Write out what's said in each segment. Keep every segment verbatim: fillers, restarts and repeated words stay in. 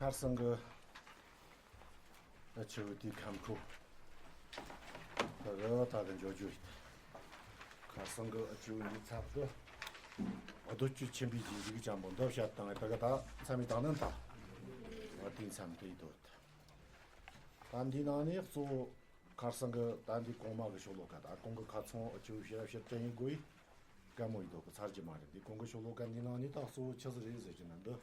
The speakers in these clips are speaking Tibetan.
ཁར་སང་གི་ཨ་ཆུ་དེའི་ཁམས་ཁུ་ད་གི་ད་གི་འཇོ་འཇོ་ཡིན། ཁར་སང་གི་ཨ་ཆུ་འདི་ཚབ་གི་ཨ་རྡོ་བཅུ་ཆེན་པོའི་རྗེས་རིགས་ཅན་པོ་འདི་བཤད་བཏང་ད་གི་ད་མཚམས་མི་དང་ནན་ད་ཨ་དེའི་མཚམས་དེ་ཡི་དོད། ད་འདི་ནང་ནས་གཙོ་བོ་ཁར་སང་གི་ད་འདི་གོང་མ་གི་ཤོ་ལོ་ཀ་ད་གོང་གི་ཁ་ཚོང་ཨ་ཆུ་ཕྱིར་ཕྱིར་དྲན་ཡིན་དགོས་ཡིན། དཀའ་མོ་ཡི་དོག་གི་ཚར་གྱི་མ་རེད། འདི་གོང་གི་ཤོ་ལོ་ཀ་འདི་ནང་ནས་ད་གཙོ་བོ་ཆི་ཟིག་རེད་ཟེར་གྱི་ན། འདི་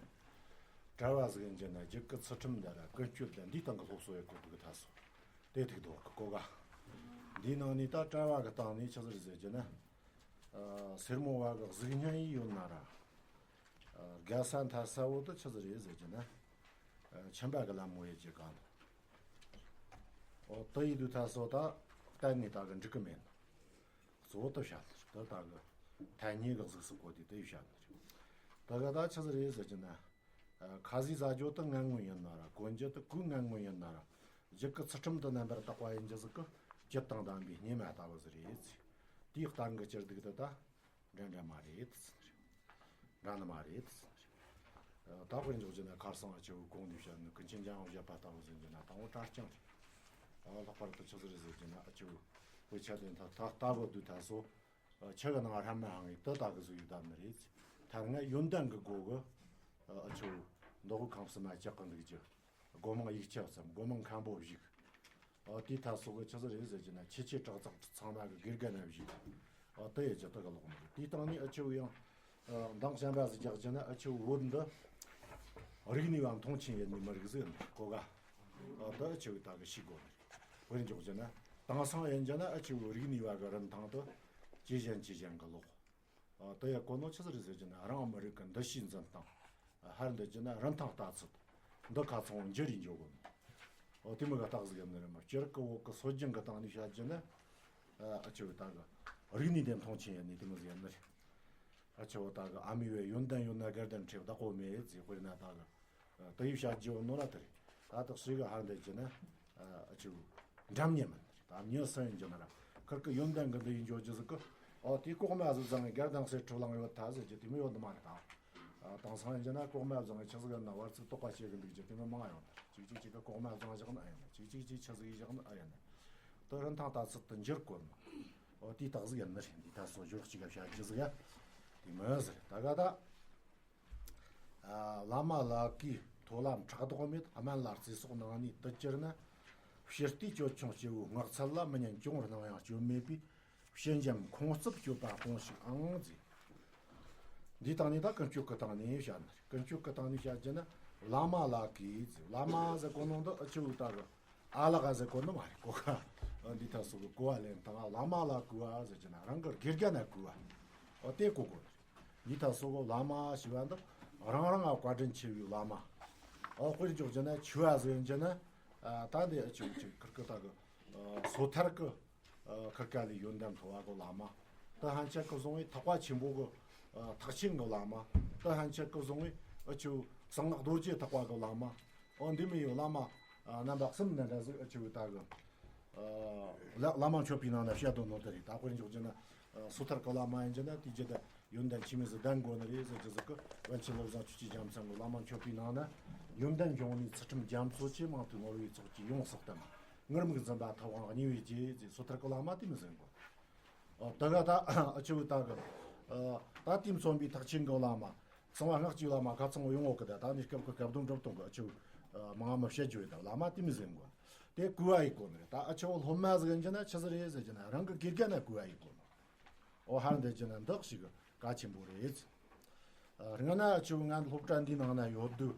གྲྭ་བ་ཟིག་ཡིན་གྱི་ན་རྒྱུད་ཀྱི་ཚུལ་ཁྲིམས་འདི་ར་ཀུན་སྤྱོད་འདི་འདིའི་སྟེང་གི་སློབ་གསོ་ཡི་སྐོར་དུ་གི་ད་སོ་དེ་ཐུག་དོག་གི་གོ་ག་འདིའི་ནང་ནས་ད་གྲྭ་བ་གི་སྟེང་ནས་ཆི་ཟིག་རེད་ཟེར་གྱི་ན། ཨ་སེར་མོ་བ་གི་གཟུགས་བརྙན་ཡི་ཡོད་ན་ར། ཨ་དགའ་ས་མཐའ་ས་བོ་དུ་ཆི་ཟིག་རེད་ཟེར་གྱི་ན། ཨ་ཁྱིམ་པ་གི་ལམ་མོ་ཡི་གྱི་གང་། འོ་དུ་ཡི་དུ་ད་སོ་ད་གཏན་ནས་ད་གི་འགྲིག་གི་མེད་ན། གཙོ་བོ་དུ་བཤད་ནི་རེད། དུ་ད་གི་ཐ་སྙད་གི་གཟུགས་སུ་བཀོད་དེ་དུ་ཡི་བཤད་ནི་རེད། ད་ག་ད་ཆི་ཟིག་རེད་ཟེར་གྱི་ན། ཨ་ཁ་ཟས་ཟ་རྒྱུ་དུ་ངན་ངོན་ཡིན་ན་ར་གོན་རྒྱུ་དུ་གོས་ངན་ངོན་ཡིན་ན་ར། རྒྱུད་ཀྱི་ཚུལ་ཁྲིམས་དུ་རྣམ་པར་དག་པ་ཡིན་རྒྱུ་ཟིག་གི་རྒྱུད་དང་ལྡན་པའི་སྙེ་མ་ལྟ་བུ་ཟིག་རེད། དེའི་སྟེང་གི་སྤྱིར་སྡུག་དུ་ད་འདྲ་འདྲ་མ་རེད་ཟེར་ནི་རེད། འདྲ་ནི་མ་རེད་ཟེར་ནི་རེད། ད་དཔེར་འཇོག་རྒྱུ་ན་ཁར་སང་ཨ་ཆུ་གོང་ནས་བཤད་ནི་ཀུན་མཁྱེན་འཇམ་དབྱངས་བཞད་པ་ལྟ་བུ་ཟིག་ཡིན་གྱི་ན་དང་པོ་གྲྭ་རྐྱང་རེད། ད་ལྷག་པར་དུ་ཆི་ཟིག་རེད་ཟེར་གྱི་ན་ཨ་ཆུ་བོད་ཆ་དེ་ད་ད་ལྟ་བུ་དུ་ད་སོ། ཆུ་གི་ནང་ར་མ་ཧང་གི་དུ་ད་གི་ཟུག་ཡུག་ད་ནི་རེད། ཐ་ང་ཡོན་ཏན་གི་སྒོ་གི་ཨ་ཆུ་མདོ་དབུས་ཁམས་གསུམ་མ་ལྕགས་གི་འདུག་རྒྱུ། སྒོ་མང་ཡིག་ཆ་ཙམ་སྒོ་མང་མཁན་པོ་བཞུགས། ཨ་དེའི་ཐད་སོགས་ཀྱི་ཆི་ཟིག་རེད་ཟེར་གྱི་ན་ཆེ་ཆེ་གྲགས་ཚགས་ཚང་མ་གི་དགེ་རྒན་ན་བཞུགས། ཨ་དེ་ཡི་ཅི་དག་གི་ལོག་མི་རེད། དེའི་སྟེང་ནས་ཨ་ཆུ་ཡང་མདང་བྱམས་པ་ཟིག་རྒྱག་གྱི་ན་ཨ་ཆུ་བོད་འདི་རིག་གནས་བ་མཐོང་ཆེན་ཡིན་ནི་མི་རིགས་ཟིག་ཡིན་གོ་ག་ཨ་དེ་ཨ་ཆུ་ད་གི་ཤེས་དགོས་ནི་རེད། དཔེར་འཇོག་གྱི་ན་དེང་སང་ཡིན་གྱི་ན་ཨ་ཆུ་རིག་གནས་བ་གི་རིན་ཐང་དུ་ཇེ་ཞན་ཇེ་ཞན་གི་ལོག་ཨ་དེ་ཡ་གོ་ནོ་ཆི་ཟིག་རེད་ཟེར་གྱི་ན་རང་མི་རིགས་ཀྱི་འདུ་ཤེས་འཛིན་སྟངས། ཧར་འདི་གྱི་ན་རིན་ཐང་ལྟ་ཚུལ། འདི་ཁ་ཚང་འགྱུར་རེ་འཇོག་གོ་ནོ། ཨོ་དེ་མོ་གི་རྟགས་ཟིག་ཡིན་ནི་རེད་མ། སྤྱིར་གི་བོད་གི་སྲོལ་རྒྱུན་གི་སྟེང་ནས་བཤད་རྒྱུ་ན། ཨ་ཆུ་ད་གི་རིག་གནས་དེ་མཐོང་ཆེན་ཡིན་ནི་དེ་མོ་ཟིག་ཡིན་ནི་རེད། ཨ་ཆུ་ད་གི་ཨ་མའི་བས་ཡོན་ཏན་ཡོད་ན་དགའ་ལྡན་ཁྲི་བདག་པོ་མེད་ཟེར། དཔེར་ན་ད་གི་དེ་ཡི་བཤད་རྒྱུ་ནོ་ར་དེ་རེད། ད་དག་ཞིག་གི་ཧར་འདི་གྱི་ན་ཨ་ཆུ་འགྲམ་ཉེ་མིན་ད་མྱི་སུ་ཡིན་གྱི་ན་ར་ཁིར་གི་ཡོན་ཏན་གི་འདི་ཡིན་འཇོག་རྒྱུ་ཟིག་གི་ཨོ་དེ་ལྐོག་མ་ཟིག་བཟང་ངི་དགའ་ལྡན་སེ་ཁྲི་ལང་ཡོད་ཐ་ཟེར་རྒྱུ་དེ་མོ་ཡོད་ནི་མ་རེད་ད། ཨ་དེང་སང་ཡིན་གྱི་ན་ལྐོག་མ་བཟང་ངི་ཆི་ཟིག་ཡིན་ན་བར་ཚིག་དོག་པ་བྱེད་གི་འདུག་རྒྱུ་དེ་མོ་མང་ཡོང་ད། ཅིག་ཅིག་ཅིག་གི་ལྐོག་མ་བཟང་བཞག་ནི་ཨ་ཡིན་ན། ཅིག་ཅིག་ཅིག་ཆི་ཟིག་ཡིན་བཞག་ནི་ཨ་ཡིན་ན། དེ་རིན་ཐང་ལྟ་ཚུལ་དུ་འགྱུར་དགོས་ནི། ཨོ་དེ་རྟགས་ཟིག་ཡིན་ནི་རེད། འདི་ད་སོ་ཞོག་ཅིག་ག་བཤད་རྒྱུ་ཟིག་ཡ་དེ་མོ་ཟེར་ད་ག་ད། ཨ་བླ་མ་ལ་གིས་མཐོ་ལ་ཕྲག་དོག་མེད། དམན་ལ་བརྩེ་སོགས་ནང་ནས་དུ་གྱུར་ན། ཕྱི་ལྟས་ཅོལ་ཆུང་སྐྱེ་བོའི་ངག་ཚལ་ལ། མི་ཉན་གྱོང་སྣང་ཡང་སྐྱོན་མེད་པའི། ཕྱི་འཇམ་ཁོང་རྩུབ་སྤྱོད་པ་སྤོང་ཞིག་ཨང་ཟེར། འདིའི་སྟེང་ནས་ད་ཀུན་སྤྱོད་ཀྱི་སྟེང་ནས་བཤད་ན། ཀུན་སྤྱོད་ཀྱི་སྟེང་ནས་བཤད་རྒྱུ་ན་བླ་མ་ལ་གིས་ཟེར། བླ་མ་ཟེར་གོ་ནོ་འདི་ཨ་ཆུ་ད་གི་ཨ་ལགས་ཟེར་གོ་ནི་མ་རེད་གོ་ག་འདི་ད་སོ་གི་གོ་བ་ལེན་སྟངས་བླ་མ་ལ་གུས་པ་ཟེར་རྒྱུ་ན་རང་གི་དགེ་རྒན་ན་གུས་པ། ཨོ་དེ་གོ་དགོས་རེད། འདི་ད་སོ་གི་བླ་མ་ཞེས་པ་འདི་རང་རང་ང་བཀའ་དྲིན་ཆེ་བའི་བླ་མ། ཨོ་དཔེར་འཇོག་རྒྱུ་ན་ཆོས་པ་ཟེར་རྒྱུ་ན་ཨ་ད་འདི་ཨ་ཆུ་ཆུ་ཁིར་ཀི་ད་གི་ཨ་སོ་ཐར་གི་ཨ་ཁིར་ཀ་ལས་ཡོན་ཏན་མཐོ་བ་གི་བླ་མ། ད་ཧན་ཆད་གི་བཟུང་བའི་ཐེག་པ་ཆེན་པོ་གི་ཨ་ཐེག་ཆེན་གི་བླ་མ། ད་ཧན་ཆད་གི་བཟུང་བའི་ཨ་ཆུ་གསང་སྔགས་རྡོ་རྗེ་ཐེག་པ་གི་བླ་མ། ཨོ་འདི་མི་ཡོད་བླ་མ་ཨ་རྣམ་པ་གསུམ་ནས་འདྲ་ཟིག་ཨ་ཆུ་ད་གི་ཨ་བླ་བླ་མ་མཆོད་པའི་ནང་ན་བཤད་དོ་ནོ་དེ་རེད། ད་དཔེར་འཇོག་རྒྱུ་ན་ཨ་སོ་ཐར་གི་བླ་མ་ཡིན་རྒྱུ་ན་དེ་རྒྱུ་ད་ཡོན་ཏན་ཆི་མོ་ཟིག་ལྡན་དགོས་ནི་རེད་ཟེར་རྒྱུ་ཟིག་གི་པཎ་ཆེན་བློ་བཟང་ཆོས་ཀྱི་རྒྱལ་མཚན་གི་བླ་མ་མཆོད་པའི་ནང་ན་ཡོན་ཏན་འབྱུང་གནས་ཚུལ་ཁྲིམས་རྒྱ་མཚོ་ཆེ། མང་ཐོས་ངོ་བོའི་ཚོགས་ཀྱིས་ཡོངས་སུ་བསྟིམ། ངུར་སྨྲིག་འཛིན་པ་ཐུབ་དབང་གཉིས་པའི་རྗེ་ཟེར། སོ་ཐར་གི་བླ་མ་དེ་མོ་ཟིག་ཡིན་དགོས། ཨོ་ད་ག་ད་ཨ་ཆུ་ད་གི་ཨ་ད་དེ་མཚོན་པའི་ཐེག་ཆེན་གི་བླ་མ་གསང་བ་སྔགས་ཀྱི་བླ་མ་ག་ཚང་ཡོང་ངོ་གི་ད་ད་ནི་སྐབས་ཀྱི་སྐབས་དོན་གྲུབ་སྟོན་གི་ཨ་ཆུ་ཨ་མང་མི་བཤད་རྒྱུ་ཡོད་ད། བླ་མ་དེ་མོ་ཟིག་ཡིན་དགོས། དེ་གུས་པ་ཡེད་དགོས་ནི་རེད། ད་ཨ་ཆུ་སློབ་མ་ཟིག་ཡིན་རྒྱུ་ན་ཆི་ཟིག་རེད་ཟེར་རྒྱུ་ན་རང་གི་དགེ་རྒན་ན་གུས་པ་ཡེད་དགོས་ནོ། ཨོ་ཧར་འདི་རྒྱུ་ན་འདི་ཞིག་གལ་ཆེན་པོ་རེད། ཨ་སྔ་ན་ཨ་ཆུ་ང་སློབ་གྲྭ་འདི་ནང་ན་ཡོད་དུས་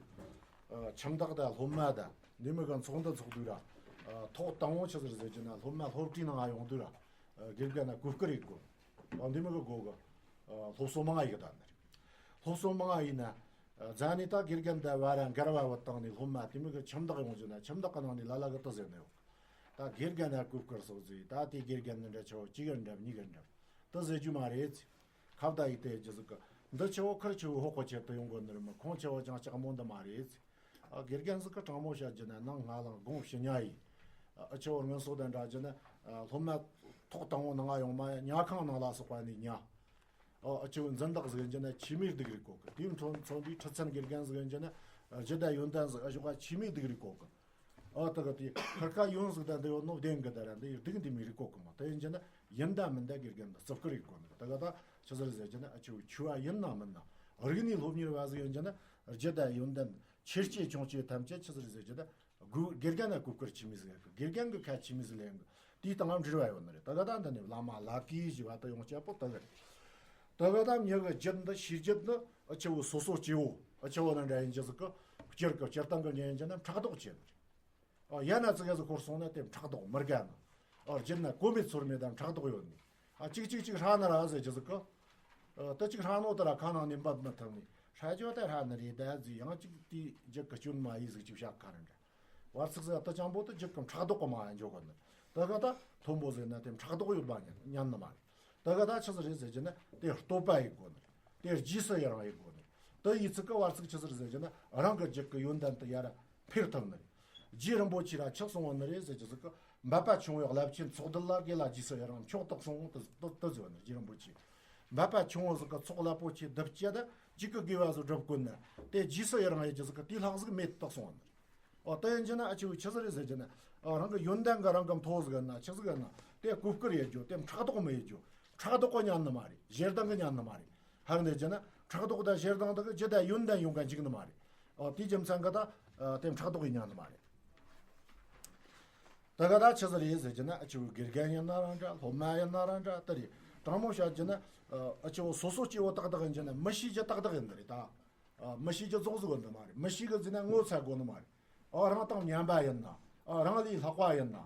ཨ་ཁྱིམ་བདག་དང་སློབ་མ་དང་འདི་མོ་གི་ཚོགས་འདུ་ཚོགས་དུས་ར་ཨ་ཐོག་དང་པོ་ཆི་ཟིག་རེད་ཟེར་རྒྱུ་ན་སློབ་མ་སློབ་གྲྭའི་ནང་ང་ཡོང་དུས་ར་ཨ་དགེ་རྒན་ན་གུས་བཀུར་ཡེད་དགོས། ཨ་འདི་མོ་གི་སྒོ་གི་ཨ་སློབ་གསོ་མང་ང་ཡེད་གི་ད་ནི་རེད། སློབ་གསོ་མང་ང་ཡེད་ན་ཨ་རྗེས་ནས་ད་དགེ་རྒན་དང་བར་ར་འགལ་བ་བུད་བཏང་ནས་སློབ་མ་དེ་མོ་གི་ཁྱིམ་བདག་ཡོང་རྒྱུ་ན་ཁྱིམ་བདག་གི་ནང་ནས་ལ་ལ་གི་དེ་ཟེར་ནི་ཡོད། ད་དགེ་རྒན་ན་གུས་བཀུར་སོགས་ཟེར། ད་དེ་དགེ་རྒན་ནི་འདྲ་ཆོ་གཅིག་གི་འགྲམ་གཉིས་གི་འགྲམ་དེ་ཟེར་རྒྱུ་མ་རེད། ཁ་བརྡ་ཡེད་དེ་རྒྱུ་ཟིག་གི་འདི་ཆོ་ཁིར་ཆོ་ཧོག་གི་ཆེད་དུ་ཡོང་དགོས་ནི་རེད་མ། ཁོང་ཆོ་ཅང་ལྕགས་མོ་འདི་མ་རེད། ཨ་དགེ་རྒན་ཟིག་གི་དྲང་མོ་བཤད་རྒྱུ་ན་ནང་ང་ལང་དགོང་ཕྱི་ཉ་ཡིན། ཨ་ཆོ་སྔོན་སོགས་དང་འདྲ་རྒྱུ་ན་ཨ་སློབ་མ་ཐོག་དང་པོ་ནང་ང་ཡོང་མ་ཉལ་ཁང་ནང་ལ་སོགས་པ་ནས་ཉལ། ཨོ་ཨ་ཆུ་འཛིན་བདག་ཟིག་ཡིན་རྒྱུ་ན་ཆི་མོ་སྡུག་རེད་གོ་གི། དེའི་མཚོན་མཚོན་པའི་ཁྲི་བཙན་དགེ་རྒན་ཟིག་ཡིན་རྒྱུ་ན་ རྒྱུ་དང་ཡོན་ཏན་ཟིག་ཨ་ཞོག་ག་ཆི་མོ་སྡུག་རིག་གོ་གི། ཨ་ད་ག་དེ་ཁར་ཁ་ཡོན་ཟིག་དང་འདི་ཡོད་ནོ་བདེན་གི་ད་ར་འདི་ཡོད་སྡུག་འདི་མི་རིག་གོ་གི་མ། དེ་ཡིན་རྒྱུ་ན་ཡིན་དང་མིན་དང་དགེ་རྒན་དང་རྩིབ་ཀི་རིག་གོ་ནི། ད་ག་ད་ཆི་ཟིག་རེད་ཟེར་རྒྱུ་ན་ཨ་ཆི་བོ་ཆི་བ་ཡིན་ན་མིན་ན་རིག་གནས་སློབ་གཉེར་བ་ཟིག་ཡིན་རྒྱུ་ན་རྒྱུ་དང་ཡོན་ཏན་ཆེར་སྐྱེད་ཆུང་སྐྱེད་ཐམས་ཅད་ཆི་ཟིག་རེད་ཟེར་རྒྱུ་ན། དགེ་རྒན་ན་གོ་བཀུར་ཆི་མོ་ཟིག་ཡོད་གི། དགེ་རྒན་གི་ཁ་ཆི་མོ་ཟིག་ལེན་གི། དེའི་སྟེང་ལ་འབྲེལ་བ་ཡོད་ནི་རེད། ད་ག་ད་འདི་ནི་བླ་མ་ལ་ཀི་ཞེས་པ་ད་ཡོང་སྤྱད་པོ་ད་གི་རེད། ད་ག་ད་མྱི་གི་རྒྱུད་འདི་ཤེས་རྒྱུད་ནི་ཨ་ཆི་བོ་སོ་སོ་སྐྱེ་བོ་ཨ་ཆི་བོ་ནི་འདྲ་ཡིན་རྒྱུ་ཟིག་གི། སྤྱིར་གི་སྤྱིར་བཏང་གི་ཉན་རྒྱུ་ན་ཕྲག་དོག་ཆེ་ནི་རེད། ཨ་ཡ་ན་ཙི་ག་ཟིག་ཁོར་སོང་ན་དེ་ཕྲག་དོག་མི་དགའ་ནི། ཨ་རྒྱུད་ན་གོ་མེད་ཚོར་མེད་དང་ཕྲག་དོག་ཡོད་ནི། ཨ་ཅིག་ཅིག་ཅིག་ཧྲ་ནི་ར་ཟེར་རྒྱུ་ཟིག་གི། ཨ་ད་ཅིག་ཧྲ་ནོ་ད་ར་ཁ་ནང་ནས་འབབ་མི་ཐུབ་ནི། ཧྲ་ཅོ་ད་ཧྲ་ནི་རེད་ད་ཟིག་ཡང་ཅིག་དེའི་རྒྱུད་གི་སྐྱོན་མ་ཡིན་ཟིག་ཅིག་བཤད་ཁ་ར་འདྲ། བར་ཚིགས་ཟིག་ད་ཅང་པོ་ད་རྒྱུད་གི་ཕྲག་དོག་གི་མ་ཡ་འཇོག་གི་ནི། ད་ག་ད་མཐོན་པོ་ཟེར་ན་དེ་ཕྲག་དོག་ཡོད་པ་ཉན་ཉན་ནི་མ་རེད། ད་ག་ད་ཆི་ཟིག་རེད་ཟེར་རྒྱུ་ན་དེ་བསྟོད་པ་ཡིན་དགོ་ནི། དེ་རྗེས་སུ་ཡི་རང་ཡིན་དགོ་ནི། ད་ཡི་ཚིག་གི་བར་ཚིགས་ཆི་ཟིག་རེད་ཟེར་རྒྱུ་ན་རང་གི་རྒྱུད་གི་ཡོན་ཏན་དེ་ཡར་འཕེལ་ཐུབ་ནི་རེད། རྗེ་རིན་པོ་ཆེ་ར་ཆི་གསུང་བ་ནི་རེད་ཟེར་རྒྱུ་ཟིག་གི། འབད་པ་ཆུང་བའི་རླབས་ཆེན་ཚོགས་འདུ་ལ་དགེ་ལ་རྗེས་སུ་ཡི་རང་མཆོག་ཏུ་གསུངས་དུ་དུ་དུ་ཟེར་བ་ནི་རྗེ་རིན་པོ་ཆེ། འབད་པ་ཆུང་བ་ཟིག་གི་ཚོགས་རླབས་པོ་ཆེ་བསྡུ་སྤྱད་དུ་གཅིག་གི་དགེ་བ་ཟིག་སྒྲུབ་དགོས་ན་དེ་རྗེས་སུ་ཡི་རང་ཡི་རྒྱུ་ཟིག་གི་དེའི་ལྷག་ཟིག་མེད་དུ་གསུང་བ་ནི་རེད། ཨོ་དེ་ཡིན་རྒྱུ་ན་ཨ་ཆི་བོ་ཆི་ཟིག་རེད་ཟེར་རྒྱུ་ན། ཨོ་རང་གི་ཡོན་ཏན་གི་རང་གི་མཐོ་ཟིག་ན་ཆི་ཟིག་ན་དེ་གོ་བཀུར་ཡེད་རྒྱུ་དེ་ཕྲག་དོག་མི་ཡེད་རྒྱུ། ཕྲག་དོག་གི་ཉན་ནི་མ་རེད། ཞེ་སྡང་གི་ཉན་ནི་མ་རེད། ཧར་འདི་རྒྱུ་ན་ཕྲག་དོག་དང་ཞེ་སྡང་དག་གི་རྒྱུ་དང་ཡོན་ཏན་ཡོང་ག་འཇུག་ནི་མ་རེད། ཨོ་དེའི་རྒྱུ་མཚན་གི་ད་ཨ་དེ་ཕྲག་དོག་གི་ཉན་ནི་མ་རེད། ད་ག་ད་ཆི་ཟིག་རེད་ཟེར་རྒྱུ་ན་ཨ་ཆི་བོ་དགེ་རྒན་ཡིན་ན་རང་འདྲ་སློབ་མ་ཡིན་ན་རང་འདྲ་དེ་རེད། དྲང་མོ་བཤད་རྒྱུ་ན་ཨ་ཆི་བོ་སོ་སོ་སྐྱེ་བོ་ཏག་ཏག་ཡིན་རྒྱུ་ན་མི་ཤེས་རྒྱུ་ཏག་ཏག་ཡིན་ནི་རེད་ད། ཨ་མི་ཤེས་རྒྱུ་རྫོགས་ཟིག་ཡོད་ནི་མ་རེད། མི་ཤེས་གི་ཟེར་ན་ངོ་ཚ་དགོས་ནི་མ་རེད། ཨ་རང་དང་མཉམ་པ་ཡིན་ན། ཨ་རང་ལས་ལྷག་པ་ཡིན་ན།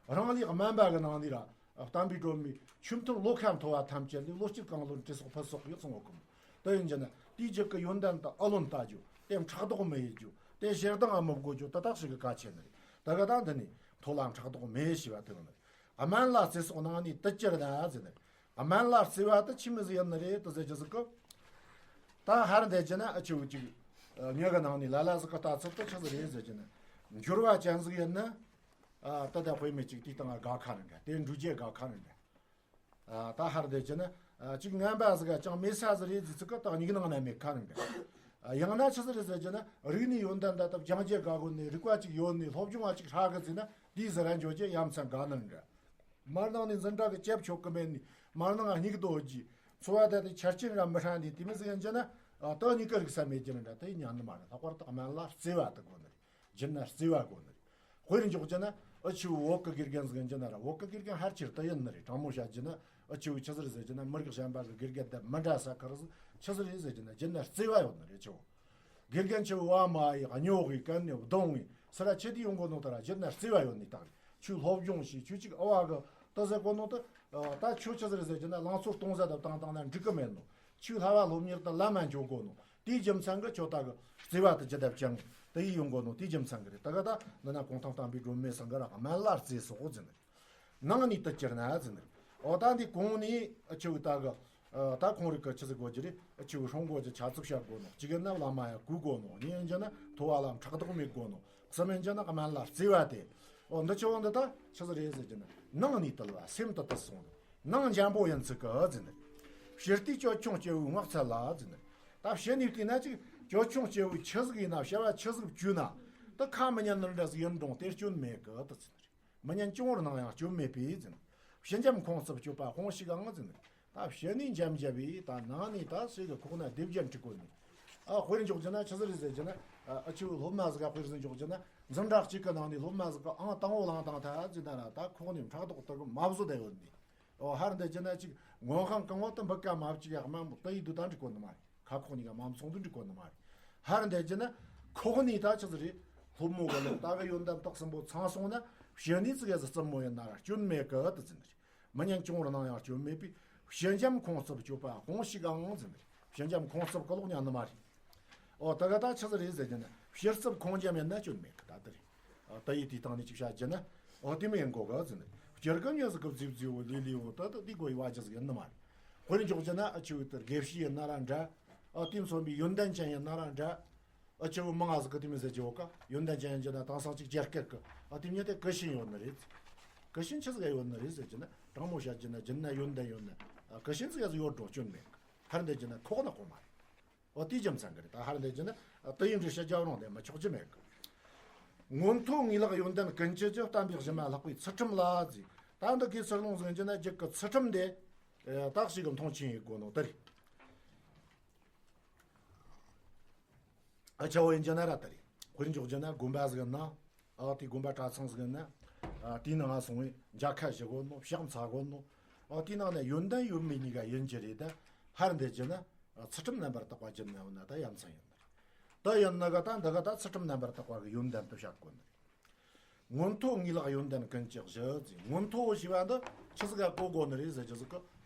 རང་ལས་དམན་པ་གི་ནང་ནས་ར་ཨ་བསྟན་པའི་སྒྲོན་མེ་ཆོས་མཐུན་བློ་ཁ་མཐོ་བ་ཐམས་ཅད་ལས་བློ་སྐྱེད་གང་བློ་གྲོས་སོགས་ཕུན་སོགས་ཡོད་གསུང་ཡོད་གི་མོ། དེ་ཡིན་རྒྱུ་ན་དེའི་རྒྱུད་ཀྱི་ཡོན་ཏན་དུ་ཨ་ལོན་ལྟ་རྒྱུ་དེ་ཕྲག་དོག་མི་ཡེད་རྒྱུ་དེ་ཞེ་སྡང་ཨ་མི་དགོས་རྒྱུ་དེ་དག་ཞིག་གི་གལ་ཆེ་ནི་རེད། ད་ག་ད་འདི་ནས་མཐོ་ལ་ཕྲག་དོག་མེད་ཞེས་པ་དེ་ཡོང་ནི་རེད། དམན་ལ་བརྩེ་སོགས་ནང་ནས་དུ་གྱུར་ན་ཟེར་ནི་རེད། དམན་ལ་བརྩེ་བ་དེ་ཆི་མོ་ཟིག་ཡིན་ནི་རེད་དུ་ཟེར་རྒྱུ་ཟིག་གི། ད་ཧར་འདི་རྒྱུ་ན་ཨ་ཆི་བོ་ཅིག་ཨ་མྱི་གི་ནང་ནས་ལ་ལ་ཟིག་གི་ལྟ་ཚུལ་དེ་ཆི་ཟིག་རེད་ཟེར་རྒྱུ་ན། འགྱུར་བ་ཅན་ཟིག་ཡིན་ན། ཨ་ད་ལྟ་དཔེ་མེད་ཅིག་དེའི་སྟེང་ང་དགའ་ཁ་རེ་འདྲ་དེ་འགྲུལ་རྒྱུ་དགའ་ཁ་རེ་འདྲ། ཨ་ད་ཧར་འདི་རྒྱུ་ན་ཨ་ཅིག་ངན་པ་ཟིག་ག་ཅང་མེད་ས་ཟིག་རེད་ཟེར་ཚིག་གི་ད་སྙིང་ནང་ན་མེད་ཁ་རེ་འདྲ། ཨ་ཡང་ན་ཆི་ཟིག་རེད་ཟེར་རྒྱུ་ན་རིག་གནས་ཡོན་ཏན་ད་ལྟ་སྦྱང་རྒྱུ་དགའ་གོ་ནི་རིག་པ་ཅིག་ཡོད་ནི་སློབ་སྦྱོང་བ་ཅིག་ཧྲ་གི་ཟེར་ན་དེའི་ཟིག་ར་འཇོག་རྒྱུ་ཡ་མཚན་དགའ་ནི་འདྲ། མར་ནང་ནས་འཛིན་གྲྭ་གི་སྐྱབས་ཆོག་གི་མེད་ནི་མར་ནང་སྙིགས་དོ་ཀྱི། འཚོ་བ་དེ་དེ་ཆ་རྐྱེན་ར་མི་ཧྲ་ནི་དེ་མི་ཟིག་ཡིན་རྒྱུ་ན་ཨ་ད་སྙིགས་ཀ་རིག་ས་མེད་རྒྱུ་ན་འདྲ་དེ་ཉན་ནི་མ་རེད། ལྷག་པར་དུ་དམན་ལ་བརྩེ་བ་དེ་དགོས་ནི་རེད། རྒྱུད་ན་བརྩེ་བ་དགོས་ནི་རེད། དཔེར་འཇོག་རྒྱུ་ན་ཨ་ཆི་བོ་བོད་གི་དགེ་རྒན་ཟིག་ཡིན་རྒྱུ་ན་ར་བོད་གི་དགེ་རྒན་ཕལ་ཆེར་དེ་ཡིན་ནི་རེད། དྲང་མོ་བཤད་རྒྱུ་ན་ཨ་ཆི་བོ་ཆི་ཟིག་རེད་ཟེར་རྒྱུ་ན་མི་རིགས་གཞན་པ་གི་དགེ་རྒན་དེ་མི་འདྲ་ས་ཁར་ཟིག་ཆི་ཟིག་རེད་ཟེར་རྒྱུ་ན་རྒྱུད་ན་བརྩེ་བ་ཡོད་ནི་རེད། ཆི་བོ་དགེ་རྒན་ཆི་བོ་བ་མ་ཡི་སྨྱོ་གི་གན་ནི་གདོང་ངི་སི་ར་ཆེ་དེ་ཡོང་གོ་ནོ་ད་ར་རྒྱུད་ན་བརྩེ་བ་ཡོད་ནི་ད་རེད། ཆོས་སློབ་སྦྱོང་བྱས་ཆོས་གཅིག་ཨ་བ་གི་ད་ཟེར་གོ་ནོ་ད་ད་ཆོས་ཆི་ཟིག་རེད་ཟེར་རྒྱུ་ན་ལང་ཚོ་སྟོང་ཟད་དུ་བཏང་བཏང་ན་འགྲིག་གི་མེད་ནོ། ཆོས་ལྷ་བ་སློབ་གཉེར་དུ་ལམ་མ་འཇོག་གོ་ནོ། དེའི་རྒྱུ་མཚན་གྱིས་ཁྱོད་ད་གི་བརྩེ་བ་དེ་ཇི་ལྟར་བཅངས་དེ་ཡིས་ཡོང་གོ་ནོ་དེའི་རྒྱུ་མཚན་གྱིས་རེད། ད་ག་ད་འདི་ན་གུང་ཐང་བསྟན་པའི་སྒྲོན་མེ་ཚང་གི་ར་དམན་ལ་བརྩེ་སོགས་ཟེར་ནི་རེད། ནང་ནས་དུ་གྱུར་ན་ཟེར་ནི་རེད། འོ་ད་འདི་གོང་ནས་ཨ་ཆི་བོ་ད་གི་ཨ་ད་ཁོང་རིགས་ཀྱི་ཆི་ཟིག་དགོས་རྒྱུ་རེད། ཨ་ཆི་བོ་སྲུང་དགོས་རྒྱུ་ཆ་ཚིག་བཤད་དགོས་ནོ། གཅིག་ཡིན་ན་བླ་མ་ཡ་གུས་དགོས་ནོ། གཉིས་ཡིན་རྒྱུ་ན་མཐོ་བ་ལ་ཕྲག་དོག་མེད་དགོས་ནོ། གསུམ་ཡིན་རྒྱུ་ན་དམན་ལ་བརྩེ་བ་དེ། འོ་འདི་ཆི་བོ་འདི་ད་ཆི་ཟིག་རེད་ཟེར་རྒྱུ་ན་ནང་ནས་དུལ་བ་སེམས་དུ་དུལ་སོང་ནོ། ནང་འཇམ་པོ་ཡིན་ཚུལ་གི་ཟེར་ནི་རེད། ཕྱི་བལྟས་ཅོལ་ཆུང་སྐྱེ་བོའི་ངག་ཚད་ལ་ཟེར་ནི་རེད། ད་ཕྱི་ནས་བལྟས་ན་ཅིག་ཅོལ་ཆུང་སྐྱེ་བོའི་ཆི་ཟིག་ཡིན་ན་བྱ་བ་ཆི་ཟིག་བཅོས་ན་ད་ཁ་མི་ཉན་ནི་འདྲ་ཟིག་ཡིན་རུང་དེ་སྐྱོན་མེད་གི་ད་ཟེར་ནི་རེད། མི་ཉན་ཅུང་བར་སྣང་ཡང་སྐྱོན་མེད་པས་ཟེར་ནི། ཕྱི་འཇམ་ཁོང་རྩུབ་སྤྱོད་པ་དཔུང་ཞིག་ཨང་ཟེར་ནི། ད་ཕྱི་ནས་འཇམ་འཇམ་པས་ད་ནང་ནས་ད་སུས་གི་ཁོག་ན་སྡེབ་སྦྱར་འཁྲིག་གོ་ནི། ཨ་དཔེར་འཇོག་རྒྱུ་ན་ཆི་ཟིག་རེད་ཟེར་རྒྱུ་ན་ཨ་ཆི་བོ་སློབ་མ་ཟིག་ག་དཔེར་ཟིག་འཇོག་རྒྱུ་ན་འཛིན་གྲྭ་གཅིག་གི་ནང་ནས་སློབ་མ་ཟིག་གི་ཨང་དང་བོ་བླངས་བཏང་ཐལ་ཟེར་ན་ར་ད་ཁོག་ནས་ཕྲག་དོག་དུ་གི་མ་བཟོ་བསྡད་ཡོད་ནི། ཨོ་ཧར་འདི་རྒྱུ་ན་ཅིག་ངོ་ཤང་གང་བོ་དུ་འབུད་ཀ་མ་བཅུག་ཡག་མ་མོ་ཏི་ཡི་དུ་ད་འགྲིག་གོ་ནི་མ་རེད། ཁ་ཁོག་གཉིས་ཀ་མ་མཚུངས་དུ་འགྲིག་གོ་ནི་མ་རེད། ཧར་འདི་རྒྱུ་ན་ཁོག་ནས་ད་ཆི་ཟིག་རེད། སློབ་མོ་གི་ལོག་ལྟ་གི་ཡོན་ཏན་དག་གསུམ་པོ་ཚང་སོང་ན་ཕྱི་ནས་ཙི་གེ་ཟིག་རྩུབ་མོ་ཡིན་ན་ར་སྐྱོན་མེད་གི་དུ་ཟེར་ནི་རེད། མི་ཉན་ཅུང་བར་སྣང་ཡང་སྐྱོན་མེད་པས་ཕྱི་འཇམ་ཁོང་རྩུབ་སྤྱོད་པ་དཔུང་ཞིག་ཨང་ཟེར་ནི་རེད། ཕྱི་འཇམ་ཁོང་རྩུབ་གི་ལོག་ཉན་ནི་མ་རེད། ཨོ་ད་ག་ད་ཆི་ཟིག་རེད་ཟེར་རྒྱུ་ན་ཕྱི་རྩུབ་ཁོང་འཇམ་ཡིན་ན་སྐྱོན་མེད་གི་ད་དེ་རེད། ཨ་ད་ཡི་དེའི་སྟེང་ནས་ཅིག་བཤད་རྒྱུ་ན་ཨོ་དེ་མི་ཡིན་གོ་གི་ཟེར་ནི། སྤྱིར་གི་མྱི་ཟིག་གི་རྫིབ་རྫིབ་བོ་ལི་ལི་བོ་ད་ད་དེ་གོ་ཡི་བ་ཅི་ཟིག་ཡིན་ནི་མ་རེད། དཔེར་འཇོག་རྒྱུ་ན་ཨ་ཆི་བོ་དེ་དགེ་བཤེས་ཡིན་ན་ར་འདྲ། ཨ་དེ་མཚོན་པའི་ཡོན་ཏན་ཅན་ཡིན་ན་ར་འདྲ། ཨ་ཆི་བོ་མང་ང་ཟིག་གི་དེ་མི་ཟེར་རྒྱུ་བོ་ཀ་ཡོན་ཏན་ཅན་ཡིན་རྒྱུ་ན་དེང་སང་ཅིག་རྒྱ་སྐད་གི་ཨ་དེ་མྱི་དེ་ཀུ་ཤུ་ཡོད་ནི་རེད། ཀུ་ཤུ་ཆི་ཟིག་ཡོད་ནི་རེད་ཟེར་རྒྱུ་ན་དྲང་མོ་བཤད་རྒྱུ་ན་རྒྱུ་ན་ཡོན་ཏན་ཡོད་ན་ཨ་ཀུ་ཤུ་ཟིག་ཡོད་འགྲོ་སྐྱོན་མེད། ཧར་འདི་རྒྱུ་ན་ཁོག་ན་ཁོག་མ་རེད། ཨོ་དེའི་རྒྱུ་མཚན་གི་རེད། ད་ཧར་འདི་རྒྱུ་ན་ ད་དེ་ཡིན་དུས་ཕྱི་རྒྱལ་རང་དེ་མི་ཆོག་ཅི་མེད་གི། མངོན་མཐོ་ངེས་ལེགས་ཡོན་ཏན་ཀུན་སྤྱོད་ཀྱི། བསྟན་པའི་གཞི་མ་ལྷག་པའི་ཚུལ་ཁྲིམས་ལ་ཟེར། ད་འདི་གའི་ཚུར་ལོངས་ཟིན་གྱི་ན་རྒྱུད་ཀྱི་ཚུལ་ཁྲིམས་དེ། ཨ། དག་ཞིག་གི་མཐོང་ཆེན་ཡིན་དགོས་ནོ་དེ་རེད། ཨ། ཆ་བོ་ཡིན་གྱི་ན་ར་དེ་རེད། དཔེར་འཇོག་གྱི་ན་དགོན་པ་ཟིག་ན། ཨ། དེ་དགོན་པ་གྲྭ་ཚང་ཟིག་ན། ཨ། དེའི་ནང་ང་སོང་བས་མཇལ་ཁ་ཞུ་དགོས་ནོ། ཕྱག་འཚལ་དགོས་ནོ། ཨ། དེའི་ནང་ན་ཡོན་ཏན་ཡོད་མེད་གཉིས་ཀ་ཡིན་གྱི་རེད། ད་ཧར་འདི་གྱི་ན། ཨ། ཚུལ་ཁྲིམས་རྣམ་པར་དག་པ་བསྒྱུར་ན་འོ་ན་ད་ཡ་མཚན་ཡོད་ནི་རེད། ད་ཡིན་ན་ག་ད་འདི་ག་ད་ཚུལ་ཁྲིམས་རྣམ་པར་དག་པ་གི་ཡོན་ཏན་དུ་བཤད་དགོས་ནི་རེད། མངོན་མཐོ་ངེས་ལེགས་ཡོན་ཏན་ཀུན་གྱི་གཞི་ཟེར། མངོན་མཐོ་ཞེས་པ་འདི་ཆི་ཟིག་ག་གོ་དགོས་ནི་རེད་ཟེར་གྱི་ཟིག་གི།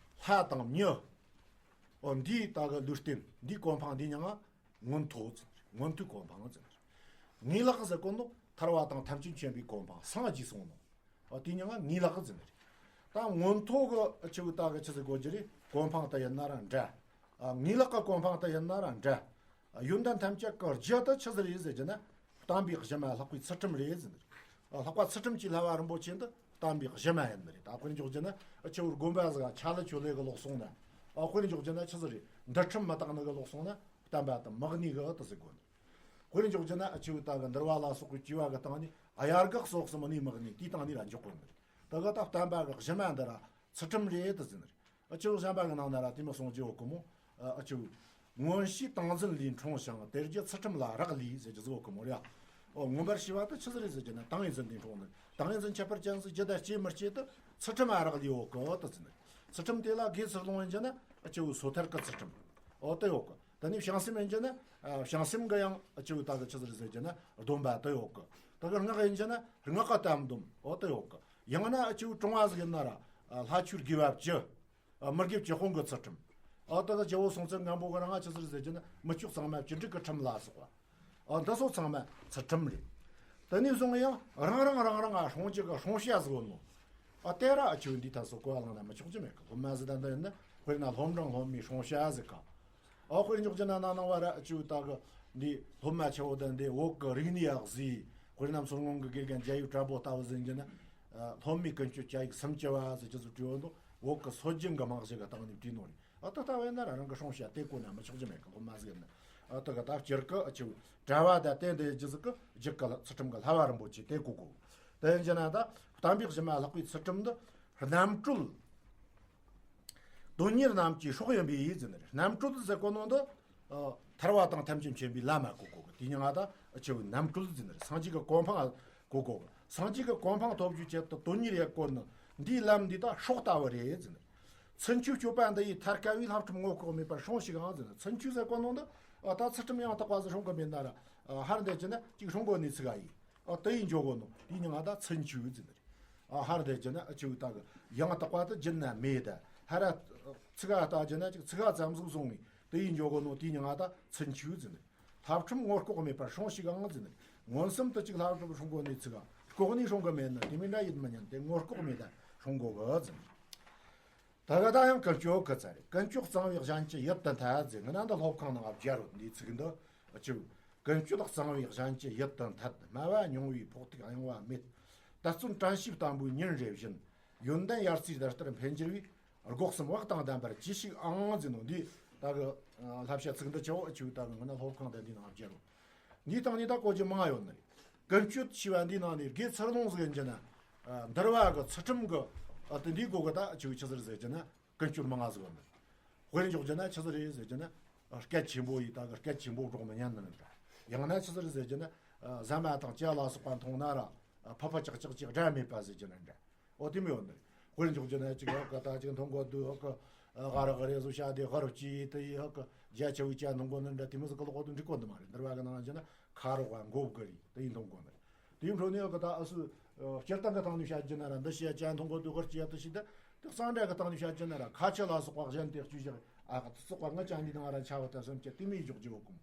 ལྷ་དང་མྱི། འོ། འདིའི་ད་གི་ལུས་རྟེན། འདིའི་གོ་འཕང་འདི་མྱིང་ང་མངོན་མཐོ་ཟེར། མངོན་མཐོའི་གོ་འཕང་ཟེར། ངེས་ལེགས་ཟེར་གོ་ནོ་ཐར་བ་དང་ཐམས་ཅད་མཁྱེན་པའི་གོ་འཕང་སངས་རྒྱས་སོང་ནོ། འོ། དེ་མྱིང་ང་ངེས་ལེགས་ཟེར་ནི་རེད། ད་མངོན་མཐོ་གི་ཆི་བོ་ད་གི་ཆི་ཟིག་གོ་རྒྱུ་རེད། གོ་འཕང་དུ་ཡིན་ན་ར་འདྲ། ཨ། ངེས་ལེགས་ཀྱི་གོ་འཕང་དུ་ཡིན་ན་ར་འདྲ། ཡོན་ཏན་ཐམས་ཅད་ཀྱི་རྒྱུ་དེ་ཆི་ཟིག་རེད་ཟེར་གྱི་ན། བསྟན་པའི་གཞི་མ་ལྷག་པའི་ཚུལ་ཁྲིམས་རེད་ཟེར་ནི་རེད། ལྷག་པ་ཚུལ་ཁྲིམས་ཀྱི་བསླབ་པ་རིན་པོ་ཆེ་འདི་བསྟན་པའི་གཞི་མ་ཡིན་ནི་རེད། ད་དཔེར་འཇོག་རྒྱུ་ན་ཆུ་བོར་དགོན་པ་ཟིག་ཆ་ལ་ཆོ་ལེ་གི་ལོག་སོང་ན། ཨ། དཔེར་འཇོག་རྒྱུ་ན་ཆི་ཟིག་རེད། འདུལ་ཁྲིམས་མི་དག་ནི་གི་ལོག་སོང་ན་བསྟན་པ་དེ་མི་གནས་གི་དེ་ཟེར་དགོས་ནི། དཔེར་འཇོག་རྒྱུ་ན་ཆུ་བོ་ད་གི་འདུལ་བ་ལ་སོགས་པའི་བཅུ་པ་གི་སྟེང་ནས་ཨ་ཡར་འགག་སོགས་སུ་མི་གནས་མི་གནས། དེའི་སྟེང་ནས་ར་འཇོག་དགོས་ནི་རེད། ད་གི་ད་བསྟན་པ་གི་གཞི་མ་འདི་ར་ཚུལ་ཁྲིམས་རེད་དེ་ཟེར་ནི་རེད། ཨ། ཆུ་བོ་གཞན་པ་གི་ནང་ན་ར་དེ་མོ་གསུང་རྒྱུ་ཡོད་གི་མོ། ཨ། ཆུ་བོ། མངོན་ཤེས་ཏིང་འཛིན་ལས་འཁྲུངས་ཤིང་། དེ་རྒྱུ་ཚུལ་ཁྲིམས་ལ་རག་ལས་ཟེར་རྒྱུ་ཟིག་ཡོད་གི་མོ་རེད། ཨོ། མངོན་པར་ཤེས་པ་དེ་ཆི་ཟིག་རེད་ཟེར་རྒྱུ་ན་ཏིང་ངེ་འཛིན་ལས་འཁྲུངས་ནི། ཏིང་ངེ་འཛིན་ཁྱད་པར་ཅན་ཟིག་རྒྱུད་ལ་སྐྱེ་མི་སྐྱེ་དེ་ཚུལ་ཁྲིམས་ལ་རག་ལས་ཡོད་གི་དེ་ཟེར་ནི། ཚུལ་ཁྲིམས་དེ་ལ་སྒོས་ཚུར་ལོངས་ཡིན་རྒྱུ་ན་ཆུ་བོ་སོ་ཐར་གི་ཚུལ་ཁྲིམས། ཨོ། དེ་ཡོད་གི། དེ་ནས་བྱང་སེམས་ཡིན་རྒྱུ་ན། ཨ། བྱང་སེམས་གི་ཡང་ཆུ་བོ་ད་གི་ཆི་ཟིག་རེད་ཟེར་རྒྱུ་ན་སྡོམ་པ་དེ་ཡོད་གི། ད་གི་སྔགས་ཡིན་རྒྱུ་ན་སྔགས་ཀྱི་དམ་སྡོམ། ཨོ། དེ་ཡོད་གི། ཡང་ན་ཆུ་བོ་གྲོང་བ་ཟིག་ཡིན་ན་ར། ཨ། ལྷ་ཆོས་དགེ་བ་བཅུ། ཨ། མི་དགེ་བཅུ་སྤོང་གི་ཚུལ་ཁྲིམས། ཨ། ད་གི་རྒྱལ་པོ་སྲོང་བཙན་སྒམ་པོ་གི་རིང་ང་ཆི་ཟིག་རེད་ཟེར་རྒྱུ་ན་མི་སྤྱོད་གཙང་མ་བཅུ་དྲུག་གི་ཁྲིམས་ལ་སོགས་པ། ཨ། འདི་ཚོ་ཚང་མ་ཚུལ་ཁྲིམས་རེད། དེ་ནས་བཟུང་ཡང་རང་རང་རང་རང་ང་སྲུང་རྒྱུ་གི་སྲུང་བྱ་ཟིག་ཡོད་ནོ། ཨ། དེ་ར་ཨ་ཆུ་འདི་ད་སོ་གོ་བ་བླངས་ན་མི་ཆོག་རྒྱུ་མེད་གི། སློབ་མ་ཟིག་ད་འདི་ཡིན་ན་དཔེར་ན་སློབ་འབྲིང་སློབ་མའི་སྲུང་བྱ་ཟིག་ག། ཨ། དཔེར་འཇོག་རྒྱུ་ན་ནང་ནང་བ་ར་ཨ་ཆུ་ད་གི་འདི་སློབ་མ་ཆེ་བོ་དང་འདི་བོད་གི་རིག་གནས་ཡག་ཟིག། དཔེར་ན་མཚོ་སྔོན་གི་དགེ་རྒན་རྒྱལ་ཡུལ་བཀྲ་བྷོ་ལྟ་བུ་ཟིག་ཡིན་རྒྱུ་ན། ཨ། སློབ་མའི་ཀུན་སྤྱོད་བཅའ་ཡིག་སུམ་ཅུ་པ་ཟེར་རྒྱུ་ཟིག་བྲིས་ཡོད་འདུག། བོད་གི་སྲོལ་རྒྱུན་གི་རྨང་གཞི་གི་སྟེང་ནས་བྲིས་ནོ་རེད། ཨ། ད་ལྟ་བས་ན་ར་རང་གི་སྲུང་བྱ་དེ་གོ་ན་མི་ཆོག་རྒྱུ་མེད་གི། སློབ་མ་ཟིག་ཡིན་ན། ཨ། ད་གི་ད་སྤྱིར་གི་ཨ་ཆུ་གྲྭ་བ་དང་བསྟེན་དེ་རྒྱུ་ཟིག་གི་རྒྱུད་གི་ཚུལ་ཁྲིམས་གི་བསླབ་པ་རིན་པོ་ཆེ་དེ་གོ་དགོས། དེ་ཡིན་རྒྱུ་ན་ད་བསྟན་པའི་གཞི་མ་ལྷག་པའི་ཚུལ་ཁྲིམས་འདི་རྣམ་གྲོལ། དོན་གཉེར་རྣམས་ཀྱི་སྲོག་ཡིན་པའི་ཡིད་ཟེར་ནི་རེད། རྣམ་གྲོལ་ཟེར་གོ་ནོ་འདི། ཨ། ཐར་བ་དང་ཐམས་ཅད་མཁྱེན་པའི་ལམ་མ་གོ་གོ་གི། དེ་མྱིང་ང་ད་ཨ་ཆུ་རྣམ་གྲོལ་ཟེར་ནི་རེད། སངས་རྒྱས་ཀྱི་གོ་འཕང་གོ་གོ་གི། སངས་རྒྱས་ཀྱི་གོ་འཕང་ཐོབ་རྒྱུའི་ཆེད་དུ་དོན་གཉེར་ཡེད་གོ་ནི། འདིའི་ལམ་འདི་ད་སྲོག་ལྟ་བུ་རེད་ཟེར་ནི་རེད། ཚུལ་འཆོས་སྤྱོད་པ་འདི་ཡིས་ཐར་དཀའ་བས། ལྷག་ཕྲུག་ངོ་ལྐོག་མེད་པར་སྲུང་ཞིག་ཨང་ཟེར་ནི། ཚུལ་འཆོས་ཟེར་གོ་ནོ་འདི། ཨ། ད་ཚུལ་ཁྲིམས་ཡང་དག་པ་ཟིག་སྲུང་གི་མེད་ན་ར། ཨ། ཧར་འདི་གྱི་ན་ཅིག་སྲུང་གོ་ནི་ཚིག་ག་ཡིན། ཨ། དེ་ཡིན་འཇོག་གོ་ནོ། དེ་མྱིང་ང་ད་ཚུལ་འཆོས་ཟེར་ནི་རེད། ཨ། ཧར་འདི་གྱི་ན་ཨ་ཆུ་ད་གི་ཡང་དག་པ་དེ་བརྒྱུད་ན་མེད་ད། ཧར་ཚིག་ག་ལྟ་གྱི་ན་ཅིག་ཚིག་ག་ཙམ་ཟིག་བཟུང་ངས་དེ་ཡིན་འཇོག་གོ་ནོ། དེ་མྱིང་ང་ད་ཚུལ་འཆོས་ཟེར་ནི་རེད། ལྷག་ཕྲུག་ངོ་ལྐོག་མེད་པར་སྲུང་ཞིག་ཨང་ཟེར་ནི་རེད། མངོན་སུམ་དུ་ཅིག་ལྷག་ཕྲུག་སྲུང་གོ་ནི་ཚིག་ག་ལྐོག་ནས་སྲུང་གི་མེད་ནི་དེ་མིན་འདྲ་ཡིད་མི་ཉན་ཏེ་ངོ་ལྐོག་མེད་ད་སྲུང་གོ་གི་ཟེར་ནི་རེད། ད་ག་ད་ཡང་ཀུན་སྤྱོད་གི་ཚ་རེད། ཀུན་སྤྱོད་གཙང་བས་གཞན་གྱི་ཡིད་དུ་འཐད་ཟེར། ང་ན་འདི་སློབ་ཁང་ནང་བསྒྱུར་རོ། འདིའི་ཚིག་འདི་ཨ་ཆུ། ཀུན་སྤྱོད་གཙང་བས་གཞན་གྱི་ཡིད་དུ་འཐད། སྨྲ་བ་མྱོང་བས་ཕོག་ཐུག་གཡེང་བ་མེད། དད་བརྩོན་དྲན་ཤེས་བརྟན་པོས་ཉིན་རེ་བཞིན། ཡོན་ཏན་ཡར་ཚེས་ཟླ་ལྟར་འཕེལ་འགྱུར་བས། སྒོ་གསུམ་བག་དང་ལྡན་པར་གྱིས་ཤིག་ཨང་ཟེར་ནོ། འདི་ད་གི་ཨ་བསླབ་བྱ་ཚིག་འདི་ཆེ་བོ་ཨ་ཆུ་ད་གི་ང་ན་སློབ་ཁང་དང་འདི་ནང་བསྒྱུར་རོ། འདིའི་སྟེང་ནས་ད་གོ་རྒྱུ་མང་ཡོད་ནི་རེད། ཀུན་སྤྱོད་ཞེས་པ་འདིའི་ནང་ནས་དགེ་ཚུལ་སློང་ཟིག་ཡིན་རྒྱུ་ན། ཨ། འདུལ་བ་གི་ཚུལ་ཁྲིམས་གི། ཨ། དེ་འདིའི་སྒོ་གི་ད་ཨ་ཆུ་ཆི་ཟིག་རེད་ཟེར་རྒྱུ་ན་ཀུན་སྤྱོད་མང་ང་ཟིག་ཡོད་ནི་རེད། དཔེར་འཇོག་རྒྱུ་ན་ཆི་ཟིག་རེད་ཟེར་རྒྱུ་ན། ཨ། སྐད་ཆེན་པོ་ཡིས་ད་གི་སྐད་ཆེན་པོ་སྒྲོག་མི་ཉན་ནི་འདྲ། ཡང་ན་ཆི་ཟིག་རེད་ཟེར་རྒྱུ་ན། ཨ། ཟ་མ་དང་ཇ་ལ་སོགས་པ་འཐུང་ན་ར། ཨ། ཕ་ཕ་ཅག་ཅག་ཅིག་དགྲ་མེད་པ་ཟེར་རྒྱུ་ན་འདྲ། ཨོ། དེ་མོ་ཡོད་ནི་རེད། དཔེར་འཇོག་རྒྱུ་ན་ཅིག་ཧོ་ག་ད་ཅིག་འཐུང་གོ་དུས་ཧོ་ག། ཨ། ག་ར་ག་རེ་བཟོ་བྱ་དེ་ག་རུ་ཅི་དེ་ཡི་ཧོ་ག། རྒྱ་ཆེ་བའི་ཇ་འཐུང་གོ་ནི་འདྲ། དེ་མོ་ཟིག་གི་ལོག་གོ་དུས་འགྲིག་གོ་ནི་མ་རེད། འདུལ་བ་གི་ནང་བཞིན་ན་ཁ་རོག་ག་མགོ་གི་རེད། དེ་ཡི་འཐུང་གོ་ནི་རེད། དེ་ཡི་འཕྲོ་ནས་ཧོ་ག་ད་ཨ་སུ། ཨ། སྤྱིར་བཏང་གི་སྟེང་ནས་བཤད་རྒྱུ་ན་ར། འདི་ཞིག་ཇ་འཐུང་གོ་དུས་ག་རུ་ཅི་ཡ་དེ་ཞིག་ད། དེ་གཙང་སྦྲ་གི་སྟེང་ནས་བཤད་རྒྱུ་ན་ར། ཁ་ཆུ་ལ་སོགས་པ་གཞན་དེ་བཅུ་བཞག་ཨ་ཁ་སོགས་པ་ང་ཅང་འདི་དང་ར་ཆ་བ་ད་སེམས་ཀྱི་དེ་མོ་ཡི་འཇོག་རྒྱུ་ཡོད་གོ།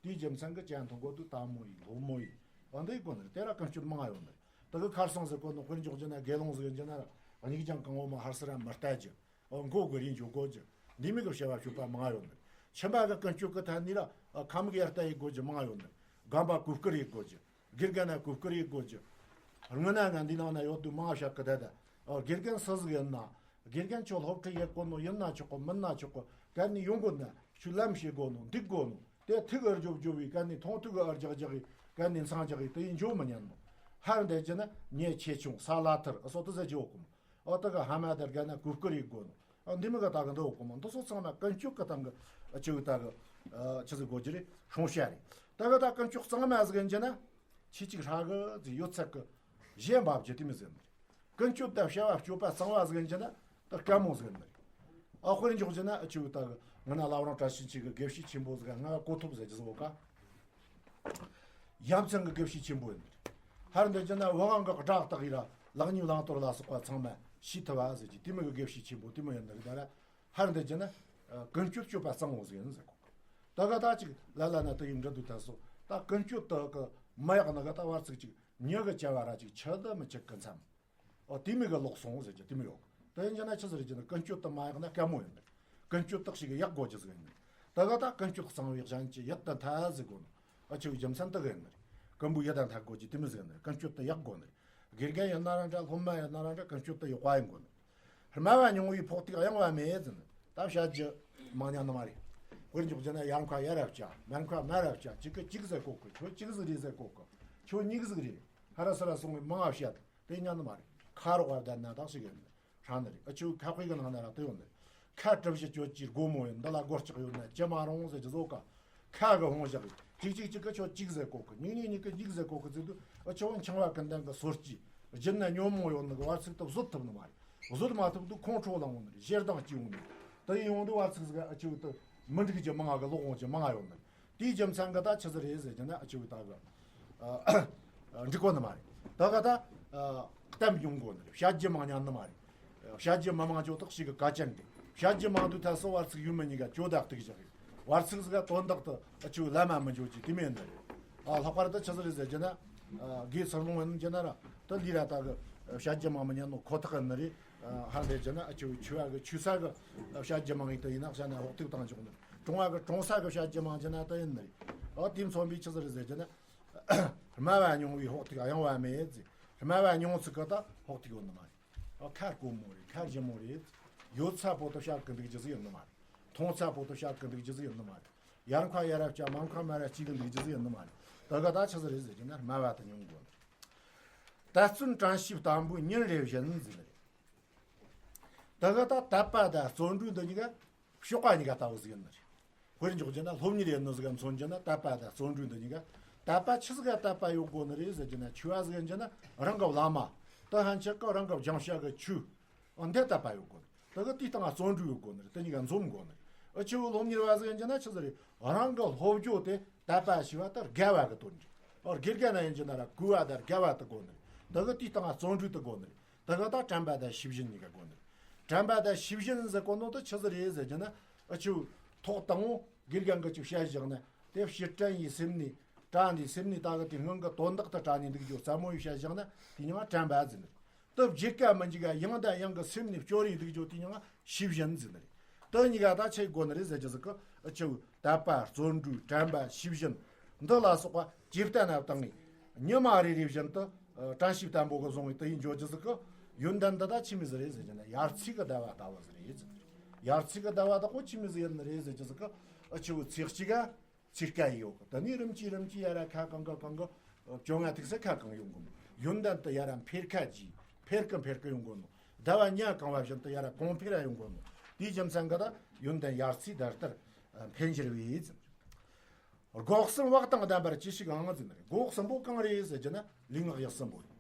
དེའི་རྒྱུ་མཚན་གྱིས་ཇ་འཐུང་གོ་དུས་དལ་མོ་ཡིན་སློབ་མོ་ཡིན། འོ་འདི་ཡི་གོ་ནི་རེད། དེ་ར་ཀུན་སྤྱོད་མང་ང་ཡོད་ནི་རེད། དེ་གི་ཁར་སང་ཟེར་གོ་ནོ། དཔེར་འཇོག་རྒྱུ་ན་དགེ་སློང་ཟིག་ཡིན་རྒྱུ་ན་ར། སྙིགས་ལྗང་གང་བོ་མ་ཧར་སི་ར་མི་ལྟ་རྒྱུ། འོ། མགོ་གི་རིན་འཇོག་དགོས་རྒྱུ། འདི་མོ་གི་བྱ་བ་སྤྱོད་པ་མང་ང་ཡོད་ནི་རེད། ཁྱིམ་པ་གི་ཀུན་སྤྱོད་གི་ཐད་ནས་ར། ཨ། ཁམས་གི་ཡར་ལྟ་ཡི་དགོས་རྒྱུ་མང་ང་ཡོད་ནི་རེད། རྒན་པ་གོས་བཀུར་ཡི་དགོས་རྒྱུ། དགེ་རྒན་ན་གོས་བཀུར་ཡི་དགོས་རྒྱུ། སྔོན་ན་ང་འདི་ནང་ན་ཡོད་དུས་མང་ང་བཤད་གི་ད་ད། ཨ། དགེ་རྒན་སུ་ཟིག་ཡིན་ན། དགེ་རྒན་ཁྱོད་སློབ་ཁྲིད་ཡེད་གོ་ནོ་ཡིན་ན་ཆོག་གི། མིན་ན་ཆོག་གི། ག་ནས་ཡོང་དགོས་ན་ཁྱོད་ལམ་ཤེས་དགོས་ནོ། འདུག་དགོས་ནོ། དེ་ཐུག་ཨར་རྒྱོབ་རྒྱོབ་བའི་གན་ནས་མཐོང་ཐུག་ཨར་རྒྱག་རྒྱག་གི་གན་ནས་མཚང་རྒྱག་གི་དེ་ཡིན་འཇོག་མི་ཉན་ནོ། ཧར་འདེད་ཀྱི་ན་ཉེ་ཆེ་ཆུང་ས་ལ་ཐར་ཨ་སོ་དུ་ཟེར་གྱི་འོ་ཀུ་མོ། ཨོ་ད་ག་ཧ་མ་དར་གན་ན་གུ་ཀུ་རེ་དགོ་ནོ། ཨ་འདི་མི་ག་ད་གི་འདི་འོ་ཀུ་མོ་འདི་སོ་ཚང་མ་ཀུན་སྤྱོད་གི་སྟེང་གི་ཨ་ཆུ་ད་གི་ཨ་ཆི་ཟིག་གོ་གྱི་རེད་སྲུང་བྱ་རེད། ད་ག་ད་ཀུན་སྤྱོད་གཙང་མ་ཟིག་ཡིན་གྱི་ན། ཆི་གཅིག་ཧྲ་གི་ཟིག་ཡོད་ཚད་གི་གཞན་འབབ་ཀྱི་དེ་མི་ཟེར་ནི་རེད། ཀུན་སྤྱོད་དང་བྱ་བ་སྤྱོད་པ་གཙང་བ་ཟིག་ཡིན་གྱི་ན་ད་དཀའ་མོ་ཟིག་ཡིན་ནི་རེད། ཨ་དཔེར་འཇོག་གྱི་ན་ཨ་ཆུ་ད་གི་ང་ན་བླ་བྲང་བཀྲ་ཤིས་འཁྱིལ་གི་དགེ་བཤེས་ཆེན་པོ་ཟིག་ང་གོ་ཐོབ་ཟེར་གྱི་ཟིག་འོ་ཀ། ཡ་མཚན་གི་དགེ་བཤེས་ཆེན་པོ་ཡིན་ནི་རེད། ཧར་འདི་གྱི་ན་བུ་གང་གི་སྒྲ་བཏགས་ཡིན་ར་ལག་གཉིས་བླང་དོར་ལ་སོགས་པ་ཚང་མ་ཤེས་ཐུབ་བ་ཟེར་གྱི་དེ་མི་གི་དགེ་བཤེས་ཆེན་པོ་དེ་མི་ཡིན་ནི་རེད་ད་ར། ཧར་འདི་གྱི་ན་ཀུན་སྤྱོད་སྤྱོད་པ་གཙང་བོ་ཟིག་ཡིན་ཟེར་གོ། ད་ག་ད་ཅིག་ལ་ལ་ན་དུ་ཡིན་འདྲ་འདུག་ད་སོ་ད་ཀུན་སྤྱོད་དུ་གི་མ་ཡག་ནི་ག་ད་བར་ཚིག་ཅིག་མྱི་གི་བྱ་བ་ར་ཅིག་ཆི་ད་མི་ཆི་གི་མཚམས། ཨོ་དེ་མི་གི་ལོག་སོང་ཟེར་གྱི་དེ་མི་ཡོད། དེ་ཡིན་གྱི་ན་ཆི་ཟེར་གྱི་ན་ཀུན་སྤྱོད་དུ་མ་ཡག་ན་དཀའ་མོ་ཡིན་ནི། ཀུན་སྤྱོད་དག་ཞིག་ཡག་དགོས་ཀྱི་ཟིག་ཡིན་ནི། ད་ག་ད་ཀུན་སྤྱོད་གཙང་བའི་གཞན་གྱི་ཡིད་དུ་འཐད་ཟེར་གོ་ནི། ཨ་ཆུ་རྒྱུ་མཚན་དག་ཡིན་ནི། ཀུན་པོའི་ཡིད་དུ་འཐད་དགོས་ཀྱི་དེ་མི་ཟིག་ཡིན་ནི། ཀུན་སྤྱོད་དུ་ཡག་དགོས་ནི། དགེ་རྒན་ཡིན་ན་ར་འདྲ་སློབ་མ་ཡིན་ན་ར་འདྲ་ཀུན་སྤྱོད་དུ་ཡག་པ་ཡིན་དགོས་ནི། སྨྲ་བ་མྱོང་བའི་ཕོག་ཐུག་གཡེང་བ་མེད་ཟེར་ནི། ད་བཤད་རྒྱུ་མང་ཉན་ནི་མ་རེད། དཔེར་འཇོག་རྒྱུ་ན་ཡར་མཁའ་ཡར་ར་བཀྱག་མར་མཁའ་མར་ར་བཀྱག་གཅིག་གི་གཅིག་ཟེར་གོ་གི་ཁྱོད་གཅིག་ཟིག་རེད་ཟེར་གོ་གི་ཁྱོད་གཉིས་ཟིག་རེད། ཧ་ར་སི་ར་སོང་བའི་མང་བ་བཤད་དེ་ཉན་ནི་མ་རེད། ཁ་རོག་བ་བསྡད་ན་དག་ཞིག་ཡོད་ནི་ཧྲ་ནི་རེད། ཨ་ཆུ་ཁ་དཔེ་གི་ནང་ན་ར་དེ་ཡོད་ནི་རེད། ཁ་གྲུ་བཞི་གཅོད་ཀྱི་སྒོ་མོ་ཡིན་འདི་ལ་སྒོ་ལྕགས་ཡོད་ན་ཅི་མ་རུང་ཟེར་གྱི་བཟོ་ཀ་ཁ་གི་ཧོང་བཞག་གཅིག་གཅིག་གཅིག་གི་ཆོ་གཅིག་ཟེར་གོ་གི་གཉིས་གཉིས་གཉིས་གི་གཉིས་ཟེར་གོ་གི་ཚིག་དུ་ཨ་ཆོ་འཆིང་བ་ཀུན་ལྡན་གི་སོར་གྱི་རྒྱུན་ན་ཉོན་མོངས་ཡོད་ནི་གི་བར་ཚིག་ཏུ་བཟོད་ཐུབ་ནི་མ་རེད། བཟོད་མ་ཐུབ་དུ་ཁོང་ཁྲོ་ལངས་ཡོང་ནི་རེད། ཞེ་སྡང་སྐྱེ་ཡོང་ནི་རེད། དེ་ཡིན་ཡོང་དུས་བར་ཚིག་ཟིག་ཨ་ཆུ་དུ་མི་འགྲིག་རྒྱུ་མང་ང་གི་ལོག་འོང་རྒྱུ་མང་ང་ཡོད་ནི་རེད། དེའི་རྒྱུ་མཚན་གི་ད་ཆི་ཟིག་རེད་ཟེར་རྒྱུ་ན་ཨ་ཆུ་ད་གི་འགྲིག་གོ་ནི་མ་རེད། ད་ག་ད་གཏམ་ཉུང་གོ་ནི་རེད། བཤད་རྒྱུ་མང་ཉན་ནི་མ་རེད། བཤད་རྒྱུ་མི་མང་ཇོ་དག་ཞིག་གི་ཀ་ཅན་རེད། བཤད་རྒྱུ་མང་དུས་ཐད་སོ་བར་ཚིག་ཡུལ་མི་གཉིས་ཀ་ཇོ་བདག་ཏིག་བཞག་རེད། བར་ཚིག་ཟིག་ག་དོན་དག་ཏུ་ཨ་ཆུ་ལ་མ་མི་འཇོག་ཅིག་དེ་མེད་ནི་རེད། ཨ་ལྷག་པར་དུ་ཆི་ཟིག་རེད་ཟེར་རྒྱུ་ན། དགེ་ཚུལ་སློང་ཡིན་རྒྱུ་ན་ར་དུ་ལི་ར་ད་གི་བཤད་རྒྱུ་མང་མི་ཉན་ནོ་ཁོ་ཐག་ཡིན་ནི་རེད། ཧ་ཟེར་རྒྱུ་ན་ཨ་ཆུ་ཆུ་བ་གི་ཆུ་ས་གི་བཤད་རྒྱུ་མང་ཡིན་དུ་ཡིན་ན་བཤད་ན་ཧོག་ཐུག་བཏང་འཇོག་ནི་གྲོང་བ་གི་གྲོང་ས་གི་བཤད་རྒྱུ་མང་རྒྱུ་ན་དུ་ཡིན་ནི་རེད། ཨ་དེ་མཚོན་པའི་ཆི་ཟིག་རེད་ཟེར་རྒྱུ་ན། སྨྲ་བ་མྱོང་བའི་ཕོག་ཐུག་གཡེང་བ་མེད་ཟེར། སྨྲ་བ་མྱོང་ཚུལ་གི་ད་ཕོག་ཐུག་ཡོད་ནི་མ་རེད། ཨ་ཁ་དཀོན་མོ་རེད། ཁ་ཞིམ་མོ་རེད། ཡོད་ཚད་པོ་ཏོ་བཤད་གི་འདུག་རྒྱུ་ཟིག་ཡིན་ནི་མ་རེད། མཐོང་ཚད་པོ་ཏོ་བཤད་གི་འདུག་རྒྱུ་ཟིག་ཡིན་ནི་མ་རེད། ཡར་མཁའ་ཡར་ར་བཀྱག་མར་མཁའ་མར་ར་སྐྱེ་གི་འདུག་རྒྱུ་ཟིག་ཡིན་ནི་མ་རེད། ད་ག་ད་ཆི་ཟིག་རེད་ཟེར་རྒྱུ་ན་སྨྲ་བ་དེ་མྱོང་དགོས་ནི་རེད། དད་བརྩོན་དྲན་ཤེས་བརྟན་པོའི་ཉིན་རེ་བཞིན་ཟེར་ནི་རེད། ད་ག་ད་དད་པ་དང་བརྩོན་འགྲུས་འདི་གཉིས་ཀ་གཤོག་པ་གཉིས་ཀ་ལྟ་བུ་ཟིག་ཡིན་ནི་རེད། དཔེར་འཇོག་རྒྱུ་ན་སློབ་གཉེར་ཡིན་ནི་ཟིག་ག་མཚོན་རྒྱུ་ན་དད་པ་དང་བརྩོན་འགྲུས་འདི་གཉིས་ཀ་དད་པ་ཆི་ཟིག་ག་དད་པ་ཡོད་དགོས་ནི་རེད་ཟེར་རྒྱུ་ན་ཆོས་པ་ཟིག་ཡིན་རྒྱུ་ན་རང་གི་བླ་མ་དེ་ཧན་ཆད་ཀ་རང་གི་སྦྱང་བྱ་གི་ཆོས་འདི་དད་པ་ཡོད་དགོས་ནི་རེད། ད་གི་དེའི་སྟེང་བརྩོན་འགྲུས་ཡོད་དགོས་ནི་རེད། དེ་གཉིས་ཀ་འཛོམས་དགོས་ནི་རེད། ཨ་ཆེ་བོ་སློབ་གཉེར་བ་ཟིག་ཡིན་རྒྱུ་ན་ཆི་ཟིག་རེད། རང་གི་སློབ་སྦྱོང་དེ་དད་པ་ཞེས་པ་དེ་དགའ་བ་གི་དོན་རེད། ཨོ་དགེ་རྒན་ན་ཡིན་རྒྱུ་ན་ར་གུས་པ་དང་དགའ་བ་དེ་དགོས་ནི་རེད། ད་གི་དེའི་སྟེང་བརྩོན་འགྲུས་དེ་དགོས་ནི་རེད། ད་ག་ད་དྲན་པ་དང་ཤེས་བཞིན་གཉིས་ཀ་དགོས་ནི་རེད། དྲན་པ་དང་ཤེས་བཞིན་ཟེར་གོ་ནོ་དེ་ཆི་ཟིག་རེད་ཟེར་རྒྱུ་ན། ཨ་ཆུ་ཐོག་དང་བོ་དགེ་རྒན་གྱིས་ཅིག་བཤད་བཞག་ན་དེ་ཕྱིར་དྲན་ཡིས་སེམས་ནས་དྲན་ནས་སེམས་ནས་ད་གི་དེ་སྔོན་གྱི་དོན་དག་དེ་དྲན་ནས་འདུག་རྒྱུ་ཙམ་མོ་ཡིས་བཤད་བཞག་ན་དེ་མྱིང་ང་དྲན་པ་ཟེར་ནི་རེད། དེ་བརྗེད་ཀ་མི་འཇུག་ག་ཡང་དང་ཡང་གི་སེམས་ནས་སྐྱོར་ཡིས་འདུག་རྒྱུ་དེ་མྱིང་ང་ཤེས་བཞིན་ཟེར་ནི་རེད། དེ་གཉིས་ཀ་ད་ཆི་དགོས་ནི་རེད་ཟེར་རྒྱུ་ཟིག་གི་ཨ་ཆུ་དད་པ་བརྩོན་འགྲུས་དྲན་པ་ཤེས་བཞིན་འདི་ལ་སོགས་པ་ཇེ་བརྟན་ན་བཏང་ངེས། ཉི་མ་རེ་རེ་བཞིན་དུ་ཨ་དྲན་ཤེས་བརྟན་པོ་གི་བཟུང་བའི་དེ་ཡིན་འཇོག་རྒྱུ་ཟིག་གི་ཡོན་ཏན་འདི་ད་ཆི་མོ་ཟིག་རེད་ཟེར་རྒྱུ་ན་ཡར་ཚེས་ཀྱི་ཟླ་བ་ལྟ་བུ་ཟིག་རེད་ཟེར། ཡར་ཚེས་ཀྱི་ཟླ་བ་དག་གོ་ཆི་མོ་ཟིག་ཡིན་ནི་རེད་ཟེར་རྒྱུ་ཟིག་གི་ཨ་ཆུ་ཚེས་གཅིག་ག་ཚེས་ཀ་ཡོད་གི། དེ་ནས་རིམ་གྱིས་རིམ་གྱིས་ཡར་ར་ཁ་གང་གི་གང་གི་བཅོ་ལྔ་ཐིག་ས་ཁ་གང་ཡོང་གི། ཡོན་ཏན་དེ་ཡར་ར་འཕེལ་ཁ་གྱིས་འཕེལ་གི་འཕེལ་གི་ཡོང་གོ་ནོ། ཟླ་བ་ཉ་གང་བ་བཞིན་དུ་ཡར་ར་གོང་འཕེལ་ར་ཡོང་གོ་ནོ། དེའི་རྒྱུ་མཚན་གི་ད་ཡོན་ཏན་ཡར་ཚེས་ཟླ་ལྟར་འཕེལ་འགྱུར་བའི་ཟེར། སྒོ་གསུམ་བག་དང་ལྡན་པར་གྱིས་ཤིག་ཨང་ཟེར་ནི་རེད། སྒོ་གསུམ་པོ་གང་རེད་ཟེར་རྒྱུ་ན་ལུས་ངག་ཡིད་གསུམ་པོ་རེད།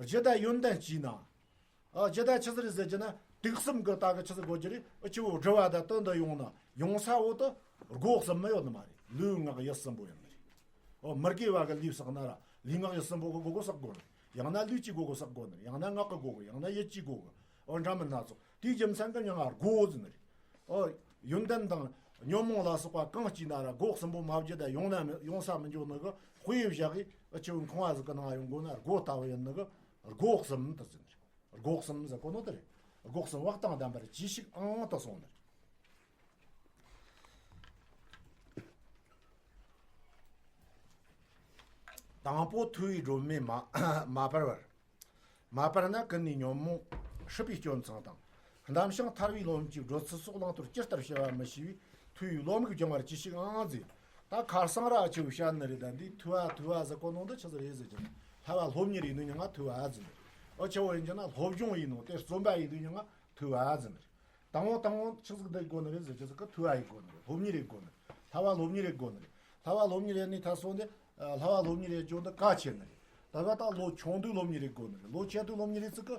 རྒྱུ་དང་ཡོན་ཏན་གྱིས་ན། ཨ་རྒྱུ་དང་ཆི་ཟིག་རེད་ཟེར་རྒྱུ་ན་དུག་གསུམ་གི་ད་གི་ཆི་ཟིག་གོ་རྒྱུ་རེད། ཨ་ཆི་བོ་སྒྲུབ་པ་དང་དོན་དུ་ཡོང་ན་ཡོང་ས་བོ་དུ་སྒོ་གསུམ་མི་ཡོད་ནི་མ་རེད། ལུས་ངག་ཡིད་གསུམ་པོ་ཡོད་ནི་རེད། ཨོ་མི་དགེ་བ་གི་ལུས་བསགས་ན་ར་ལུས་ངག་ཡིད་གསུམ་པོ་གི་སྒོ་གོ་བསགས་དགོས་ནི། ཡང་ན་ལུས་ཀྱི་སྒོ་གོ་བསགས་དགོས་ནི། ཡང་ན་ངག་གི་སྒོ་གོ། ཡང་ན་ཡིད་ཀྱི་སྒོ་གོ། ཨོ་འདྲ་མིན་སྣ་ཚོགས་དེའི་རྒྱུ་མཚན་གི་མྱིང་ང་སྒོ་ཟེར་ནི་རེད། ཨོ་ཡོན་ཏན་དང་ཉོན་མོངས་ལ་སོགས་པ་གང་སྐྱེས་ན་ར་སྒོ་གསུམ་པོ་མ་བརྒྱུད་ད་ཡོང་ན་མི་ཡོང་ས་མི་འཇོག་ནི་གི་དཔེ་བཞག་གི་ཨ་ཆི་བོ་ཁང་བ་ཟིག་གི་ནང་ཡོང་དགོས་ན་སྒོ་ལྟ་བུ་ཡིན་ནི་གི་སྒོ་གསུམ་དུ་ཟེར་ནི་རེད། སྒོ་གསུམ་ཟེར་གོ་ནོ་དེ་རེད། སྒོ་གསུམ་བག་དང་ལྡན་པར་གྱིས་ཤིག་ཨང་དུ་སོང་ནི་རེད། དང་པོ་ཐུ་བའི་སྒྲོན་མེ་མ་མ་སྤར་བར། མ་སྤར་ན་ཀུན་ནས་ཉོན་མོངས་སྲིད་པའི་སྐྱོན་མཚང་དང་། བསྡམས་ཤིང་ཐར་བའི་ལོ་འབབ་ཀྱི་བགྲོད་ཚུལ་སོགས་བླང་དོར་ཇི་ལྟར་བྱ་བ་མི་ཤེས་པས་ཐུ་བའི་བློ་མིག་སྦྱང་བར་གྱིས་ཤིག་ཨང་ཟེར། ད་ཁ་སང་ར་ཨ་ཆེ་བོ་བཤད་ནི་རེད། ད་འདི་ཐོས་པ་ཐོས་པ་ཟེར་གོ་ནོ་འདི་ཆི་ཟིག་རེད་ཟེར་གྱི་ན། ལྷ་བ་སློབ་གཉེར་ཡིན་ནི་ཉང་ང་ཐོས་པ་ཟེར་ནི། ཨ་ཆེ་བོ་ཡིན་གྱི་ན་སློབ་སྦྱོང་ཡིན་ནོ་དེ་རྩོམ་པ་ཡིན་ནི་ཉང་ང་ཐོས་པ་ཟེར་ནི་རེད། དང་པོ་དང་པོ་ཆི་ཟིག་འདི་དགོ་ནི་རེད་ཟེར་གྱི་ཟིག་གི་ཐོས་པ་ཡིན་དགོ་ནི་རེད། སློབ་གཉེར་ཡིན་དགོ་ནི་རེད། ལྷ་བ་སློབ་གཉེར་ཡིན་དགོ་ནི་རེད། ལྷ་བ་སློབ་གཉེར་ཡིན་རྒྱུ་འདི་གལ་ཆེ་ནི་རེད། ད་ག་ད་ལོ་ཆུང་དུས་སློབ་གཉེར་ཡིན་དགོ་ནི་རེད། ལོ་ཆེ་དུས་སློབ་གཉེར་ཡིན་ཟིག་གི་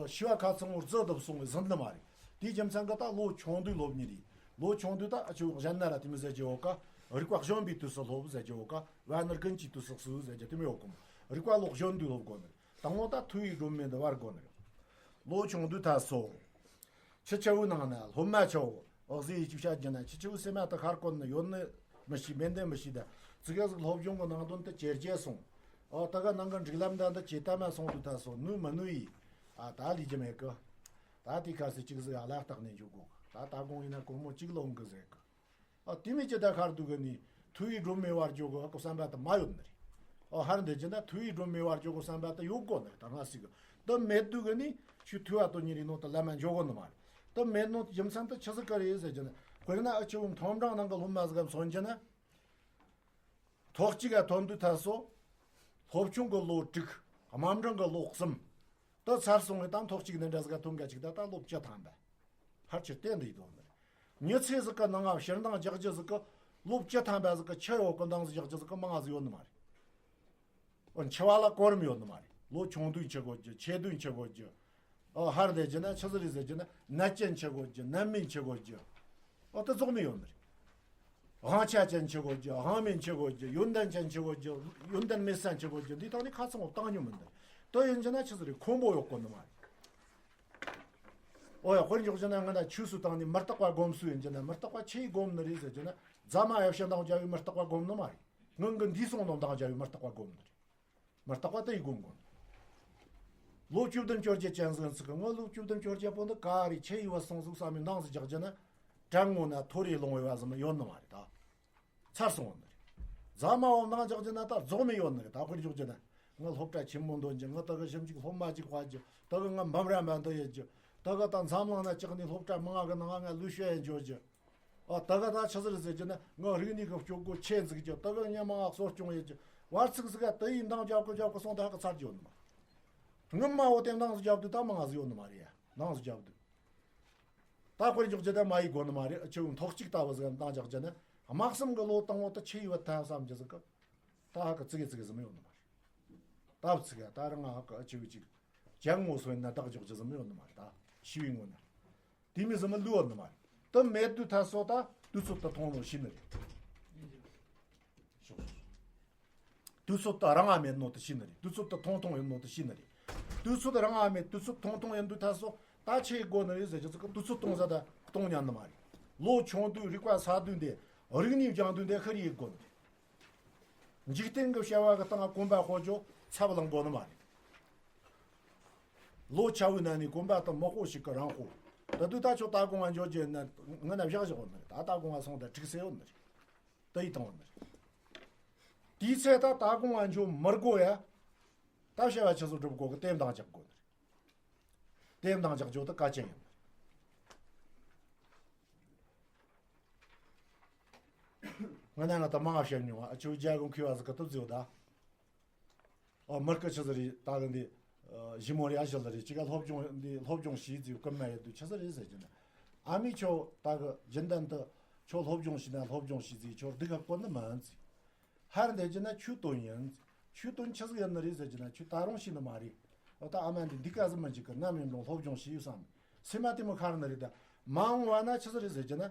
ཤི་བ་ཁ་ཚང་བོར་རྫི་དུ་སོང་བའི་ཟིན་ནི་མ་རེད། དེའི་རྒྱུ་མཚན་གི་ད་ལོ་ཆུང་དུས་སློབ་གཉེར་ཡིན། ལོ་ཆུང་དུས་ད་ཨ་ཆུ་གཞན་ན་ར་དེ་མི་ཟེར་གྱི་འོ་ཀ། རིག་པ་གཞོན་པའི་དུས་སུ་སློབ་ཟེར་གྱི་འོ་ཀ། བ་ནི་ཀུན་གྱི་དུས་སུ་སུ་ཟེར་གྱི་དེ་མི་འོ་ཀ་མོ། རིག་པ་ལོ་གཞོན་དུས་སློབ་དགོ་ནི་རེད། དང་པོ་ད་ཐོས་པའི་སྒྲོན་མེ་འདི་བར་དགོ་ནི་རེད། ལོ་ཆུང་དུས་ད་སོ། ཁྱི་ཆེ་བོའི་ནང་ན་སློབ་མ་ཆེ་བོ་འོག་ཟེ་ཡི་ཅིག་བཤད་རྒྱུ་ན། ཁྱི་ཆེ་བོའི་སེམས་མ་ད་ཁར་བཀོད་ནི་ཡོད་ནི་མི་ཤེས། མེད་འདི་མི་ཤེས། ད་ཙི་གེ་ཟིག་སློབ་སྦྱོང་གི་ནང་དོན་དུ་ཇེ་རྒྱས་སོང་། ཨོ་ད་ག་ནང་གི་འགྲིག་ལམ་ད་འདི་ཇེ་དམ་མ་སོང་དུས་ད་སོ་ནུས་མི་ནུས་ཡིན། ཨ་ད་ལས་རྒྱུ་མེད་གི། ད་དེ་ཁ་སི་ཅིག་ཟིག་ཨ་ལ་བརྟག་ནས་འཇུག་དགོ་གི། ད་ད་དགོང་ཡིན་ན་སྒོར་མོ་གཅིག་ལོངས་གི་ཟེར་གི། ཨ་དེ་མི་ཅི་ད་ཁར་འདུག་གི་ནི་ཐོས་པའི་སྒྲོན་མེ་བར་འཇོག་གི་བསམ་པ་ད་མ་ཡོད་ནི་རེད། ཨོ་ཧར་འདི་ཅི་ན་ཐོས་པའི་སྒྲོན་མེ་བར་འཇོག་གི་བསམ་པ་ད་ཡོད་དགོ་ནི་རེད། ད་ང་སི་གི་ད་མེད་འདུག་གི་ནི་ཆུ་ཐོས་པ་དོན་གཉེར་ཡིན་ནོ་ད་ལམ་མ་འཇོག་གོ་ནི་མ་རེད། ད་མེད་ནོ་རྒྱུ་མཚན་ད་ཆི་ཟིག་གི་རེད་ཟེར་གྱི་ན། དཔེར་ན་ཨ་ཆུ་བོ་མཐོ་འབྲིང་ནང་གི་སློབ་མ་ཟིག་གམ་སོན་གྱི་ན། ཐོག་གཅིག་ག་ཐོན་དུས་ད་སོ། སློབ་ཆུང་གི་ལོ་དྲུག་དམའ་འབྲིང་གི་ལོ་གསུམ། ད་ཚར་སོང་བའི་དང་ཐོག་གཅིག་ནས་འདྲ་ཟིག་ག་ཐོན་ག་ཅིག་ད་ད་སློབ་བཅུ་ཐམ་པ། ཕལ་ཆེར་བསྟན་འདི་ཡི་དོན་ནི་རེད། མི་ཚེ་ཟིག་གི་ནང་ང་ཕྱིར་འདང་རྒྱག་རྒྱུ་ཟིག་གི་སློབ་བཅུ་ཐམ་པ་ཟིག་གི་ཆེ་བོ་གི་འདང་ཟིག་རྒྱག་རྒྱུ་ཟིག་གི་མང་ང་ཟིག་ཡོད་ནི་མ་རེད། འོ་འཆི་བ་ལ་གོ་རིམ་ཡོད་ནི་མ་རེད། ལོ་ཆུང་དུས་འཆི་དགོས་རྒྱུ། ཆེ་དུས་འཆི་དགོས་རྒྱུ། ཨོ་ཧར་འདི་ཅི་ན་ཆི་ཟིག་རེད་ཟེར་གྱི་ན། ནད་ཅན་འཆི་དགོས་རྒྱུ། ནད་མེད་འཆི་དགོས་རྒྱུ། ཨོ་ད་རྫོགས་མེད་ཡོད་ནི་རེད། དབང་ཆ་ཅན་འཆི་དགོས་རྒྱུ། དབང་མེད་འཆི་དགོས་རྒྱུ། ཡོན་ཏན་ཅན་འཆི་དགོས་རྒྱུ། ཡོན་ཏན་མེད་ས་འཆི་དགོས་རྒྱུ། འདི་དག་ནི་ཁ་ཚང་བོ་བཏང་མྱོང་མི་འདུག། ད་ཡིན་གྱི་ན་ཆི་ཟིག་རེད། ཁོམ་པོ་ཡོད་གོ་ནི་མ་རེད། ཨོ་ཡ་དཔེར་འཇོག་གྱི་ན་ང་ན་ཆོས་སུ་བཏང་ནས་མི་རྟག་པ་སྒོམ་སུ་ཡིན་གྱི་ན། མི་རྟག་པ་ཆི་ཡིས་སྒོམ་ནི་རེད་ཟེར་གྱི་ན། རྫ་མ་ཡབ་ཤ་འདང་རྒྱ་བའི་མི་རྟག་པ་སྒོམ་ནི་མ་རེད། སྔོན་གྱི་འདས་སོང་ནང་འདང་རྒྱ་བའི་མི་རྟག་པ་སྒོམ་ནི་རེད། མི་རྟག་པ་དེ་ཡི་སྒོམ་དགོས། ལོ་བཅུ་བདུན་བཅོ་བརྒྱད་ཅན་ཟིག་ཚིག་གི་ངོ་། ལོ་བཅུ་བདུན་བཅོ་བརྒྱད་པོ་འདི་ག་རེ་ཆི་ཡི་བ་སོང་ཟིག་བསམ་མི་འདང་ཟིག་རྒྱག་རྒྱུ་ན། དྲན་ངོ་ན་ཐོ་རེ་ལོང་བའི་བ་ཟིག་མི་ཡོད་ནི་མ་རེད་ད། ཚར་སོང་བ་ནི་རེད། རྫ་མ་བ་འདང་རྒྱག་རྒྱུ་ན་ད་རྫོགས་མེད་ཡོད་ནི་རེད། ད་དཔེར་འཇོག་རྒྱུ་ན། ང་སློབ་གྲྭ་ཆེན་མོ་འདོན་རྒྱུ། ང་ད་གི་ཞིབ་འཇུག་སློབ་མ་ཅིག་དཔའ་རྒྱུ། ད་གི་ང་འབུམ་རམས་པ་འདི་ཡེད་རྒྱུ། ད་གི་ད་འཛམ་གླིང་ན་ཅིག་ནི་སློབ་གྲྭ་མང་ང་གི་ནང་ང་ལུས་ཤེས་ཡེད་འཇོག་རྒྱུ། ཨ་ད་ག་ད་ཆི་ཟིག་རེད་ཟེར་གྱི་ན། ང་རིག་གནས་ཀྱི་སྤྱོད་སྒོ་ཆེ་འཛུགས་རྒྱུ། ད་ག་ཉི་མ་ང་གསོ་སྐྱོང་ཡེད་རྒྱུ། བར་ཚིག་ཟིག་ག་དེ་ཡིས་འདང་རྒྱབ་གི་རྒྱབ་གི་སོང་ད་ག་ཚར་རྒྱུ་ཡོད་ནི་མ་རེད། སྔོན་མ་འོ་དེ་འདང་ཟིག་རྒྱབ་དུས་ད་མང་ང་ཟིག་ཡོད་ནི་མ་རེད་ཡ། འདང་ཟིག་རྒྱབ་དུས། ད་དཔེར་འཇོག་རྒྱུ་ད་མ་ཡི་དགོས་ནི་མ་རེད། ཨ་ཆུ་ཐོག་གཅིག་ལྟ་བུ་ཟིག་འདང་རྒྱག་རྒྱུ་ན། དམག་གསུམ་གི་ལོ་དང་བོ་ད་ཆི་ཡི་བ་ཐལ་བསམ་རྒྱུ་ཟིག་གི། ད་ཧ་གི་ཙི་གེ་ཙི་གེ་ཟིག་མི་ཡོད་ནི་མ་རེད། ད་བུ་ཙི་གེ་ད་རང་ང་ཧ་གི་ཨ་ཆུ་ཅིག་ཅང་ངོ་སོ་ན་བདག་འཇོག་རྒྱུ་ཟིག་མི་ཡོད་ནི་མ་རེད། ད་ཤི་བའི་ངོ་ན། དེ་མི་ཟིན་མི་ལུས་བ་ནི་མ་རེད། དེ་མེད་དུས་ཐ་སོ་ད་དུས་ཚོད་དུ་ཐུང་ནོ་ཤི་ནི་རེད། དུས་ཚོད་དུ་རང་ང་མེད་ནོ་དུ་ཤི་ནི་རེད། དུས་ཚོད་དུ་ཐུང་ཐུང་ཡིན་ནོ་དུ་ཤི་ནི་རེད། དུས་ཚོད་རང་ང་མེད། དུས་ཚོད་ཐུང་ཐུང་ཡིན་དུས་ཐ་སོ་ད་ཆི་དགོས་ནི་རེད་ཟེར་རྒྱུ་ཟིག་གི་དུས་ཚོད་གཏོང་ས་ད་གཏོང་ཉན་ནི་མ་རེད། ལོ་ཆུང་དུས་རིག་པ་གསར་དུས་འདི་རིག་གནས་སྦྱང་དུས་འདི་ཤི་རེ་ཡེད་དགོས་ནི་རེད། འཇིག་རྟེན་གྱི་བྱ་བ་གི་སྟེང་གོམ་པ་སྤོ་རྒྱུ་ཚབ་ལང་དགོས་ནི་མ་རེད། ལོ་ཆ་བོའི་ནང་ནས་གོམ་པ་དང་མི་སྤོ་ཞིག་གི་རང་སྤོ། ད་དུས་ད་ཆོ་ད་དགོང་ང་འཇོག་རྒྱུ་ན་ང་ན་བཞག་བཞག་ཡོད་ནི་རེད། ད་ད་དགོང་ང་སོང་ད་འགྲིག་སེ་ཡོད་ནི་རེད། ད་ཡི་བཏང་བ་ནི་རེད། དེའི་ཚེ་ད་ད་དགོང་ང་འཇོག་མི་དགོས་ཡ། ད་བྱ་བ་ཆི་ཟིག་སྒྲུབ་དགོས་གི་དེ་འདང་རྒྱག་དགོས་ནི་རེད། དེ་འདང་རྒྱག་རྒྱུ་ད་གལ་ཆེན་ཡིན་ནི་རེད། ང་ན་ང་ད་མང་ང་བཤད་མྱོང་བ། ཨ་ཆུ་རྒྱ་གུང་ཁུ་བ་ཟིག་གི་ཏུ་ཟིག་ད། ཨོ་མི་སྐུ་ཆི་ཟིག་རེད་ད་གི་འདི། ཨ་ཞི་མོ་རེད་ཨ་ཞི་ལ་རེད་ཅིག་ག་སློབ་སྦྱོང་འདི་སློབ་སྦྱོང་བྱས་ཟིག་སྐུ་མ་ཡོད་དུས་ཆི་ཟིག་རེད་ཟེར་གྱི་ན། ཨ་མས་ཁྱོད་ད་གི་རྒྱུན་ལྡན་དུ་ཁྱོད་སློབ་སྦྱོང་བྱས་ན་སློབ་སྦྱོང་བྱས་ཟིག་ཁྱོད་སྡུག་ག་གོ་ནི་མིན་ཟིག། ཧར་འདེད་གྱི་ན་ཆོས་དོན་ཡིན། ཆོས་དོན་ཆི་ཟིག་ཡིན་ནི་རེད་ཟེར་གྱི་ན་ཁྱོད་ད་རུང་ཤེས་ནི་མ་རེད། ཨོ་ད་ཨ་མ་འདི་འདི་ག་ཟིག་མི་འཇིག་གི་ནམ་ཡིན་རུང་སློབ་སྦྱོང་བྱས་ཡོད་བསམ། སེམས་མ་དེ་མོ་ཁར་ནི་རེད་ད། མ་འོངས་བ་ན་ཆི་ཟིག་རེད་ཟེར་གྱི་ན།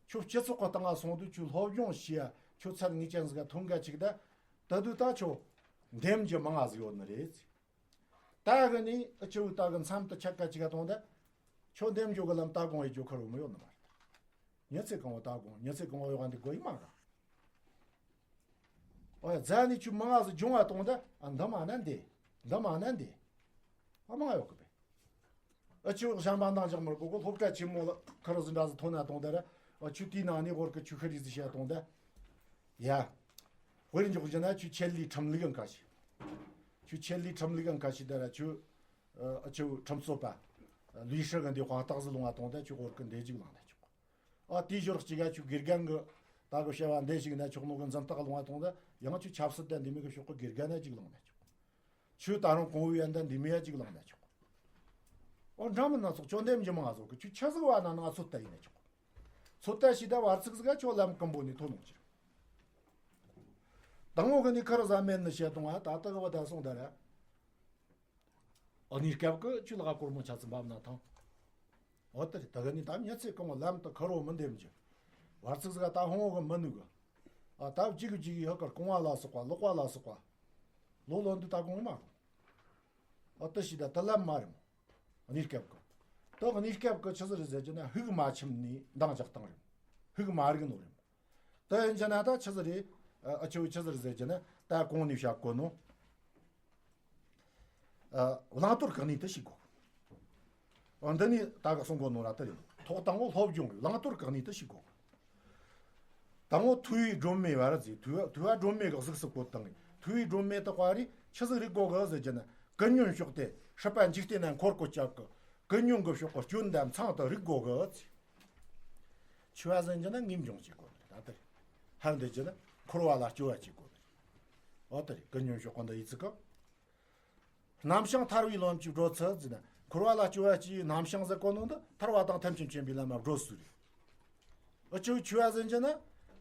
ཁྱོད་སྤྱི་ཚོགས་གི་སྟེང་ང་སོང་དུས་ཁྱོད་སློབ་སྦྱོང་བྱས་ཡ་ཁྱོད་ཚད་ངེས་ཅན་ཟིག་ག་ཐོན་ག་ཅིག་ད། ད་དུས་ད་ཁྱོད་འདེམ་རྒྱུ་མང་ང་ཟིག་ཡོད་ནི་རེད། ད་གི་ནི་ཨ་ཆུ་ད་གི་མཚམས་དུ་ཆད་ག་ཅིག་ག་གཏོང་ད། ཁྱོད་འདེམ་རྒྱུ་གི་ལམ་ད་དགོང་ཡེ་རྒྱུ་ཁར་བོ་མི་ཡོད་ནི་མ་རེད། ཉི་ཚེ་གང་བོ་ད་དགོང་ཉི་ཚེ་གང་བོ་ཡོད་ག་འདི་དགོས་ཡི་མ་ག། ཨོ་ཡ་རྫ་ནི་ཆུ་མང་ང་ཟིག་འབྱུང་བ་གཏོང་ད། ཨ་འདི་མ་ན་འདི། འདི་མ་ན་འདི། ཨ་མང་ང་ཡོད་གི་པས། ཨ་ཆུ་གཞན་པ་འདང་རྒྱག་མི་དགོས་གོ། སློབ་གྲྭ་ཆེན་མོ་ལ་ཁ་རོ་ཟིན་འདྲ་ཟིག་ཐོན་ན་གཏོང་ད་ར། ཨ་ཆུ་དེའི་ནང་ནས་ཧོར་གི་ཆུ་ཤི་རི་ཟིག་བྱས་གཏོང་ད། ཡ། དཔེར་འཇོག་རྒྱུ་ན་ཆུ་ཆེད་ལས་ཁྲིམས་ལུགས་འགའ་ཞིག། ཆུ་ཆེད་ལས་ཁྲིམས་ལུགས་འགའ་ཞིག་ད་ར་ཆུ། ཨ་ཆུ་ཁྲིམས་རྩོད་པ། ལུས་ཧྲི་གི་འདི་དཔང་རྟགས་ཟིག་ལོང་ང་གཏོང་ད་ཆུ་ཧོར་གི་འདས་རྒྱུག་ལངས་ད་ཆོག། ཨ་དེའི་ཞོར་གཅིག་ག་ཆུ་དགེ་རྒན་གི་ ད་གི་བྱ་བ་འདི་ཞིག་ན་ཆོག་ནོ་གི་འཛིན་སྟེགས་ལོང་བ་དང་ད་ཡང་ཆོས་ཆབ་སྲིད་དང་འདི་མོ་གི་ཕྱོགས་གི་དགེ་རྒན་ན་ཅིག་ལོང་ན་ཆོག་ཆོས་ད་རུང་གོང་བུ་ཡན་དང་འདི་མོ་ཡ་ཅིག་ལོང་ན་ཆོག་ཨོ་འདྲ་མིན་སྣ་ཚོགས་ཅོ་འདེམ་གྱི་མང་ང་ཟོ་གི་ཆོས་ཆི་ཟིག་བ་ན་ན་ཚོད་ལྟ་ཡིན་ན་ཆོག་ཚོད་ལྟ་ཞིག་ད་བར་ཚིགས་ཟིག་ཆོ་ལམ་ཀུན་པོ་ནས་ཐོན་ནོ་ཅི། དང་བོ་གི་ནི་ཁར་ཟ་མེད་ནི་བཤད་དང་ཨ་ད་ལྟ་གི་བ་ད་སོང་ད་ར། ཨ་ནི་སྐབས་ཀྱི་ཆུ་ལག་སྐོར་མོ་ཆ་ཚིམ་པ་ན་ཐང་། འོ་དེ་རེད། ད་ག་ནི་ད་མྱི་ཚེ་གང་བ་ལམ་དུ་ཁར་བོ་མི་འདེམ་རྒྱུ། བར་ཚིགས་ཟིག་ད་ཧོང་བོ་གི་མི་ནུས་གི། ཨ་ད་གཅིག་གི་གཅིག་གི་ཧ་ཀར་གོང་བ་ལ་སོགས་པ་ལོག་པ་ལ་སོགས་པ། ལོ་ལོན་དུ་ད་གོང་མ་རུང་། ཨ་དེ་ཞིག་ད་དེ་ལམ་མ་རེད་མོ། ཨ་ནི་སྐབས་ཀྱི། ད་ག་ནི་སྐབས་ཀྱི་ཆི་ཟིག་རེད་ཟེར་རྒྱུ་ན་ཧུག་མ་ཆིམ་ནི་འདང་རྒྱག་སྟངས་རེད། ཧུག་མ་རིག་ནོ་རེད་མོ། དེ་ཡིན་རྒྱུ་ན་ད་ཆི་ཟིག་རེད། ཨ་ཆི་བོ་ཆི་ཟིག་རེད་ཟེར་རྒྱུ་ན་ད་གོང་ནས་བཤད་གོ་ནོ། ཨ་བླང་དོར་བཀག་ནས་དེ་ཤེས་དགོས། ཨ་འདི་ནས་ད་ག་གསུང་གོ་ནོ་ར་དེ་རེད། ཐོག་དང་བོ་སློབ་སྦྱོང་བླང་དོར་བཀག་ནས་དེ་ཤེས་དགོས། དང་བོ་ཐུ་བའི་སྒྲོན་མེ་བར་ཟེར། ཐུ་བ་ཐུ་བ་སྒྲོན་མེ་གི་གཟུགས་སུ་བཀོད་དང་། ཐུ་བའི་སྒྲོན་མེ་དག་པ་རེད། ཆི་ཟིག་རིག་གོ་གི་ཟེར་རྒྱུ་ན་ཀུན་ཉོན་ཕྱོགས་དེ་སྲིད་པ་འཇིག་རྟེན་ན་འཁོར་གོ་ཅག་གི་ཀུན་ཉོན་གི་ཕྱོགས་གི་སྐྱོན་དང་མཚང་དུ་རིག་གོ་གི་ཟེར། ཆི་བ་ཟེར་རྒྱུ་ན་ངེས་འབྱུང་བྱེད་དགོས་ནི་རེད། ད་དེ་རེད། ཧར་འདི་རྒྱུ་ན་འཁོར་བ་ལ་སྐྱོ་བ་བྱེད་དགོས་ནི་རེད། འོ་དེ་རེད། ཀུན་ཉོན་ཕྱོགས་གི་འདི་ཡི་ཚིག་གི། རྣམ་བྱང་ཐར་བའི་ལམ་གྱི་བགྲོད་ཚུལ་ཟེར་ན་འཁོར་བ་ལ་སྐྱོ་བ་སྐྱེ་བའི་རྣམ་བྱང་ཟེར་གོ་ནོ་འདི་ཐར་བ་དང་ཐམས་ཅད་མཁྱེན་པའི་ལམ་ལ་བགྲོད་ཚུལ་རེད། ཨ་ཆི་བོ་ཆི་བ་ཟེར་རྒྱུ་ན་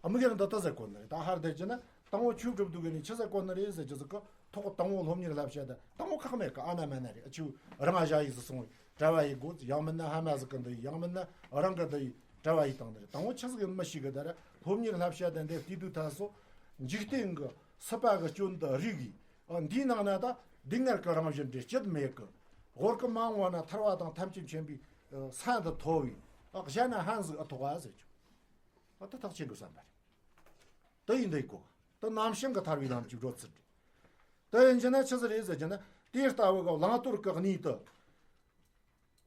དམིགས་ཡུལ་འདི་ལྟ་ཟེར་གོ་ནི་རེད། ད་ཧར་འདི་རྒྱུ་ན་དང་བོ་ཆོས་སྒྲུབ་དུས་གི་ནི་ཆི་ཟེར་གོ་ནི་རེད་ཟེར་རྒྱུ་ཟིག་གི། ཐོག་དང་བོ་སློབ་གཉེར་བསླབ་བྱ་དང་དང་བོ་ཁག་མེད་གི། ཨ་ན་མ་ན་རེད། ཨ་ཆི་བོ་རང་ང་ཞ་ཡིས་སུ་སོང་བའི་གྲྭ་བ་ཡིན་དགོས། ཡང་མིན་ན་ཕ་མ་ཟིག་གི་འདི་ཡིས། ཡང་མིན་ན་རང་གི་འདི་ཡིས་གྲྭ་བ་ཡིས་བཏང་ནི་རེད། དང་བོ་ཆི་ཟིག་ཡིན་མི་ཤེས་གི། ད་ར་སློབ་གཉེར་བསླབ་བྱ་དང་འདི་བལྟས་དུས་ད་སོ་འཇིག་རྟེན་གི་སྲིད་པ་གི་སྐྱོན་དུ་རིག་གི། ཨ་འདིའི་ནང་ན་ད་སྡུག་བསྔལ་གི་རང་བཞིན་དེ་སྐྱིད་མེད་གི། འོག་གི་མ་འོངས་པ་ན་ཐར་བ་དང་ཐམས་ཅད་མཁྱེན་པའི་ས་འདི་ཐོབ་བས། ཨ་གཞན་ན་ཕན་ཟིག་ཨ་ཐོགས་ཨ་ཟེར་ཆོག་ཨ་ད་ཐག་ཆོད་དགོས་བསམ་པ་རེད། དེ་ཡིན་འདི་གོ། དེ་རྣམ་བྱང་གི་ཐར་བའི་ལམ་གྱི་བགྲོད་ཚུལ་རེད། དེ་ཡིན་རྒྱུ་ན་ཆི་ཟིག་རེད་ཟེར་རྒྱུ་ན་དེ་ལྟ་བུ་གི་བླང་དོར་གི་གནས་དེ།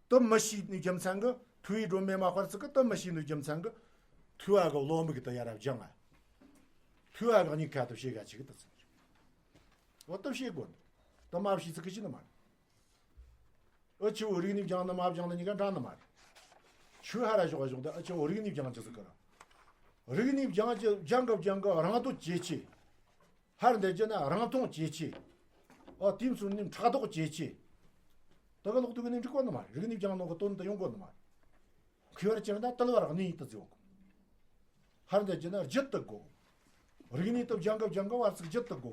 དེ་མི་ཤེས་ནི་རྒྱུ་མཚན་གི་ཐུ་བའི་སྒྲོན་མེ་མ་སྤར་ཚིག་གི། དེ་མི་ཤེས་ནི་རྒྱུ་མཚན་གི་ཐུ་བ་གི་བློ་མིག་དེ་ཡར་ར་སྦྱང་ང་། ཐུ་བ་གི་གཉིས་ཀ་དེ་ཤེས་ག་ཆི་གི་དེ་ཚིག་རེད། འོ་དེ་ཤེས་དགོས་ནི། དེ་མ་ཤེས་ཚིག་གི་ཤེས་ནི་མ་རེད། ཨ་ཆི་བོ་རིག་གནས་སྦྱང་ནི་མ་སྦྱང་ནི་གཉིས་ཀ་འདྲ་ནི་མ་རེད། ཆོས་ཧར་ར་ཞོག་ཞོག་དེ་ཨ་ཆི་བོ་རིག་གནས་སྦྱང་རྒྱུ་ཟིག་གི་ར། རིག་གནས་སྦྱང་རྒྱུ་སྦྱང་གི་སྦྱང་གི་རང་འདོད་ཇེ་ཆེ། ཧར་འདི་རྒྱུ་ན་རང་མཐོང་ཇེ་ཆེ། ཨ་དེ་ཚོ་ནི་ཕྲག་དོག་ཇེ་ཆེ། དེ་གི་ལོག་དུས་གི་ནི་འགྲིག་གོ་ནི་མ་རེད། རིག་གནས་སྦྱང་ནོ་གི་དོན་དེ་ཡོང་གོ་ནི་མ་རེད། མཁས་པར་གྱུར་ན་དལ་བ་རག་ནི་ཡིན་དུ་བརྩི་བ་གོ། ཧར་འདི་རྒྱུ་ན་རྒྱུད་དུ་དགོ། རིག་གནས་དེ་སྦྱང་གི་སྦྱང་གི་བར་ཚིག་རྒྱུད་དུ་དགོ།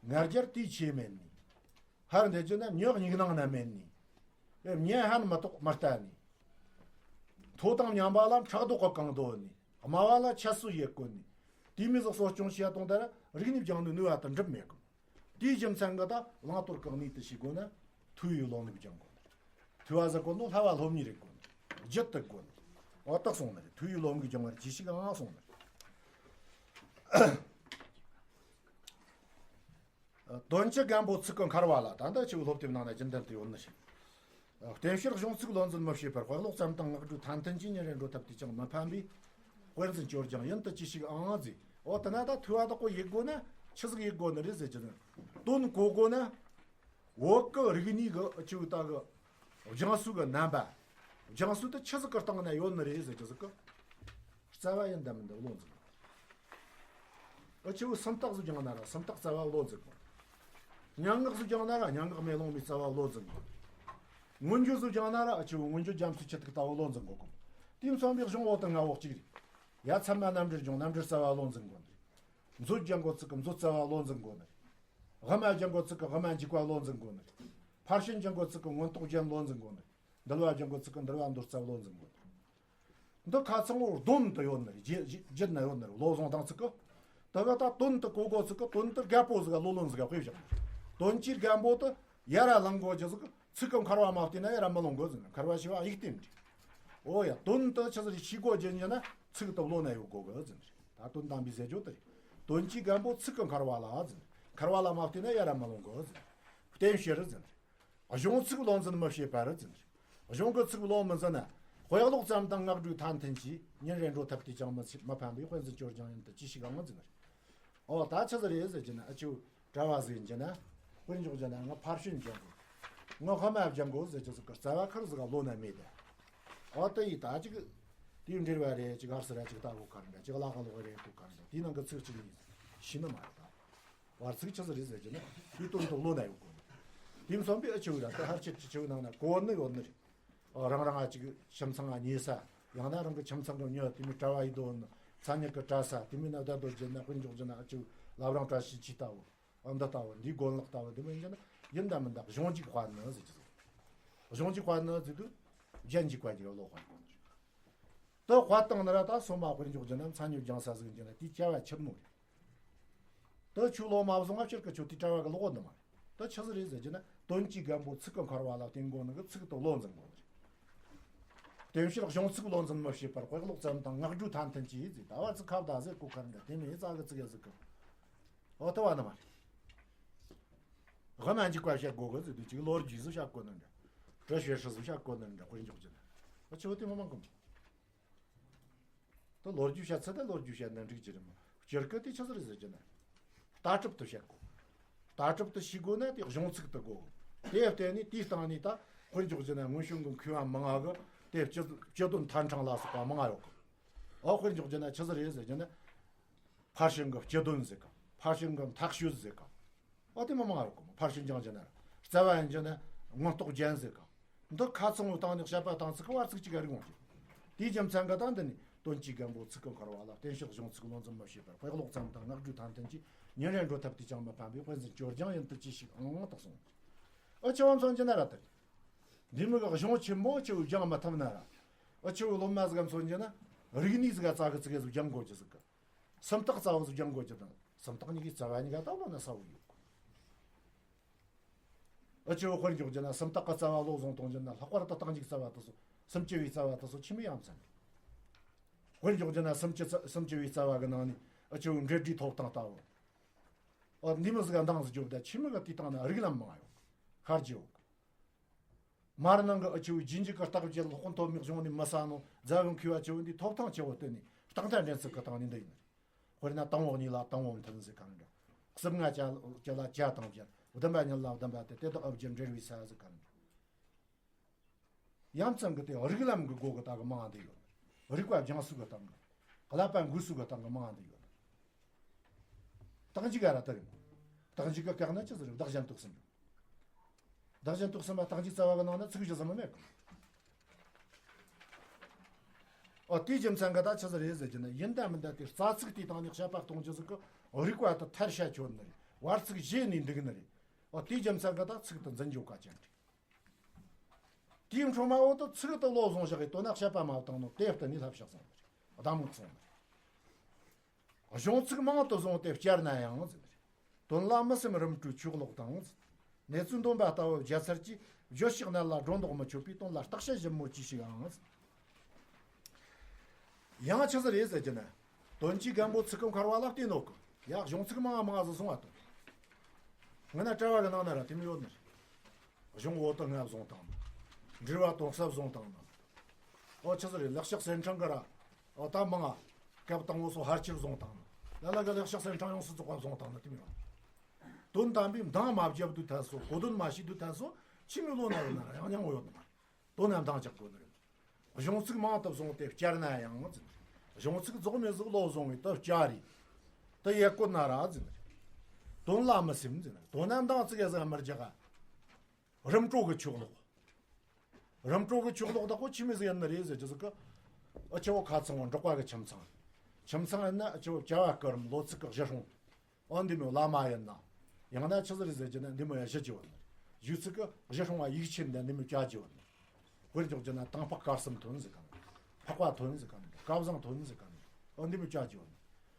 ང་རྒྱལ་དེའི་ཆེ་མེད་ནི། ཧར་འདི་རྒྱུ་ན་མྱི་སྙིང་ནང་ན་མེད་ནི། མྱི་ཧན་མི་ཐོག་མི་ལྟ་ནི། མཐོ་དང་མཉམ་པ་ལ་ཕྲག་དོག་གི་གང་དོ་ནི། དམའ་བ་ལ་ཁྱད་གསོད་ཡེད་གོ་ནི། དེ་མི་ཟིག་གསོ་སྐྱོང་བྱེད་ཡ་དང་དེ་ར་རིག་གནས་སྦྱང་ནི་ནུས་པ་དང་འགྲུབ་མེད་གོ། དེའི་རྒྱུ་མཚན་གི་ད་བླང་དོར་གི་གནས་དེ་ཤེས་དགོས་ན་ཐུ་བའི་བློ་མིག་སྦྱང་དགོས་ནི། ཐུ་བ་ཟེར་གོ་ནོ་སླ་བ་སློབ་གཉེར་རེད་དགོས་ནི། རྒྱུད་དུ་དགོས་ནི། འོ་ཏག་སོང་ནི་རེད། ཐུ་བའི་བློ་མིག་སྦྱང་བར་གྱིས་ཤིག་ཨང་སོང་ནི་རེད། དོན་གྱི་རྒན་པོ་ཚིག་གི་འཁར་བ་ལ། ད་ལྟ་ཆུ་བོ་སློབ་དེབ་ནང་ན་རྒྱུན་ལྡན་དུ་ཡོད་ནི་ཞིག་བསྟན་བཤེར་གཞུང་ཚིག་བློ་འཛིན་མི་བྱེད་པར། དཔེ་ཀློག་ཙམ་དང་ངག་སྒྲོས་ཐན་ཐུན་གྱིས། ཉིན་རེ་འགྲོ་ཐབས་དུས་ཀྱང་མི་ཕན་པས། དཔེར་འཛིན་སྐྱོར་སྦྱང་ཡུན་དུ་ཅི་ཞིག་ཨང་ཟེར། འོ་དེ་ན་ད་ཐུ་བ་དག་པོ་ཡེད་དགོས་ན་ཆི་ཟིག་ཡེད་དགོས་ནི་རེད་ཟེར་གྱི་ནི། དོན་གོ་དགོས་ན། བོད་ཀྱི་རིག་གནས་ཀྱི་ཆུ་བོ་ད་གི་སྦྱང་སྲོལ་གྱི་རྣམ་པ། སྦྱང་སྲོལ་དེ་ཆི་ཟིག་གི་སྟེང་ན་ཡོད་ནི་རེད་ཟེར་གྱི་ཟིག་གི། རྩ་བ་ཡིན་དམ་མིན་དེ་བློ་འཛིན་དགོས། ཨ་ཆུ་བོ་སུམ་རྟགས་སུ་སྦྱང་ན་ར་སུམ་རྟགས་རྩ་བ་བློ་འཛིན་དགོས། སྙན་ངག་སུ་སྦྱང་ན་ར་སྙན་ངག་མེ་ལོང་མའི་རྩ་བ་བློ་འཛིན་དགོས། མངོན་བརྗོད་སུ་སྦྱང་ན་ར་ཨ་ཆུ་བོ་མངོན་བརྗོད་རྒྱ་མཚོའི་ཆུ་ཐིགས་ལྟ་བུ་བློ་འཛིན་དགོས་གོ། དེ་མཚོན་པའི་གཞུང་འོག་ཏུ་ལྔ་བོ་གཅིག་རེད། ཡ་ཚད་མ་རྣམ་འགྲེལ་སྦྱོང་རྣམ་འགྲེལ་རྩ་བ་བློ་འཛིན་དགོས་ནི། མཛོད་སྦྱང་དགོས་ཚིག་གི་མཛོད་རྩ་བ་བློ་འཛིན་དགོས་ནི། དབུ་མ་སྦྱང་དགོས་ཚིག་གི་དབུ་མ་འཇུག་པ་བློ་འཛིན་དགོས་ནི། ཕར་ཕྱིན་སྦྱང་དགོས་ཚིག་གི་མངོན་རྟོགས་རྒྱན་བློ་འཛིན་དགོས་ནི། འདུལ་བ་སྦྱང་དགོས་ཚིག་གི་འདུལ་བ་མདོ་རྩ་བློ་འཛིན་དགོས་ནི། འདི་ཁ་ཚང་བོ་དོན་དུ་ཡོད་ནི་རེད། རྒྱུད་རྒྱུད་ན་ཡོད་ནི་རེད། བློ་བཟང་དང་ཚིག་གི། དེ་ག་ད་དོན་དུ་གོ་དགོས་ཚིག་གི་དོན་དུ་རྒད་པོ་ཟིག་ག་བློ་ལོན་ཟིག་ག་དཔེ་བཞག་ནི། དོན་གྱི་རྒན་པོ་དེ་ཡར་ར་ལངས་དགོས་རྒྱུ་ཟིག་གི། ཚིག་གི་འཁར་བ་མ་བལྟས་ན་ཡར་ར་མི་ལོང་གི་ཟེར་ནི། འཁར་བ་ཞི་བ་དབྱུག་རྟེན་འདྲ། འོ་ཡ། དོན་དུ་ཆི་ཟིག་ཤེས་དགོས་རྒྱུ་ཡིན་ན་ཚིག་དེ་བློ་ན་ཡོད་དགོས་གི་ཟེར་ནི་རེད། ད་དོན་དམ་པའི་ཟེར་རྒྱུ་དེ་རེད། དོན་གྱི་རྒན་པོ་ཚིག་གི་འཁར་བ་ལ་ཟེར་ནི། འཁར་བ་ལ་མ་བལྟས་ན་ཡར་ར་མི་ལོང་གི་ཟེར་ནི། བསྟན་བཤེར་ཟེར་ནི། གཞུང་ཚིག་བློ་འཛིན་མི་བྱེད་པར་ཟེར་ནི། གཞུང་གི་ཚིག་བློ་མི་འཛིན་ན། དཔེ་ཀློག་ཙམ་དང་ངག་སྒྲོས་ཐན་ཐུན་གྱིས། ཉིན་རེ་འགྲོ་ཐབས་དུས་ཀྱང་མི་ཕན་པས། དཔེར་འཛིན་སྐྱོར་སྦྱང་ཡུན་དུ་ཅི་ཞིག་ཨང་ཟེར་ནི། འོ་ད་ཆི་ཟིག་རེད་ཟེར་གྱི་ན། ཨ་ཆུ་གྲྭ་བ་ཟིག་ཡིན་གྱི་ན། དཔེར་འཇོག་གྱི་ན་ང་ཕར་ཕྱིན་སྦྱང་དགོས། ང་དབུ་མ་སྦྱང་དགོས་ཟེར་གྱི་ཟིག་གི་རྩ་བ་ཁར་ཟིག་ག་བློ་ན་མེད་དེ། འོ་དེ་ཡི་ད་ཅིག་དེའི་འབྲེལ་བ་རེད། ཅིག་ཨར་སི་ར་ཅིག་ལྟ་གོ་ག་རེ་འདྲ། ཅིག་གླ་ག་ལོག་རེད་གོ་ག་རེ་འདྲ། དེའི་ནང་གི་ཚིག་གཅིག་ཡིན་ཤེས་ནི་མ་རེད་ད། བར་ཚིག་ཆི་ཟིག་རེད་ཟེར་གྱི་ན་དེའི་དོན་དུ་བློ་ན་ཡོད་གོ་ནི། དེ་མཚོན་པའི་ཨ་ཆུ་བོ་ར་ད་ཧར་ཆེར་གྱི་ཆུ་བོའི་ནང་ན་གོ་ནི་ཡོད་ནི་རེད། ཨ་རང་རང་ཨ་ཅིག་ཁྱིམ་ཚང་ང་ཉེ་ས། ཡང་ན་རང་གི་ཁྱིམ་ཚང་གི་མྱི་དེ་མོ་གྲྭ་བ་ཡིན་དོ་ནི། མཚན་ཉིད་གི་གྲྭ་ས་དེ་མོ་ན་བསྡད་དོ་བྱས་ན། དཔེར་འཇོག་རྒྱུ་ན་ཨ་ཆུ་བོ་བླ་བྲང་བཀྲ་ཤིས་འཁྱིལ་ལྟ་བུ། ཨ་འདི་ལྟ་བུ། འདིའི་དགོན་ལག་ལྟ་བུ་འདི་མོ་ཡིན་གྱི་ན་ཡིན་དང་མིན་དང་གཞུང་འཇུག་པ་ནི་ཟེར་གྱི་འདུག་གཞུང་འཇུག་པ་ནི་ཟེར་དུས་རྒྱན་འཇུག་པ་གྱི་བློ་དཔོན་གོ་ནི་རེད། དེ་དཔེ་བཏང་ན་ར་ད་སོ་མ་དཔེར་འཇོག་རྒྱུ་ན་མཚན་ཉིད་སྦྱང་ས་ཟིག་ཡིན་གྱི་ན་དེའི་བྱ་བ་ཆི་མོ་རེད། དེ་ཆོས་ལོ་མ་བཟུང་བ་སྤྱིར་གི་ཆོས་དེ་གྲྭ་བ་གི་ལོག་འདི་མ་རེད། དེ་ཆི་ཟིག་རེད་ཟེར་གྱི་ན་དོན་གྱི་རྒན་པོ་ཚིག་གི་འཁོར་བ་ལ་བརྟེན་དགོས་ནི་གི་ཚིག་དེ་བློ་འཛིན་དགོས་ནི་རེད། དེ་ཕྱིར་གཞུང་ཚིག་བློ་འཛིན་མི་བྱེད་པར། དཔེ་ཀློག་ཙམ་དང་ངག་སྒྲོས་ཐན་ཐུན་གྱིས་ཟེར། ད་བར་ཚིག་ཁ་བརྡ་ཟེར་གོ་ག་རེ་འདྲ། དེ་མིན་རྩ་གི་ཚིག་ཡ་ཟིག་གི། འོ་དེ་བ་ནི་མ་རེད། དབུ་མ་འཇུག་པ་བཤད་དགོས་གི་ཟེར་དུས་ཅིག་ལོ་རྒྱུས་ཟིག་བཤད་དགོས་ནི་འདྲ། བྲི་བྱེད་ཧྲི་ཟིག་བཤད་དགོས་ནི་འདྲ། དཔེར་འཇོག་རྒྱུ་ན། འོ་ཆི་བོ་དེ་མི་མང་གི་མོ། དེ་ལོ་རྒྱུས་བཤད་ཚུལ་དེ་ལོ་རྒྱུས་བཤད་ན་འགྲིག་གི་རེད་མོ། སྤྱིར་གི་དེ་ཆི་ཟིག་རེད་ཟེར་གྱི་ན། ལྟ་གྲུབ་ཏུ་བཤད་དགོས། ལྟ་གྲུབ་ཏུ་ཤེས་དགོས་ན་དེ་གཞུང་ཚིག་ཏུ་དགོས། དེ་བརྟེན་ནས་དེའི་སྟེང་ནས་ད་དཔེར་འཇོག་རྒྱུ་ན་སྔོན་བྱོན་གྱི་མཁས་པ་མང་ང་གི་དེ་སྤྱི་སྤྱི་དོན་ཐན་འཕྲང་ལ་སོགས་པ་མང་ང་ཡོད་གི། འོ་དཔེར་འཇོག་རྒྱུ་ན་ཆི་ཟིག་རེད་ཟེར་གྱི་ན། ཕར་ཕྱིན་གྱི་སྤྱི་དོན་ཟེར་ག། ཕར་ཕྱིན་གྱི་མཐའ་དཔྱོད་ཟེར་ག། ཨ་དེ་མི་མང་ང་ཡོད་གི་མོ། ཕར་ཕྱིན་སྦྱང་རྒྱུ་ན་ར། རྩ་བ་ཡིན་རྒྱུ་ན་མངོན་རྟོགས་རྒྱན་ཟེར་ག། འདི་ཁ་ཚང་བོ་བཏང་ནས་བཤད་པ་བཏང་ཚིག་གི་བར་ཚིག་གཅིག་ག་རིག་འོང་གི། དེའི་རྒྱུ་མཚན་གྱིས་ད་འདི་ནི་དོན་གྱི་རྒན་པོ་ཚིག་གི་འཁོར་བ་ལ་བརྟེན་ཕྱིར་གཞུང་ཚིག་བློ་འཛིན་མི་བྱེད་པར། དཔེ་ཀློག་ཙམ་དང་ངག་སྒྲོས་ཐན་ཐུན་གྱིས། ཉིན་རེ་འགྲོ་ཐབས་དུས་ཀྱང་མི་ཕན་པའི། དཔེ་འཛིན་སྐྱོར་སྦྱང་ཡིན་དུ་ཅི་ཞིག་ཨང་། དག་སོང་། ཨ་ཆི་བོ་མཚོན་གྱི་ན་ར་དེ་རེད། འདི་མོ་གི་གཞུང་ཆེན་མོ་ཆེ་བོ་སྦྱང་མི་ཐུབ་ན་ར། ཨ་ཆི་བོ་སློབ་མ་ཟིག་མཚོན་གྱི་ན་རིག་གནས་ཟིག་རྩ་གི་ཚིག་གི་ཟིག་སྦྱང་དགོས་རྒྱུ་ཟིག་གི། སུམ་རྟགས་རྩ་བ་ཟིག་སྦྱང་དགོས་རྒྱུ་དང་། སུམ་རྟགས་གཉིས་ཀྱི་རྩ་བ་གཉིས་ཀ་ད་བ་ན་ས་བོ་ཡོད་གི། ཨ་ཆི་བོ་དཔེར་འཇོག་རྒྱུ་ན་སུམ་རྟགས་ཀྱི་རྩ་བ་བློ་བཟུང་གཏོང་རྒྱུ་ན། ལྷག་པར་དུ་རྟགས་འཇུག་རྩ་བ་དེ་ཚོ། སུམ་ཅུ་པའི་རྩ་བ་དེ་ཚོ་ཆི་མོ་ཡ་མཚན་རེད། དཔེར་འཇོག་རྒྱུ་ན་སུམ་ཅུ་རྩ་སུམ་ཅུ་པའི་རྩ་བ་གི་ནང་ནས་ཨ་ཆི་བོ་འབྲེལ་སྒྲའི་ཐོབ་ཐང་ལྟ་བུ། ཨ་འདི་མོ་ཟིག་ག་འདང་ཟིག་རྒྱོབ་ད་ཆི་མོ་གི་དེའི་སྟེང་ན་རིགས་ལམ་མང་ཡོད་གི། ཤར་རྒྱུ་ཡོད་གི། མར་ནང་གི་ཨ་ཆི་བོ་རྗེས་འཇུག་གི་རྟགས་བརྒྱད་སློབ་དཔོན་ཐོན་མིའི་གཞུང་ནས་མི་གསལ་ནོ། རྫ་བའི་མཁས་པ་ཆི་བོ་འདིས་ཐོབ་ཐང་ཆེ་བོ་བཏོན་ནས་རྟགས་མཐའ་འདྲེན་ཚུལ་གི་སྟེང་ནས་འདི་ཡིན་ནི་རེད། དཔེར་ན་དང་པོ་གཉིས་ལ་དང་པོ་མཐུན་ཟེར་ག་རེ་འདྲ། གསུམ་ལྔ་བརྒྱད་ལ་བརྒྱད་དང་བརྒྱད། བདུན་པ་གཉིས་ལ་བདུན་པ་སྟེ། དེ་དག་ཨ་བརྒྱད་འབྲེལ་བའི་ས་ཟེར་ག་རེ་འདྲ། ཡ་མཚན་གི་དེ་རིགས་ལམ་གི་སྒོ་གི་ད་གི་མང་འདི་ཡོད། རིགས་པ་སྦྱང་ས་གི་སྟེང་གི། བསླབ་པ་འགོད་ས་གི་སྟེང་གི་མང་འདི་ཡོད། རྟགས་འཇུག་ག་ར་ད་རེད། རྟགས་འཇུག་གི་བཀག་ན་ཅི་ཟེར། བདག་གཞན་དུ་ཟིན་རྒྱུ། བདག་གཞན་དུ་ཟིན་པ་རྟགས་འཇུག་རྩ་བ་གི་ནང་ན་ཚིག་གཞི་ཟིན་མི་མེད་གི། ཨོ་དེའི་རྒྱུ་མཚན་གི་ད་ཆི་ཟིག་རེད་ཟེར་གྱི་ན། ཡིན་ད་མིན་ད་དེ་རྩ་ཚིག་དེའི་སྟེང་ནས་དཔྱད་པ་གཏོང་རྒྱུ་ཟིག་གི་རིགས་པ་དེ་མཐར་བཤད་ཆོད་ནི་རེད། བར་ཚིག་བཞེས་ནས་འདུག་ནི་རེད། ཨོ་དེའི་རྒྱུ་མཚན་གི་ད་ཚིག་དེ་འཛིན་རྒྱུ་གལ་ཆེན་རེད། དེའི་འཕྲོ་མ་འོ་དེ་ཚིག་དེ་བློ་བཟུང་བཞག་གི་དོན་ན་དཔྱད་པ་མ་བཏང་ནོ་དེ་བརྟེན་ནས་ལྷ་བཤགས་སོང་ནི་རེད། གདམས་ངག་སོང་ནི་རེད། གཞུང་ཚིག་མང་དུ་བཟུང་སྟེ་བསྐྱར་ན་ཡང་ཟེར། དོན་ལ་མི་སེམས་རིམ་གྲོའི་ཆོས་ཀློག་དང་ཟེར། གནས་ཚུལ་འདོན་པ་ལྟ་བུ་བརྒྱ་ཚར་གྱིས། བརྗོད་བྱའི་གནད་ལ་སྒྲོ་འདོགས་མི་ཆོད་པས། དོན་ལ་བརྟག་དཔྱད་ཞིབ་མོ་ཅི་ཞིག་ཨང་ཟེར། ཡང་ཆི་ཟིག་རེད་ཟེར་གྱི་ན། དོན་གྱི་རྒན་པོ་ཚིག་གི་འཁོར་བ་ལ་བརྟེན་ནོ་གི། ཡ་གཞུང་ཚིག་མང་མང་ཟིག་གསུངས་པ་དང་། ང་ན་གྲྭ་བ་གི་ནང་ན་ར་དེ་མོ་ཡོད་ནི་རེད། གཞུང་འོ་དེ་ལྔ་བཟུང་བཏང་ནོ། འགྲེལ་པ་དོན་གསལ་བཟུང་བཏང་ནོ། ཨོ་ཆི་ཟིག་རེད། ལེགས་བཤད་གསེར་ཕྲེང་གི་ར། ཨོ་ད་མང་ང་། སྐབས་དང་པོ་སོ་ཕལ་ཆེར་བཟུང་བཏང་ནོ། ལ་ལ་གི་ལེགས་བཤད་གསེར་ཕྲེང་ཡོངས་སུ་རྫོགས་པ་བཟུང་བཏང་ནོ་དེ་མོ་ཡོད། དོན་དམ་པའི་འདང་མ་བརྒྱབ་དུས་ཐལ་སོ། གོ་དོན་མ་ཤེས་དུས་ཐལ་སོ། ཆི་མོ་བློ་ན་ཡོད་ན་ར་ཡང་སྙིང་པོ་ཡོད་ནི་མ་རེད། དོན་ན་འདང་རྒྱག་དགོས་ནི་རེད། གཞུང་ཚིག་མང་དུ་བཟུང་སྟེ་བསྐྱར་ན་ཡང་ཟེར། གཞུང་ཚིག་རྫོགས་མེད་ཟིག་བློ་བཟུང་བས་དེ་བསྐྱར་རེ། དེ་ཡེ་བཀོད་ན་ར་ཟེར། དོན་ལ་མི་སེམས་ཟེར། དོན་ན་འདང་ཙིག་གེ་ཟིག་མི་རྒྱག་ག། རིམ་གྲོ་གི་ཆོས་ཀློག། རིམ་གྲོ་གི་ཆོས་ཀློག་དག་པོ་ཆི་མོ་ཟིག་ཡིན་ནི་རེད་ཟེར་རྒྱུ་ཟིག་གི། ཨ་ཆི་བོ་ཁ་ཚང་བོ་འབྲོག་པ་གི་ཁྱིམ་ཚང་། ཁྱིམ་ཚང་ཡིན་ན་ཨ་ཆི་བོ་བྱ་བ་སྐུ་རིམ་ལོ་ཚིགས་གི་གཞི་སྲུང་། ཨོ་འདི་མོ་བླ་མ་ཡིན་ན། ཡང་ན་ཆི་ཟིག་རེད་ཟེར་གྱི་ན་འདི་མོ་ཡ་གཞི་གྱི་བོ་ནི། བཞུགས་ཚིགས་གི་གཞི་སྲུང་བ་ཡིག་ཆེན་འདི་འདི་མོ་བྱ་གྱི་བོ་ནི། དཔེར་འཇོག་གྱི་ན་དང་པོ་སྐར་གསུམ་ཐོན་ཟིག་ག་ནི། འཕགས་པ་ཐོན་ཟིག་ག་ནི། སྐལ་བཟང་ཐོན་ཟིག་ག་ནི། ཨོ་འདི་མོ་བྱ་གྱི་བོ་ནི།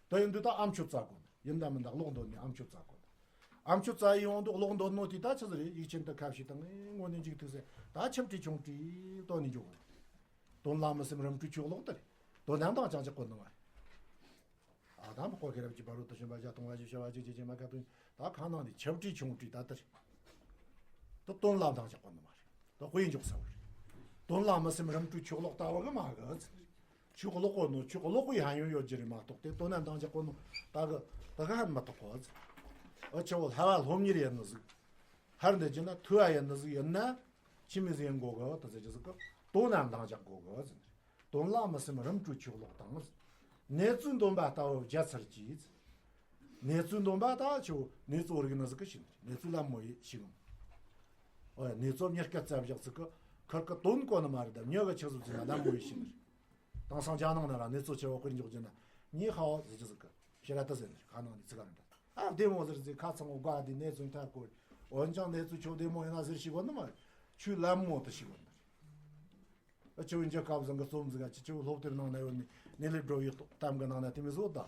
དེ་ཡིན་དུས་ད་ཨ་མཆོད་རྩ་དགོས་ནི། ཡིན་ད་མིན་ད་ཀློག་འདོན་ནི་ཨ་མཆོད་རྩ་དགོས་ནི། ཨ་མཆོད་རྩ་ཡི་ཡོང་དུས་ཀློག་འདོན་ནོ་དེ་ད་ཆི་ཟིག་རེད། ཡིག་ཆེན་དུ་ཁ་ཕྱེ་དང་ངོ་ནས་མཇུག་ཐུག་ཟེར་ད་ཆིབས་ཁྲི་ཆུང་ཁྲི་བཏོན་ནས་འཇོག་གོ་ནི། དོན་ལ་མི་སེམས་རིམ་གྲོའི་ཆོས་ཀློག་དེ་རེད། དོན་ན་འདང་ཅང་ཅིག་གོ་ནི་མ་རེད། ཨ་ད་མི་ཁོ་ཁེ་རབ་ཀྱི་བར་དུ་དུ་ཞིམ་པ་བཞག་གཏོང་བ་ཞིག་བྱ་བ་ཅིག་ཅིག་ཅིག་མ་ཁ་དོན་ད་ཁ་ནང་ནས་ཆིབས་ཁྲི་ཆུང་ཁྲི་ད་དེ་རེད། དེ་དོན་ལ་འདང་ཅིག་གོ་ནི་མ་རེད། དེ་དཔེ་འཇོག་ས་བ་རེད། དོན་ལ་མི་སེམས་རིམ་གྲོའི་ཆོས་ཀློག་ལྟ་བུ་གི་མ་གི་ཆོས་ཀློག་གོ་ནོ་ཆོས་ཀློག་གི་ཧ་ཡོན་ཡོད་ཀྱི་རེད་མ་གཏོགས་དེ་དོན་ན་འདང་ཅིག་གོ་ནོ་ད་གི་ད་གི་ཧ་མ་གཏོགས་གོ་ཨ་ཆི་བོ་ལྷ་བ་སློབ་གཉེར་ཡིན་ནི་ཟིག་ཧར་འདི་ཅི་ན་ཐུ་བ་ཡིན་ནི་ཟིག་ཡིན་ན་ཆི་མོ་ཟིག་ཡིན་དགོ་གི་ད་ཟེར་གྱི་ཟིག་གི་དོན་ན་འདང་རྒྱག་དགོ་གི་ཟེར། དོན་ལ་མི་སེམས་རིམ་གྲོ་ཆོས་ལོག་དང་། གནས་ཚུལ་འདོན་པ་ལྟ་བུ་བརྒྱ་ཚར་གྱིས། གནས་ཚུལ་འདོན་པ་ད་ཆོ་གནས་ཚུལ་རིག་ནི་ཟིག་གི་ཤིག་ནི་གནས་ཚུལ་ལ་མོ་ཡི་ཤིག་ནི། ཨོ་ཡ་གནས་ཚུལ་མྱི་སྐད་རྩ་བཞག་ཟིག་གི་ཁར་གི་དོན་གོ་ནི་མ་རེད་ད་མྱི་གི་ཆི་ཟིག་ཟིག་ན་ལ་མོ་ཡི་ཤིག་ནི། དེང་སང་རྒྱ་ནང་ན་ར་གནས་ཚུལ་ཆེ་བ་དཔེར་འཇོག་རྒྱུ་ན་ཉི་ཧའོ་ཟེར་གྱི་ཟིག་གི་ཕྱི་ར་ད་ཟེར་ནི་ཁ་ནང་ནི་ཚིག་ག་རེད་ད། ཨ་བདེ་མོ་ཟེར་ཟིག་ཁ་ཚང་བོ་དགའ་དེ་གནས་ཚུལ་མཐའ་སྐོར། འོན་ཀྱང་གནས་ཚུལ་ཆོ་བདེ་མོ་ཡིན་ན་ཟེར་ཤིག་གོ་ནི་མ་རེད། ཆུ་ལ་མོ་དུ་ཤིག་གོ་ནི་རེད། ཨ་ཆུ་འཇིག་སྐབས་བཟང་གི་རྩོམ་ཟིག་ག་ཆུ་ཆུ་སློབ་དེབ་ནང་ན་ཡོད་ནི་ནི་ལེབ་འགྲོ་བའི་གཏམ་གི་ནང་ན་དེ་མི་བཟོ་ད།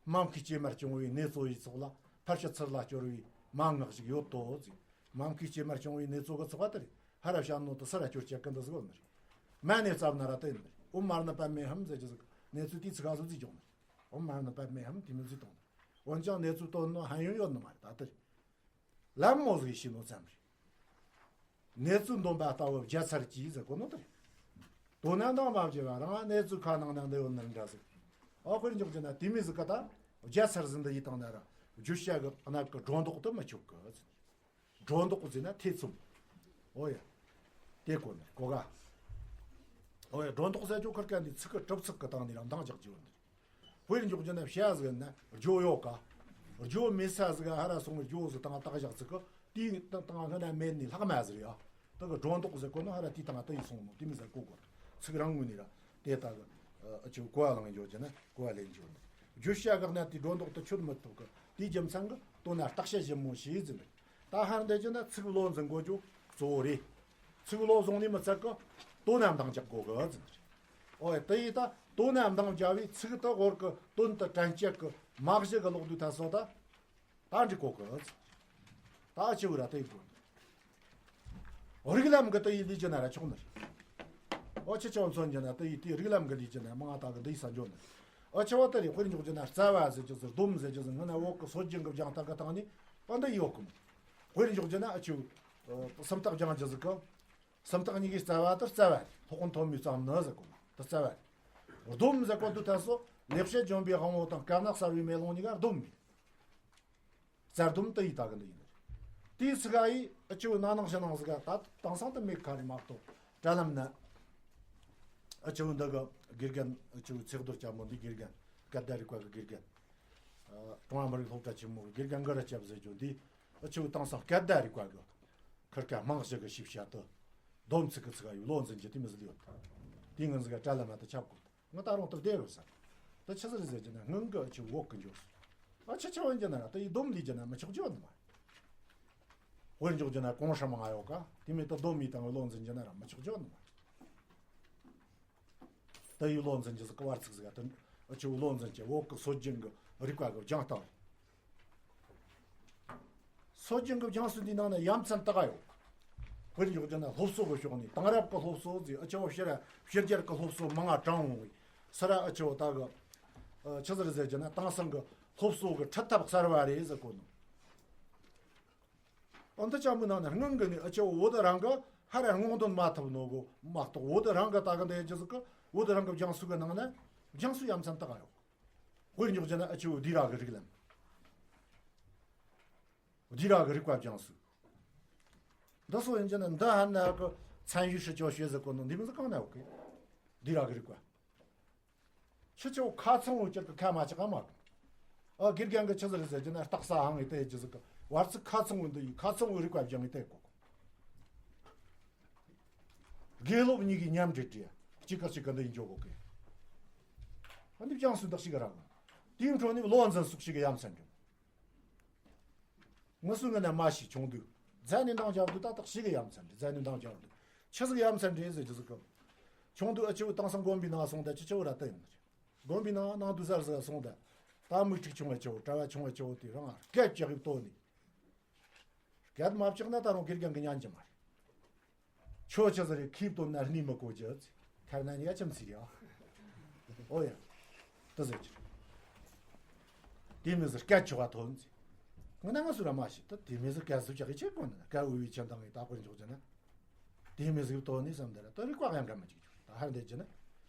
མ་མཁའི་སྐྱེ་མར་བྱུང་བའི་གནས་ཚོ་ཡི་ཚོགས་ལ་ཕལ་ཆེར་ཚུར་ལ་སྐྱོར་བའི་མན་ངག་ཞིག་ཡོད་དོ་ཟིག་མ་མཁའི་སྐྱེ་མར་བྱུང་བའི་གནས་ཚོ་གི་ཚོགས་པ་དེ་རེད། ཧ་ར་བྱ་ནོ་དུ་སི་ར་སྐྱོར་བྱེད་ཀི་འདི་ཟིག་ཡོད་ནི་རེད། མ་ནས་བཙབ་ན་ར་དེ་ཡིན་ནི་རེད། ཨོ་མར་ནི་པད་མེ་ཧམ་ཟེར་གྱི་ཟིག་གནས་ཚུལ་དེའི་ཚིག་ག་བཟོ་རྩིས་བྱུང་ནི་རེད། ཨོ་མར་ནི་པད་མེ་ཧམ་དེ་མི་རྩིས་བཏང་ནི་རེད། འོན་ཀྱང་གནས་ཚུལ་དོན་ནོ་ཧན་ཡོང་ཡོད་ནི་མ་རེད་ད་དེ་རེད། ལམ་མོ་ཟིག་ཤེས་ནོ་ཙམ་རེད། གནས་ཚུལ་འདོན་པ་ལྟ་བུ་བརྒྱ་ཚར་གྱིས་ཟེར་གོ་ནོ་དེ་རེད། དོ་ན་འདང་མ་བྱེད་པ་རང་གནས་ཚུལ་ཁ་ནང་ན་འདི་ཡོད་ནི་འདྲ་ཟིག་ཨ་དཔེར་འཇོག་རྒྱུ་ན་དེ་མི་ཟིག་ག་ད་བརྒྱ་ཚར་ཟིན་འདི་ཡི་དང་ན་ར་བརྗོད་བྱ་གི་གནད་ཀྱི་སྒྲོ་འདོགས་དུ་མི་ཆོད་གི་ཟེར། སྒྲོ་འདོགས་ཟེར་ན་ཐེ་ཚོམ། ཨོ་ཡ། དེ་གོ་ནི་གོ་ག་ཨོ་ཡ་སྒྲོ་འདོགས་ཟེར་ཆོ་ཁར་ཀ་འདི་ཚིག་གི་གྲུབ་ཚུལ་གི་སྟེང་ནས་རང་འདང་རྒྱག་རྒྱུ་ཡོད་ནི། དཔེར་འཇོག་རྒྱུ་ན་བྱ་ཟིག་ན་རྒྱུ་ཡོད་ཀ་རྒྱུ་མེད་ས་ཟིག་ཧ་ར་སོང་རྒྱུ་ཟིག་དང་བཏགས་བཞག་ཚིག་གི་དེའི་སྟེང་སྔ་ན་མེད་ནི་ལྷག་མ་ཟིག་ཡ། དེ་གི་སྒྲོ་འདོགས་ཟེར་གོ་ནི་ཧ་ར་དེའི་སྟེང་དེ་ཡི་སོང་ནོ་དེ་མི་ཟེར་གོ་གོ། ཚིག་རང་ངོས་ནས་ར་དེ་ལྟ་གི་ཨ་ཆུ་གོ་བ་ལང་འཇོག་རྒྱུ་ན་གོ་བ་ལེན་འཇོག་ནི། རྒྱུ་བྱ་གི་གནད་དེ་སྒྲོ་འདོགས་དུ་ཆུད་མི་ཐུབ་གི་དེའི་རྒྱུ་མཚན་གི་དོན་ན་བརྟག་དཔྱད་ཞིབ་མོ་བྱས་ཟིན་རེད། ད་ཧར་འདི་རྒྱུ་ན་ཚིག་བློ་འཛིན་དགོས་རྒྱུ་གཙོ་བོ་རེད། ཚིག་བློ་བཟུང་ནས་མི་ཚད་གི་དོན་ན་འདང་རྒྱག་དགོས་གི་ཟིན་རེད། ཨོ་ཡ་དེ་ཡིས་ད་དོན་ན་འདང་རྒྱག་བའི་ཚིག་ད་བོར་གི་དོན་དུ་དྲན་བཅད་གི་མ་གཞི་གི་ལོག་དུས་ད་སོ་ད། ད་འགྲིག་གོ་གི། ད་ཆི་བུ་ར་དེ་གོ། རིགས་ལམ་གི་དེ་ཡི་ལས་ཀྱི་ན་ར་ཆོག་ནི། ཨོ་ཆི་ཆོ་མཚོན་གྱི་ན་དེ་ཡི་དེ་རིགས་ལམ་གི་ལས་ཀྱི་ན་མ་ང་ད་གི་འདི་ཡི་ས་འཇོག་ནི། ཨོ་ཆི་བ་དེ་རེ་དཔེར་འཇོག་གྱི་ན་རྩ་བ་ཟེར་གྱི་ཟེར་སྡོམ་ཟེར་གྱི་ཟེར་ངི་ན་འོག་གི་སྲོལ་རྒྱུན་གི་སྦྱང་སྟངས་གི་སྟེང་ནི་པ་འདི་ཡོད་གི་མོ། དཔེར་འཇོག་གྱི་ན་ཨ་ཆི་བུ། སུམ་རྟགས་སྦྱང་གྱི་ཟེར་གི། སུམ་རྟགས་གཉིས་ཀྱི་རྩ་བ་དེ་རྩ་བ་རེད། སློབ་དཔོན་ཐོན་མིའི་རྩ་བ་ནི་ཟེར་གོ་ནི་དེ་རྩ་བ་རེད། སྡོམ་ཟེར་གོ་དུས་ད་སོ་ལེགས་བཤད་ལྗོན་པའི་དབང་པོ་དང་དཀར་ནག་གསལ་བའི་མེ་ལོང་གཉིས་ཀ་སྡོམ་མེད། རྩ་སྡོམ་དུ་ཡི་ད་གི་འདི་ཡིན་ནི་རེད། དེའི་ཚིག་ག་ཡི་ཨ་ཆུ་ན་ནང་ཞེ་ནང་ཟིག་ག་ད་དེང་སང་དུ་མེད་ཁ་རི་མ་གཏོགས་དྲ་ལམ་ན། ཨ་ཆུ་འདི་གི་དགེ་རྒན་ཨ་ཆུ་ཚེགས་རྡོར་ལྕམ་མོ་འདི་དགེ་རྒན་སྐད་བརྡ་རིག་པ་གི་དགེ་རྒན། ཨ་ཀྲུང་ཧྭ་མི་རིགས་སློབ་གྲྭ་ཆེན་མོ་གི་དགེ་རྒན་གི་ར་སྐྱབས་ཟེར་རྒྱུ་འདི་ཨ་ཆུ་དེང་སང་སྐད་བརྡ་རིག་པ་གི་ཁིར་ཀ་རྨང་གཞི་གི་ཞིབ་བཤད་དུ་སྡོམ་ཚིག་གི་ཚིག་ག་ཡི་བློ་འཛིན་གྱི་དེ་མི་ཟིག་ཡོད། དེ་ངན་ཟིག་ག་དྲ་ལམ་ན་དུ་ཁྱབ་དགོས། ང་ད་རུང་དུ་བསྡད་རོགས་ཟེར། ད་ཆི་ཟིག་རེད་ཟེར་གྱི་ན་སྔོན་གི་ཨ་ཆུ་འོག་གི་འཇོག་ཟེར། ཨ་ཆི་ཆི་བན་གྱི་ན་ར་ད་ཡི་སྡོམ་ལས་གྱི་ན་མི་ཆོག་གྱི་བ་ནི་མ། དཔེར་འཇོག་གྱི་ན་གོང་ཧྲ་མ་ང་ཡོད་ཀ་དེ་མེད་དུ་སྡོམ་མི་དང་བློ་འཛིན་གྱི་ན་ར་མི་ཆོག་གྱི་བ་ནི་མ། ད་ཡི་བློ་འཛིན་གྱི་ཟིག་གི་བར་ཚིག་ཟིག་ག་དུ་ཨ་ཆུ་བློ་འཛིན་གྱི་འོག་གི་སྲོལ་རྒྱུན་གི་རིག་པ་གི་སྦྱང་སྟངས། སྲོལ་རྒྱུན་གྱི་སྦྱང་སྲོལ་འདིའི་ནང་ན་ཡ་མཚན་དག་ཡོད། དཔེར་འཇོག་རྒྱུ་ན་སློབ་གསོ་གི་ཕྱོགས་ནས་དེང་རབས་ཀྱི་སློབ་གསོ་ཟེར་ཨ་ཆོ་ཕྱི་ར་ཕྱི་རྒྱལ་གྱི་སློབ་གསོ་མང་ང་དྲངས་འོང་བའི་སི་ར་ཨ་ཆོ་ད་གི་ཆི་ཟེར་ཟེར་རྒྱུ་ན་དེང་སང་གི་སློབ་གསོ་གི་ཁྲིད་ཐབས་གསར་བ་རེད་ཟེར་གོ་ནོ། ཨ་འདི་ཅག་མི་ནང་ན་སྔོན་གི་ནི་ཨ་ཆོ་བོད་རང་གི་ཧ་ར་སྔོག་འདོན་མ་ཐུབ་ནོ་གོ་མ་གཏོགས་བོད་རང་གི་ད་གི་འདི་རྒྱུ་ཟིག་གི་བོད་རང་གི་སྦྱང་སྲོལ་གི་ནང་ན་སྦྱང་སྲོལ་ཡ་མཚན་དག་ཡོད། དཔེར་འཇོག་རྒྱུ་ན་ཨ་ཆོ་བདེ་ར་གི་རིགས་ལམ། བདེ་ར་གི་རིག་པ་སྦྱང་སྲོལ། འདི་སོ་ཡིན་གྱི་ན་འདི་ཧ་ན་གི་མཚན་ཡུལ་ཧྲི་ཅོ་ཤེས་ཟེར་གོ་ནོ་འདི་མི་ཟིག་གང་ན་ཡོད་གི། བདེ་ར་གི་རིག་པ། ཆི་ཆོ་ཁ་ཚང་བོ་ཅིག་གི་ཁ་མ་ཅིག་ག་མ་གི། ཨ་དགེ་རྒན་གི་ཆི་ཟིག་རེད་ཟེར་གྱི་ན་རྟགས་ས་ཧང་ངི་ཏེ་ཅི་ཟིག་གི་བར་ཚིག་ཁ་ཚང་བོ་འདི་ཡི་ཁ་ཚང་བོའི་རིག་པ་སྦྱང་ངི་ཏེ་གོ་གི། དགེ་སློབ་གཉིས་ཀྱི་མཉམ་འབྲེལ་འབྲེལ་གཅིག་གི་གཅིག་གི་འདི་ཡིན་འཇོག་གོ་གི། ཨ་འདི་སྦྱང་སྲོལ་འདི་ཞིག་གི་རང་། དེའི་འཕྲོ་ནས་བློ་འཛིན་སུག་ཞིག་གི་ཡ་མཚན་འགྲོ། ངུ་སུ་ངུ་ན་མ་ཤི་ཆུང་དུས། རྫ་ནས་འདང་རྒྱབ་དུས་ད་དག་ཞིག་གི་ཡ་མཚན་རེད། རྫ་ནས་འདང་རྒྱབ་དུས། ཆི་ཟིག་ཡ་མཚན་རེད་ཟེར་རྒྱུ་ཟིག་གམ། ཆུང་དུས་ཨ་ཆེ་བོ་དེང་སང་དགོན་པའི་ནང་སོང་ད་ཅི་ཆེ་བོ་ར་ད་ཡིན་ནི་རེད། དགོན་པའི་ནང་ནང་དུ་གཟར་ཟ་སོང་ད། ད་མིག་ཁྲིག་ཆུང་བ་ཆེ་བོ་གྲྭ་བ་ཆུང་བ་ཆེ་བོ་དེ་རང་ཨ་སྐད་ཅག་གིས་བཏོན་ནི། སྐད་མ་བཅག་ན་ད་རུང་དགེ་རྒན་གི་ཉན་གྱི་མ་རེད། ཁྱོད་ཆི་ཟིག་རེད། ཁིས་བཏོན་ན་སྣེ་མི་གོ་རྒྱུ། ཁར་ན་ཉ་ཆམ་ཚིག་ཡ། ཨོ་ཡ། དེ་ཟེར་གྱི། དེ་མི་ཟེར་སྐད་ཆོག་ག་ཐོན་ཟེར། ང་ན་ང་སུ་ར་མ་ཤེས་ད་དེ་མི་ཟེར་སྐད་སུ་ཅག་གི་ཆེ་གོ་ན་སྐད་འོས་པའི་ཆེན་དང་ངའི་ད་དཔེར་འཇོག་རྒྱུ་ན། དེ་མི་ཟེར་ཐོན་ནི་བསམ་ད་ར་ད་རིག་པ་ཡང་ག་མི་འཇིག་ད་ཧར་འདེད་ཀྱི་ན།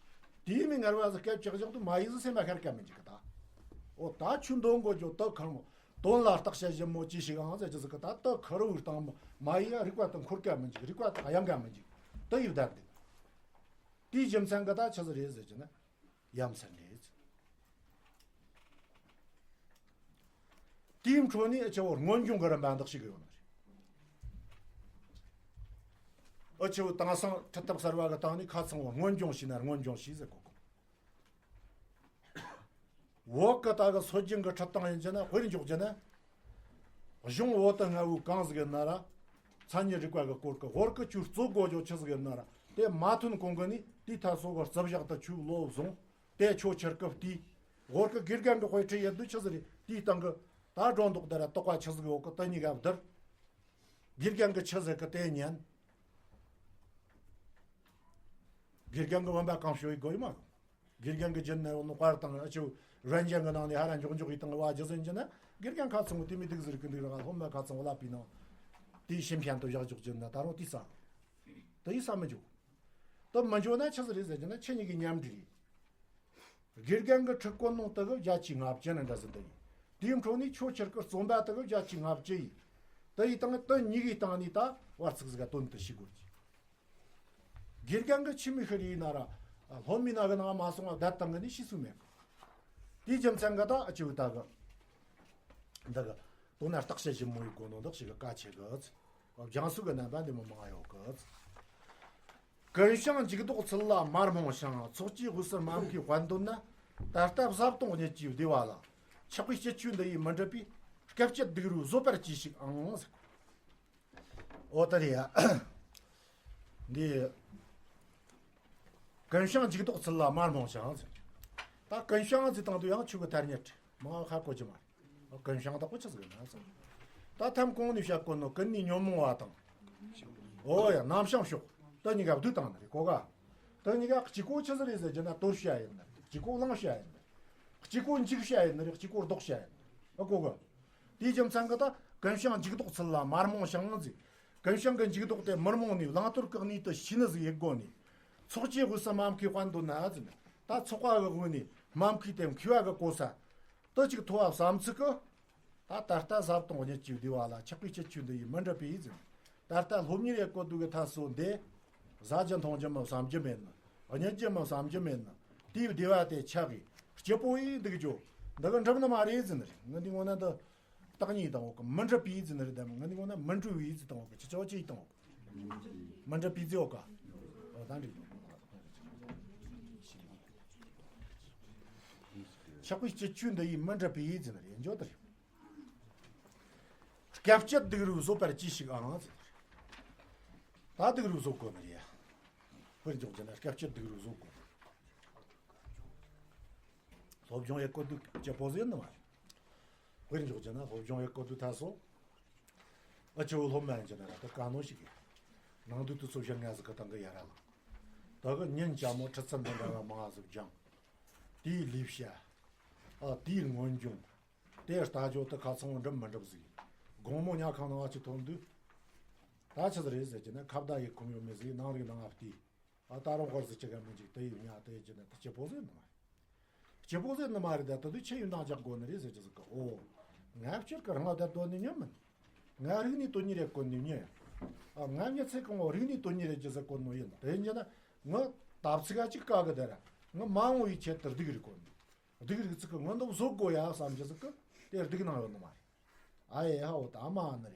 དེའི་མི་ངར་བ་ཟིག་སྐད་ཅག་ཅག་ཏུ་མ་ཡི་ཟིག་སེམས་པ་ཤར་ཀ་མི་འཇིག་གི་ད། ཨོ་ད་ཆུ་འདོན་དགོས་རྒྱུ་ད་ཁར་མོ། དོན་ལ་བརྟག་དཔྱད་ཞིབ་མོ་ཅི་ཞིག་ཨང་ཟེར་གྱི་ཟིག་གི་ད་ད་ཁར་བུར་བཏང་མོ་མ་ཡི་ཡ་རིག་པ་དང་འཁོར་ཀ་མི་འཇིག་རིག་པ་དང་གཡང་ཀ་མི་འཇིག་ད་ཡི་བདག་འདི། དེའི་རྒྱུ་མཚན་གྱིས་ད་ཆི་ཟིག་རེད་ཟེར་གྱི་ན། ཡ་མཚན་རེད། དེའི་འཕྲོ་ནས་ཨ་ཆེ་བོ་སྔོན་བྱུང་གི་རིམ་པ་འདི་ཞིག་ཡོད་ནི་རེད། ཨ་ཆེ་བོ་དེང་སང་ཁྲིད་ཐབས་གསར་བ་གི་སྟེང་ནས་ཁ་ཚང་བོ་སྔོན་བྱུང་ཞེས་ན་སྔོན་བྱུང་ཞེས་ཟེར་གོ་གི། བོད་གི་ད་གི་སྲོལ་རྒྱུན་གི་ཁྲིད་སྟངས་ཡིན་གྱི་ན། དཔེར་འཇོག་གྱི་ན། གཞུང་བོད་དུ་སྔ་བོའི་གང་ཟིག་ཡིན་ན་ར། མཚན་ཉིད་རིག་པ་གི་སྐོར་གི་བོད་གི་ཆོས་རྩོད་དགོས་རྒྱུ་ཆི་ཟིག་ཡིན་ན་ར། དེ་མ་ཐོན་གོང་གི་ནས་དེའི་ཐད་སོ་གི་རྩིབ་ཞག་ཏུ་ཆོས་བློ་བཟུང་། དེ་ཆོས་ཁྱེར་གི་བལྟས། བོད་གི་དགེ་རྒན་གི་དཔེ་ཁྲིད་ཡོད་དུས་ཆི་ཟིག་རེད། དེའི་སྟེང་གི་ད་སྒྲོ་འདོགས་དེ་ར་དོག་པ་ཆི་ཟིག་ཡོད་གི་དེ་གཉིས་ཀ་བསྡུར། དགེ་རྒན་གི་ཆི་ཟེར་གི་དེ་ཉན། དགེ་རྒན་གི་བུམ་པ་གང་ཤོ་ཡི་དགོས་ཡོད་མ་གི། དགེ་རྒན་གི་རྒྱུན་ནས་ཡོང་ནོ་དཔར་དང་ཨ་ཆུ་རན་ཅན་གི་ནང་ནས་ཧ་ར་འཇོག་འཇོག་ཡི་དང་བ་རྒྱུ་ཟིན་གྱི་ན། དགེ་རྒན་ཁ་ཚང་བོ་དེ་མི་སྡུག་ཟེར་གི་འདུག་ར། སློབ་མ་ཁ་ཚང་བོ་ལ་པི་ནང་དེའི་ཤེས་མཁན་དུ་བཞག་འཇོག་གྱི་ན། ད་རུང་དེ་ས་དེ་ཡི་ས་མི་འཇོག་དུ་མི་འཇོག་ན་ཆི་ཟིག་རེད་ཟེར་གྱི་ན། ཆི་གཉིས་ཀྱི་མཉམ་འབྲེལ་རེད། དགེ་རྒན་གི་ཁྲིད་གོ་ནོ་དེ་གི་བརྒྱ་ཆའི་ལྔ་བཅུ་ན་འདྲ་ཟིན་དུ་ཡིན། དེའི་འཕྲོ་ནས་ཆོས་ཁྱེར་གི་རྩོམ་པ་དེ་གི་བརྒྱ་ཆའི་ལྔ་བཅུ་ཡིན། དེ་ཡི་སྟེང་དེ་གཉིས་ཀྱི་སྟེང་ནས་ད་བར་ཚིག་ཟིག་ག་དོན་དུ་ཤེས་དགོས་ཀྱི། དགེ་རྒན་གི་ཆི་མི་ཤི་རེད་ན་ར། སློབ་མའི་ནང་གི་ནང་མ་སོང་བ་བསྡད་བཏང་གི་ནི་ཤེས་སུ་མེད་གི། དེའི་རྒྱུ་མཚན་གི་ད་ཨ་ཆུ་ད་གི་འདི་གི་དོན་ན་བརྟག་དཔྱད་ཞིབ་མོ་ཡི་གོ་ནོ་འདི་ཞིག་གི་གལ་ཆེ་གི། སྦྱང་སྲོལ་གི་རྣམ་པ་འདི་མོ་མང་ཡོད་གི། ཀུན་བྱང་འཇུག་ལྡོག་ཚུལ་ལ་མ་རྨོངས་ཤིང་། ཚོགས་ཀྱི་དབུས་སུ་མ་མཁས་དཔལ་འདོད་ན། ད་ལྟ་བཟའ་བཏུང་བརྙེས་ཀྱི་བདེ་བ་ལ། ཆགས་པའི་སྤྱིད་ཆོས་འདི་ཡིས་མི་འགྲུབ་པས། སྐད་ཅིག་སྡུག་རུས་བཟོད་པར་གྱིས་ཤིག་ཨང་ཟེར། ཨོ་ད་རེད་ཡ། འདི། ཀུན་བྱང་འཇུག་ལྡོག་ཚུལ་ལ་མ་རྨོངས་ཤིང་ཟེར། ད་ཀུན་བྱང་ཟེར་དང་དུ་ཡང་ཆོས་གི་ཐ་སྙད་མང་ཁ་གོ་གི་མ་རེད། ཀུན་བྱང་དག་པོ་ཆི་ཟིག་ན་ཟེར། ད་ཐམ་གོང་ནས་བཤད་གོ་ནོ་ཀུན་ནས་ཉོན་མོངས་པ་དང་། ཨོ་ཡ་རྣམ་བྱང་ཕྱོགས་དེ་གཉིས་ཀ་བསྡུས་བཏང་ནི་རེད་གོ་ག། དེ་གཉིས་ཀ་གཅིག་པོ་ཆི་ཟིག་རེད་ཟེར་གྱི་ན་དོར་བྱ་ཡིན་ནི་རེད། གཅིག་པོ་བླང་བྱ་ཡིན་ནི་རེད། གཅིག་པོ་འཇུག་བྱ་ཡིན་ནི་རེད། གཅིག་པོ་ལྡོག་བྱ་ཡིན་ནི་རེད། ཨ་གོ་ག། དེའི་རྒྱུ་མཚན་གི་ད་ཀུན་བྱང་འཇུག་ལྡོག་ཚུལ་ལ་མ་རྨོངས་ཤིང་ཟེར། ཀུན་བྱང་གི་འཇུག་ལྡོག་དེ་མི་རྨོངས་ནས་བླང་དོར་གི་གནས་དུ་ཤེས་ནི་ཟིག་ཡེད་དགོ་ནས། ཚོགས་ཀྱི་དབུས་སུ་མ་མཁས་དཔལ་འདོད་ན་ཟེར་ནས། ད་ཚོགས་པ་གི་དབུས་ནས་མ་མཁས་ཏེ་མཁས་པ་གི་གོ་ས་དུ་ཅིག་ཐོབ་བ་བསམ་ཚུལ་གི། ད་ད་ལྟ་བཟའ་བཏུང་བརྙེས་ཀྱི་བདེ་བ་ལ། ཆགས་པའི་སྤྱིད་ཆོས་འདི་ཡིས་མི་འགྲུབ་པས་ཟེར། ད་ལྟ་སློབ་གཉེར་ཡེད་གོ་དུས་གི་ཐ་སོ་འདི། བཟའ་རྒྱུ་འཐུང་རྒྱུ་མི་བསམ་རྒྱུ་མེད་ནི། གཉིད་རྒྱུ་མི་བསམ་རྒྱུ་མེད་ནི། དེའི་བདེ་བ་དེ་ཆགས་གི་སྐྱིད་པོ་ཡིན་འདུག་རྒྱུ། འདི་གི་འགྲུབ་ནི་མ་རེད་ཟེར་ནི་རེད། ངི་འདི་ངོ་ན་འདི་བརྟག་གཉིས་དང་འོག་གི་མི་འགྲུབ་པས་ཟེར་ནི་རེད། དམ་ངི་འདི་ངོ་ན་མི་འགྲུབ་པས་ཟེར་དང་འོག་གི་ཅི་ཅོག་ཅི་དང་འོག་གི་མི་འགྲུབ་པས་ཟེར་འོག་ག། འོ་ད་འགྲིག་ཆགས་པའི་སྤྱིད་ཆོས་འདི་ཡིས་མི་འགྲུབ་པས་ཟེར་ནི་རེད། འཇོག་དེ་རེད། སྐད་ཅིག་སྡུག་རུས་བཟོད་པར་གྱིས་ཤིག་ཨང་ཟེར། ད་སྡུག་རུས་བཟོད་དགོས་ནི་རེད། དཔེར་འཇོག་རྒྱུ་ན་སྐད་ཅིག་སྡུག་རུས་བཟོད་དགོས། སློབ་སྦྱོང་ཡེད་གོ་དུས་སྐྱིད་པོ་ཟིག་ནི་མ་རེད། དཔེར་འཇོག་རྒྱུ་ན་སློབ་སྦྱོང་ཡེད་གོ་དུས་ཐ་སོ། ཨ་ཆུ་བོ་སློབ་མ་ཡིན་གྱི་ན་ར་ད་ག་ནོ་ཞིག་གི། ནང་དུ་དུས་ཚོད་བཞི་ལྔ་ཟིག་གི་སྟེང་གི་ཡ་ར་ལ། ད་གི་ཉིན་ཅག་མོ་ཁྲིད་ཚན་འདི་འདྲ་བ་མང་ཟིག་སྦྱངས། དེའི་ལས་བྱ། ཨ་དེའི་སྔོན་སྦྱོང་། དེ་ལྟ་རྒྱུ་དེ་ཁ་ཚང་འགྲུབ་མི་འགྲུབ་ཟིག་དགོང་མོ་ཉལ་ཁང་ནང་ཨ་ཆུ་ཐོན་དུས། ད་ཆི་ཟིག་རེད་ཟེར་གྱི་ན་ཁ་བརྡ་ཡེད་ཁོམ་ཡོད་མེད་ཟིག་ནང་རིག་ནང་ཨ་བལྟས། ཨ་ད་རུང་ཧོར་ཟིག་ཅི་ག་མི་འཇིག་དེ་ཡིན་ཡ་དེ་ཡིན་གྱི་ན་དེ་སྐྱིད་པོ་ཟིག་ནི་མ་རེད། སྐྱིད་པོ་ཟིག་ནི་མ་རེད། ད་དེ་དུས་ཆི་ཡིན་ནང་འཇག་དགོ་ནི་རེད་ཟེར་གྱི་ཟིག་གི་ཨོ། ང་སྤྱིར་གི་རང་ལ་བསྡད་དོ་ནི་ཉོན་མིན། ང་རིག་གནས་དོན་གཉེར་ཡེད་གོ་ནི་ཉོན། ཨ་ང་མྱི་ཚེ་གང་བོ་རིག་གནས་དོན་གཉེར་ཡེད་རྒྱུ་ཟེར་གོ་ནོ་ཡིན། དེ་ཡིན་གྱི་ན་ང་སྟབས་ཚིག་ག་ཅིག་དཀའ་གི་དེ་ར། ང་མ་འོངས་པའི་ཆེད་དུ་སྡུག་རིག་གོ་ནི། སྡུག་རིག་ཚིག་གི་ང་འདི་བཟོ་དགོ་ཡ་བསམ་གྱི་ཟིག་གི་དེ་སྡུག་ནང་ཡོད་ནི་མ་རེད། ཨ་ཡེ་ཧ་འོ་ད་མ་ནི་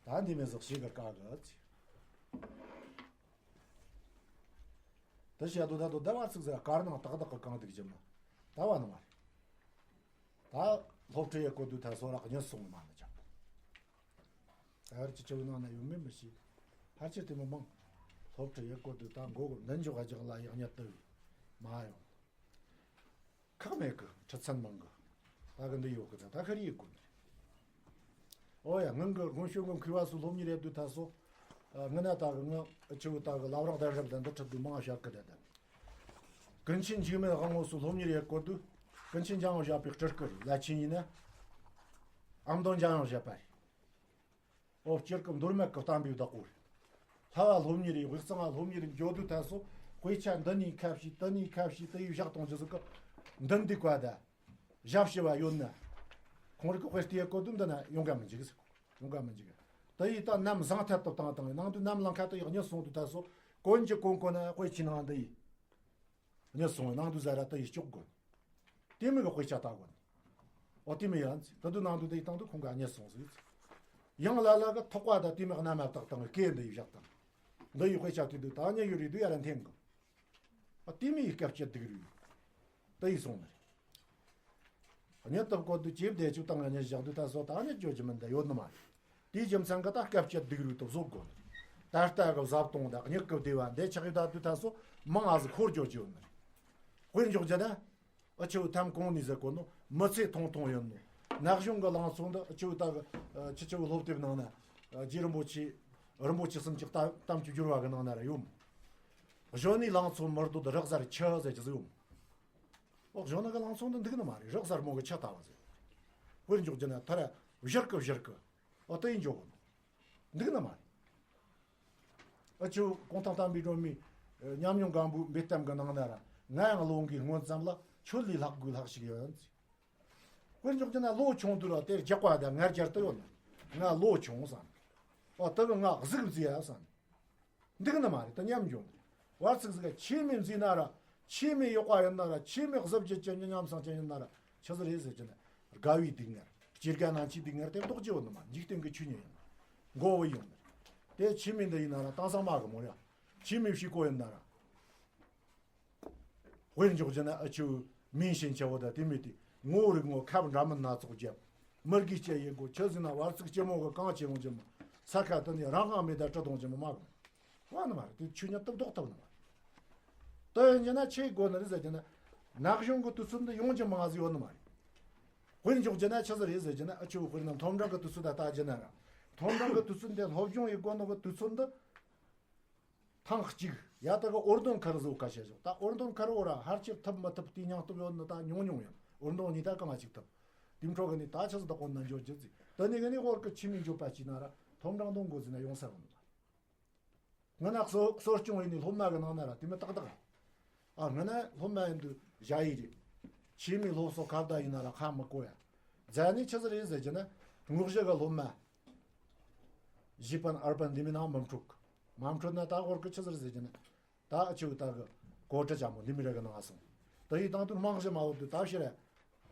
རེད། ད་འདི་མེ་ཟོག་ཞིག་གི་བཀག་གི་ཚེ། ད་བཤད་དོ་ད་དོ་ཟླ་བ་ཚིག་ཟེར་དཀར་ནང་ཏག་ཏག་གི་གང་འདུག་ཅི་མ། ད་བ་ནི་མ་རེད། ད་སློབ་ཁྲིད་ཡེད་གོ་དུས་ད་སོ་རག་ཉི་སོང་མ་ནི་ཅང་། ད་ཧར་ཅི་ཆེ་བོ་ནང་ན་ཡོད་མེད་མི་ཤེས། ཕལ་ཆེར་དེ་མི་མང་། སློབ་ཁྲིད་ཡེད་གོ་དུས་ད་མགོ་གི་མདུན་འཇོག་ག་རྒྱག་ལ་ཡག་ཉེ་དུ་མ་ཡོང་། ཁག་མེད་གི་ཁྲི་ཚན་མང་གི། ད་གི་འདི་ཡོད་གི་ད་ད་ཁ་རི་ཡི་གོ་འདི། ཨོ་ཡ་ངང་གི་སྔོན་ཤོད་གི་མཁས་པ་སུ་སློབ་གཉེར་ཡེད་དུས་ད་སོ། ང་ན་ད་གི་ང་ཆུ་བོ་ད་གི་ལབ་རག་ད་རབ་ད་འདི་ཁྲི་དུ་མང་བཤད་གི་ད་ད། ཀུན་མཁྱེན་འཇིགས་མེད་དབང་མོ་སུ་སློབ་གཉེར་ཡེད་གོ་དུས། ཀུན་མཁྱེན་འཇམ་དབྱངས་བཞད་པའི་སྤྲུལ་སྐུ་རེད། ལ་ཆེན་ཡིན་ན། ཨ་མདོ་འཇམ་དབྱངས་བཞད་པ་རེད། ཨོ་སྤྱིར་གི་མདོ་སྨད་གི་གཏམ་དཔེའི་བདག་པོ་རེད། ལྷ་བ་སློབ་གཉེར་ཡེད་དབུས་གཙང་བ་སློབ་གཉེར་འགྱོ་དུས་ད་སོ་དཔེ་ཆ་འདི་ནས་ཁ་ཕྱེ་དེ་ནས་ཁ་ཕྱེ་དེ་ཡི་བཞག་གཏོང་རྒྱུ་ཟིག་གི་འདི་འདི་བཀའ་ད་ཞབས་ཕྱི་བ་ཡོད་ན། ཁོང་རིག་གི་དཔེ་ལྟས་གོ་དུས་འདི་ན་ཡོང་ག་མི་འཇིག་ཟེར། ཡོང་ག་མི་འཇིག་དེ་ཡི་ད་ནམ་བཟང་ཐད་དུ་བཏང་བཏང་ནང་དུ་ནམ་ལང་ཁ་དུ་ཡག་ཉེ་སོང་དུས་ད་སོ་ གོན་གྱི་གོན་གོན་ན་དཔེ་ཆའི་ནང་འདི་ཡིས་རྙེད་སོང་། ནང་དུ་ཟ་ར་དེ་ཡིས་སྐྱོག་དགོས། དེ་མིན་གྱི་དཔེ་ཆ་ལྟ་དགོས། ཨོ་དེ་མིན་ཡང་ཚེ་ད་དུ་ནང་དུ་དེ་ཡིས་བཏང་དུ་ཁོང་ག་རྙེད་སོང་ཟིག་ཡང་ལ་ལ་གི་ཐོག་པ་ད་དེ་མིན་གནའ་མ་བཏགས་བཏང་གི་སྐད་འདི་ཡིས་བཞག་བཏང་། འདི་ཡིས་དཔེ་ཆ་དེ་དུ་ད་རྙེད་ཡོད་རེད་དུ་ཡ་ར་འཐེན་གི་ཨ་དེ་མིན་ཡིས་སྐབས་སྐྱེ་སྡུག་རུས། དེ་ཡིས་སོང་ནི་རེད། གཉིད་དང་བཀོད་དུ་ཇེ་བདེ་ཆུ་དང་གཉིད་བཞག་དུས་ད་སོ་ད་གཉིད་བཅོ་རྒྱུ་མིན་ད་ཡོད་ནི་མ་རེད། དེའི་རྒྱུ་མཚན་གི་ད་སྐབས་སྐྱེ་སྡུག་རུས་དུ་བཟོ་དགོས་ནི་རེད། ད་ལྟ་གི་བཟའ་བཏུང་དང་གཉིད་ཀི་བདེ་བ་འདི་ཆགས་ཡོད་ད་དུས་ད་སོ་མང་ང་ཟིག་འཁོར་འཇོག་རྒྱུ་ཡོད་ནི་རེད། དཔེར་འཇོག་རྒྱུ་ན། ཨ་ཆུ་ཐམ་གོང་ནས་ཟེར་གོ་ནོ་མི་ཚེ་ཐུང་ཐུང་ཡོད་ནོ། ན་གཞོན་གི་ལང་ཚོ་འདི་ཨ་ཆུ་ད་གི་ཨ་ཆུ་ཆུ་སློབ་དེབ་ནང་ན་ཨ་རྗེ་རིན་པོ་ཆེ་རིན་པོ་ཆེ་གསུམ་གྱི་གཏམ་གཏམ་གྱི་སྦྱོར་བ་གི་ནང་ན་ར་ཡོད་མོ། གཞོན་ནུའི་ལང་ཚོ་མི་སྡོད་རགས་གསར་ཆུ་ཟེར་གྱི་ཟིག་ཡོད་མོ། ཨོ་གཞོན་ནུ་གི་ལང་ཚོ་འདི་འདུག་ནི་མ་རེད། རགས་གསར་མོ་གི་ཆུ་ལྟ་བ་ཟེར། དཔེར་འཇོག་རྒྱུ་ན་ཐ་ར་བཞུར་གི་བཞུར་གི་ཨོ་དེ་ཡིན་འཇོག་གི་འདུག་ནི་མ་རེད། ཨ་ཆུ་གུང་ཐང་བསྟན་པའི་སྒྲོན་མེ་ཉམས་མྱོང་སྒམ་པོའི་འབེལ་གཏམ་གི་ནང་ན་ར་ང་ཡང་ལོ་འགའི་སྔོན་ཙམ་ལ་ཁྱོད་ལས་ལྷག་དགོས་ལྷག་ཞིག་ཡོད་ཟེར། དཔེར་འཇོག་རྒྱུ་ན་ལོ་ཆུང་དུས་ལ་དེར་རྒྱག་པ་དང་ངར་རྒྱར་དུ་ཡོད་ནི། ང་ལོ་ཆུང་བསམ། ཨོ་དེ་གི་ང་གཟུགས་མཛེས་ཡ་བསམ། འདུག་ནི་མ་རེད་ད་ཉམས་འགྱོ་ནི་རེད། བར་ཚིགས་ཟིག་ག་ཆེ་མེད་མཛེས་ན་ར་ཆེ་མེད་གཡོག་པ་ཡིན་ན་ར་ཆེ་མེད་གཟི་བརྗིད་ཅན་གྱི་ཉམས་སང་ཅན་ཡིན་ན་ར་ཆི་ཟིག་རེད་ཟེར་གྱི་ན་དགའ་བའི་སྡུག་བསྔལ་སྐྱེ་རྒ་ན་འཆིའི་སྡུག་བསྔལ་དེ་ལྡོག་རྒྱུ་ཡོད་ནི་མ་འཇིག་རྟེན་གྱི་ཆོས་ཉིད་ཡིན་ན་མགོ་བོ་ཡོང་ནི་རེད། དེ་ཆེ་མེད་འདི་ཡིན་ན་ར་དེང་སང་མ་གི་མོ་ར་ཆེ་མེད་ཕྱི་གོ་ཡིན་ན་ར། དཔེར་འཇོག་རྒྱུ་ན་ཨ་ཆུ་མིན་ཞེན་ཆེ་བོ་དང་དེ་མེད་དེ་ངོ་བོ་རིག་ངོ་ཁབ་འདྲ་མིན་སྣ་ཚོགས་བརྒྱབ། མི་དགེ་སྐྱེ་ཡི་སྒོ་ཆི་ཟིན་ན་བར་ཚིགས་ལྕི་མོ་གི་གང་ཆེ་ཡོང་རྒྱུ་མོ་ས་ཁ་དུ་ནས་རང་དབང་མེད་ད་ཀྲི་གཏོང་རྒྱུ་མོ་མ་གོ་བ་ནི་མ་རེད། དེ་ཆོས་ཉིད་དུ་ལྡོག་ཐུབ་ནི་མ་རེད། དུ་ཡིན་རྒྱུ་ན་ཆི་དགོས་ནི་རེད་ཟེར་རྒྱུ་ན་ན་གཞོན་གི་དུས་ཚོད་འདི་ཡོང་རྒྱུ་མང་ཟིག་ཡོད་ནི་མ་རེད། དཔེར་འཇོག་རྒྱུ་ན་ཆི་ཟིག་རེད་ཟེར་རྒྱུ་ན་ཨ་ཆུ་དཔེར་ན་མཐོ་འབྲིང་གི་དུས་ཚོད་ད་ལྟ་རྒྱུ་ན་ར་མཐོ་འབྲིང་གི་དུས་ཚོད་འདི་སློབ་སྦྱོང་ཡི་དགོས་ནོ་གི་དུས་ཚོད་འདི། ཐེངས་གཅིག་ཡ་ད་གི་འོར་འདོན་ཁར་བཟོ་ཀ་བྱེད་ཞོག་ད་འོར་འདོན་ཁར་འོ་ར་ཧར་ཆེར་ཐུབ་མི་ཐུབ་དེའི་སྙིང་སྟོབས་ཡོད་ནི་ད་ཉུང་ཉུང་ཡིན། འོར་འདོན་གཉིས་ད་གང་ཅིག་ཐུབ། དེ་འཕྲོ་གི་ནི་ད་ཆི་ཟིག་ད་གོན་ན་འཇོག་རྒྱུ་ཟིག་ད་ནི་གི་ནི་འོར་གི་ཆི་མི་འཇོག་པ་ཅི་ན་ར་མཐོ་འབྲིང་འདོན་དགོས་ཟིན་ན་ཡོང་ས་རུང་ནི་ད། ང་ན་གསོ་གསོ་སྐྱོང་ཡིན་ནི་སློབ་མ་གི་ནང་ན་ར་དེ་མི་ཏག་ཏག་ར། ཨ་ང་ན་སློབ་མ་ཡིན་དུ་བཞག་ཡི་རེད། ཆི་མི་སློབ་གསོ་ཁ་བརྡ་ཡིན་ན་ར་ཁ་མི་གོ་ཡ། རྫ་ནི་ཆི་ཟིག་རེད་ཟེར་རྒྱུ་ན་དངོས་གཞི་གི་སློབ་མ། བཞི་པན་ཨར་པན་འདི་མི་ནང་མི་འཁྲུག་མ་འཕྲོད་ན་ད་ཧོར་གི་ཆི་ཟེར་ཟེར་གྱི་ན། ད་ཨ་ཆུ་ད་གི་གོ་ཁྲི་ཅང་མོ་འདི་མི་རེ་གི་ནང་སོང་། ད་ཡི་དང་དུ་རྨང་གཞི་མ་འོག་ཏུ་ད་ཕྱིར་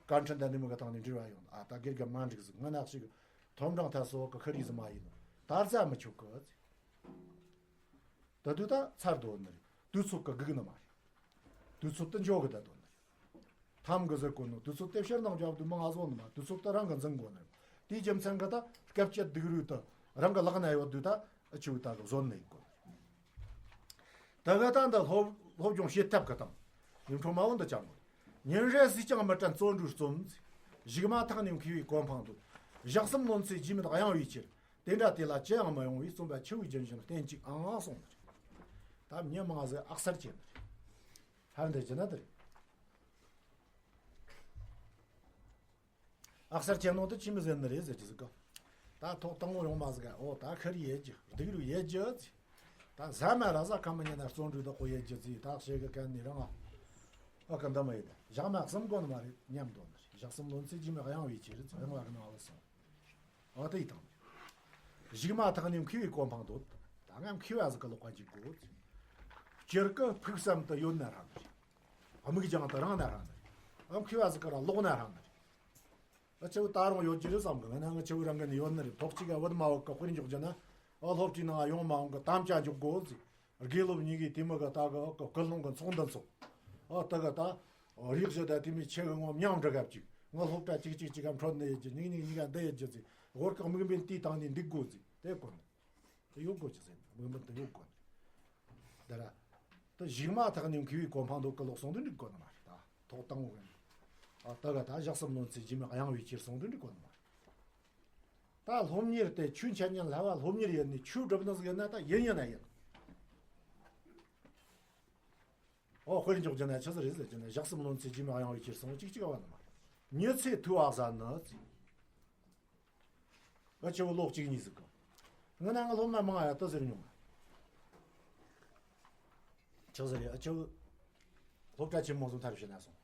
བཀའ་འཕྲིན་དང་འདི་མི་གི་སྟེང་ནས་འབྲེལ་བ་ཡོང་ཨ་ད་སྒེར་གི་མ་འགྲིག་ཟིག་ང་ནག་ཞིག་མཐོ་འབྲིང་ཐ་སོ་གི་ཁི་རི་ཟི་མ་ཡིན་ནོ་ད་རྩ་མི་ཆོག་གི་ད་དུ་ད་ཚར་དོ་ནི་རེད། དུས་ཚོད་གི་སྒུག་ནི་མ་རེད། དུས་ཚོད་དུ་འཇོག་གི་ད་དོ་ནི་རེད། ཐམ་གི་ཟེར་གོ་ནོ་དུས་ཚོད་དེ་ཕྱིར་ནང་འཇོག་དུ་མང་ང་བཟོ་ནི་མ་དུས་ཚོད་དུ་རང་གི་འཛིན་དགོ་ནི་རེད། དེའི་རྒྱུ་མཚན་གི་ད་སྐབས་བཅད་སྡུག་རུས་དུ་རང་གི་ལག་ན་ཡོད་དུས་ད་ཨ་ཆུ་ད་གི་བཟོ་ནི་ཡིན་གོ་ནི་རེད། ད་ག་ད་འདི་སློབ་སློབ་སྦྱོང་བྱེད་ཐབས་གི་དང་། ཡིན་འཕྲོ་མ་འོན་དུ་ཅང་གོ། ཉིན་རེ་སུས་ཀྱང་མི་དྲན་བརྩོན་འགྲུས་རྩོམ། གཞུག་མ་ཐག་ནས་མཁས་པའི་གོ་འཕང་འདོད། ཞག་གསུམ་ལོན་ཚེ་རྗེས་མེད་གཡེང་བའི་ཕྱིར། དེ་འདྲ་དེ་ལ་ཅི་ཡང་མི་ཡོང་བས་རྩོམ་པ་ཆུ་བོའི་རྒྱུན་བཞིན་བསྟེན་ཅིག་ཨང་ཨང་གསུངས་ནི་རེད། ད་མྱི་མང་ཟིག་ཨག་སར་བྱས་ནི་རེད། ཧར་འདི་ཅི་ན་དེ་རེད། ཨག་སར་བྱས་ནོ་དེ་ཅི་མི་ཟེར་ནི་རེད་ཟེར་གྱི་ཟིག་ག་ད་ཐོག་དང་པོ་ཡོང་མ་ཟིག་ག་ཨོ་ད་ཁ་རི་ཡེད་རྒྱུ་སྡུག་རུ་ཡེད་རྒྱུ་ཟིག་ད་ཟ་མ་ར་ཟ་ཁ་མི་ཉན་ན་བརྩོན་འགྲུས་དག་པོ་ཡེད་རྒྱུ་ཟིག་ད་ཞེ་གི་གན་ནི་རང་ཨ་ཨོ་ག་འདི་མ་ཡེད་ད་ཞག་མ་གསུམ་གོ་ནི་མ་རེད་སྙམ་དོ་ནི་རེད། ཞག་གསུམ་ལོན་ཚེ་རྗེས་མེད་གཡེང་བའི་ཕྱིར་ཟིག་གཡེང་བ་གི་ནང་ལ་སོང་། ཨ་དེ་ཡི་དང་། གཞུག་མ་ཐག་ནས་མཁས་པའི་གོ་འཕང་འདོད། ད་ང་མཁས་པ་ཟིག་གི་ལོག་པ་འཇུག་དགོས། སྤྱིར་གི་ཕུགས་བསམ་དུ་ཡོད་ན་རང་རེད། དམིགས་རྒྱང་དུ་རིང་ན་རང་རེད། ཨ་མཁས་པ་ཟིག་གི་རང་ལོག་ན་རང་རེད། ཨ་ཆེ་བོ་ད་རུང་ཡོད་ཀྱི་རེད་བསམ་གི་ང་ན་ང་ཆེ་བོ་རང་གི་ནི་ཡོད་ནི་རེད། ཐོག་གཅིག་ག་བུད་མ་བུད་གི་དཔེར་འཇོག་རྒྱུ་ན། ཨ་སློབ་གྲྭའི་ནང་ཡོང་མ་འོང་གི་དམ་བཅའ་འཇོག་དགོས་ཟིག་དགེ་སློབ་གཉིས་ཀའི་དེ་མི་གི་ད་གི་ཨོ་གི་སྐུལ་སློང་གི་ཚོགས་འདུ་འཚོགས། ཨོ་ད་གི་ད་རིགས་བཞི་ད་དེ་མི་ཆེ་གི་ངོ་མཉམ་འགྲིག་ག་བཅུག་ངོ་སློབ་གྲྭ་གཅིག་གཅིག་གཅིག་ག་འཕྲོད་ནི་ཡོད་རྒྱུ་གཉིས་གཉིས་གཉིས་ཀ་འདི་ཡོད་རྒྱུ་ཟིག་ཧོར་གི་དམིགས་འབེན་དེའི་སྟེང་ནས་འདུག་དགོས་ཟིག་དེ་དཀོན་ནི་དེ་ཡོད་དགོས་ཀྱི་ཟེར་དམིགས་འབེན་དེ་ཡོད་དགོས་ནི་ད་ར་ད་གཞུག་མ་ཐག་ནས་མཁས་པའི་གོ་འཕང་འདོད་གི་ལོག་སོང་དུ་འགྲིག་དགོས་ནི་མ་རེད། ད་ཐོག་དང་པོ་གི་ཨོ་ད་གི་ད་ཞག་གསུམ་ལོན་ཚེ་རྗེས་མེད་གཡེང་བའི་ཕྱིར་སོང་དུ་འགྲིག་དགོས་ནི་མ་རེད། ད་སློབ་གཉེར་དེ་ཆོས་འཆད་ཉན་བསླབ་པ་སློབ་གཉེར་ཡིན་ནི་ཆོས་སྒྲུབ་ནི་ཟིག་ཡིན་ན་ད་ཡིན་ཡིན་ན་ཡིན། ཨོ་དཔེར་འཇོག་རྒྱུ་ན་ཆི་ཟིག་རེད་ཟེར་རྒྱུ་ན་ཞག་གསུམ་ལོན་ཚེ་རྗེས་མ་གཡེང་བའི་ཕྱིར་སོང་གཅིག་གཅིག་བ་ནི་མ་རེད། མྱི་ཚེ་ཐུ་བ་ཟ་ནི་ཟིག་ཨ་ཆེ་བོ་ལོག་གཅིག་གཉིས་ཟིག་གི་ང་ན་ང་སློབ་མ་མང་ང་ཡ་ད་ཟེར་མྱོང་། ཆི་ཟིག་རེད་ཨ་ཆེ་བོ་སློབ་གྲྭ་ཆེན་མོ་ཟིག་མཐར་ཕྱིན་ན་སོང་།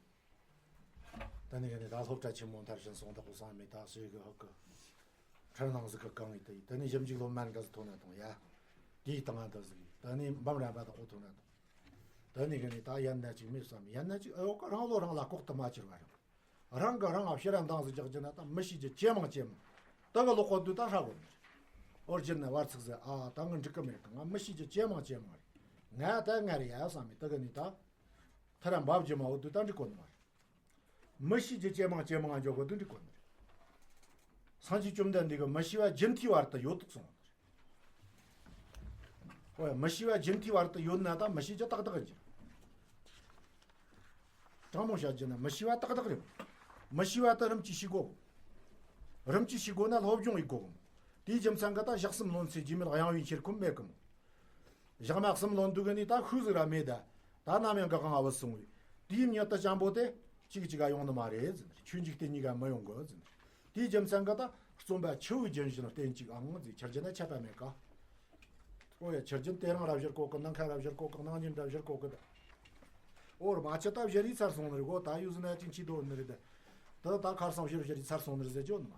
ད་ནི་ག་ནས་ད་སློབ་གྲྭ་ཆེན་མོ་མཐར་ཕྱིན་སོང་ད་གོ་སང་མེད་ད་ཟེར་གི་ཧོ་གི་ཁྲར་ནང་ཟིག་གི་གང་ཡིན་ད་ཡིན་ད་ནི་ཞིབ་འཇུག་སློབ་མ་འགའ་ཟིག་ཐོན་ན་དང་ཡ། དེའི་སྟེང་ང་ད་ཟིག་ཡིན། ད་ནི་འབུམ་རམས་པ་དང་ཁོ་ཐུག་ན་དང་། ད་ནི་གི་ནི་ད་ཡན་ན་ཅིག་མེད་བསམ། ཡན་ན་ཅིག་ཨེ་ཡོད་ཀ། རང་བློ་རང་ལ་ལྐོག་ཏུ་མ་གྱུར་བ་རེད། རང་གི་རང་ང་ཕྱིར་ར་འདང་ཟིག་རྒྱག་རྒྱུ་ན་ད་མི་ཤེས་རྒྱུ་ཇེ་མང་ཇེ་མང་། ད་གི་ལོག་གོ་དུས་ད་ཧྲ་གོ་ནི་རེད། ཨོ་རྒྱུ་ན་བར་ཚིགས་ཟེར། ཨ་ད་ང་འགྲིག་གི་མེད་གི། ང་མི་ཤེས་རྒྱུ་ཇེ་མང་ཇེ་མང་རེད། ང་ད་ང་རེད་ཡ་བསམ་མི་ད་གི་ནི་ད། ཐ་ར་འབབ་རྒྱུ་མ་འོ་དུས་ད་འགྲིག་གོ་ནི་མ་རེད། མི་ཤེས་རྒྱུ་ཇེ་མང་ཇེ་མང་འཇོག་གོ་དུས་འགྲིག་གོ་ནི་རེད། སངས་རྒྱས་བཅོམ་ལྡན་འདས་ཀྱིས་མི་ཤེས་པ་རྒྱུན་མཐའི་བར་དུ་ཡོད་དོ་གསུངས་པ་རེད། མི་ཤེས་པ་རྒྱུན་མཐའི་བར་དུ་ཡོད་ན་ད་མི་ཤེས་རྒྱུ་ཏག་ཏག་ཡིན་གྱི། དྲང་མོ་བཤད་རྒྱུ་ན་མི་ཤེས་པ་ཏག་ཏག་རེད། མི་ཤེས་པ་ད་རིམ་གྱིས་ཤེས་དགོས། རིམ་གྱིས་ཤེས་དགོས་ན་སློབ་སྦྱོང་ཡེད་དགོས་གི་མོ། དེའི་རྒྱུ་མཚན་གྱིས་ད་ཞག་གསུམ་ལོན་ཚེ་རྗེས་མེད་གཡེང་བའི་ཁྱེར་ཁུམ་མེད་གི་མོ། ཞག་མ་གསུམ་ལོན་དུས་གི་ནི་ད་ཤུལ་ཟིག་ར་མེད་ད། ད་ནམ་ཡང་གི་གང་བུད་སོང་བས། དེའི་མྱུར་དུ་སྤྱང་པོ་དེ་གཅིག་གཅིག་ག་ཡོང་ནི་མ་རེད་ཟེར། ཆོས་འཇིག་རྟེན་གཉིས་ཀ་མི་ཡོང་གི་ཟེར། དེའི་རྒྱུ་མཚན་གྱིས་ད་རྩོམ་པ་ཆུ་བོའི་རྒྱུན་བཞིན་བསྟེན་ཅིག་ཨང་ཟེར། ཁྱེར་རྒྱུ་ན་ཆད་པ་མེད་ཀ། ཨོ་ཡ། ཁྱེར་རྒྱུན་དེ་རིང་ར་བཞུར་གོ་གི། ནངས་ཁ་ར་བཞུར་གོ་གི། གནངས་ཉིན་ར་བཞུར་གོ་གི་ད། ཨོ་ར་མ་ཆད་ད་བཞུར་ཡི་ཚར་སོང་ནི་རེད་གོ། ད་ཡུལ་ཟིན་ན་ཅིག་འཆི་དོ་ནི་རེད་ད། ད་ད་ཁར་སང་བཞུར་བཞུར་ཡི་ཚར་སོང་ནི་རེད་ཟེར་རྒྱུ་ནི་མ།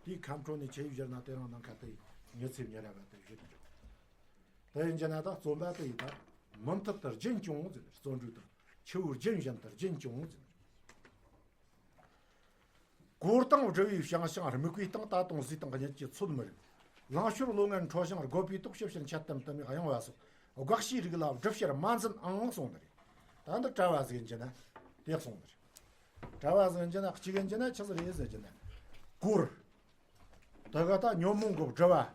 དེའི་ཁ་འཕྲོ་ནས་ཆེ་བཞུར་ན་དེ་རིང་ནངས་ཁ་དེ་ཡི་ཉི་ཚེ་ཉི་ར་བ་དེ་བཞུར་ཡི་འཇོག། དེ་ཡིན་རྒྱུ་ན་ད་རྩོམ་པ་དེ་ཡི་ད་མུ་མཐུད་དུ་རྒྱུན་སྐྱོང་ཟེར། བརྩོན་འགྲུས་དང་ཆུ་བོའི་རྒྱུན་བཞིན་དུ་རྒྱུན་སྐྱོང་ཟེར། གོ་སྟངས་སྦྲུལ་བའི་ཞང་ཞང་། རྨིག་པའི་སྟེང་ད་དུང་ཟས་དང་གཉིད་ཀྱི་ཚོད་མི་རིག། ལང་ཤོར་བློ་ངན་ཁྲོ་ཞིང་རྒོད་པའི་ཐོག་ཞིབ་ཕྱིར་འཆལ་གཏམ་དུ་མའི་གཡེང་བ་སོགས་དགག་བྱའི་རིགས་ལ་སྒྲུབ་བྱར་མ་འཛིན་ཨང་གསུངས་ནི་རེད། ད་འདི་གྲྭ་བ་ཟིག་ཡིན་རྒྱུ་ན་དེ་གསུངས་ནི་རེད། གྲྭ་བ་ཟིག་ཡིན་རྒྱུ་ན་གཅིག་ཡིན་རྒྱུ་ན་ཆི་ཟིག་རེད་ཟེར་རྒྱུ་ན། གོར། དེ་ག་ད་ཉོན་མོངས་ཀྱི་སྦྲུལ་བ།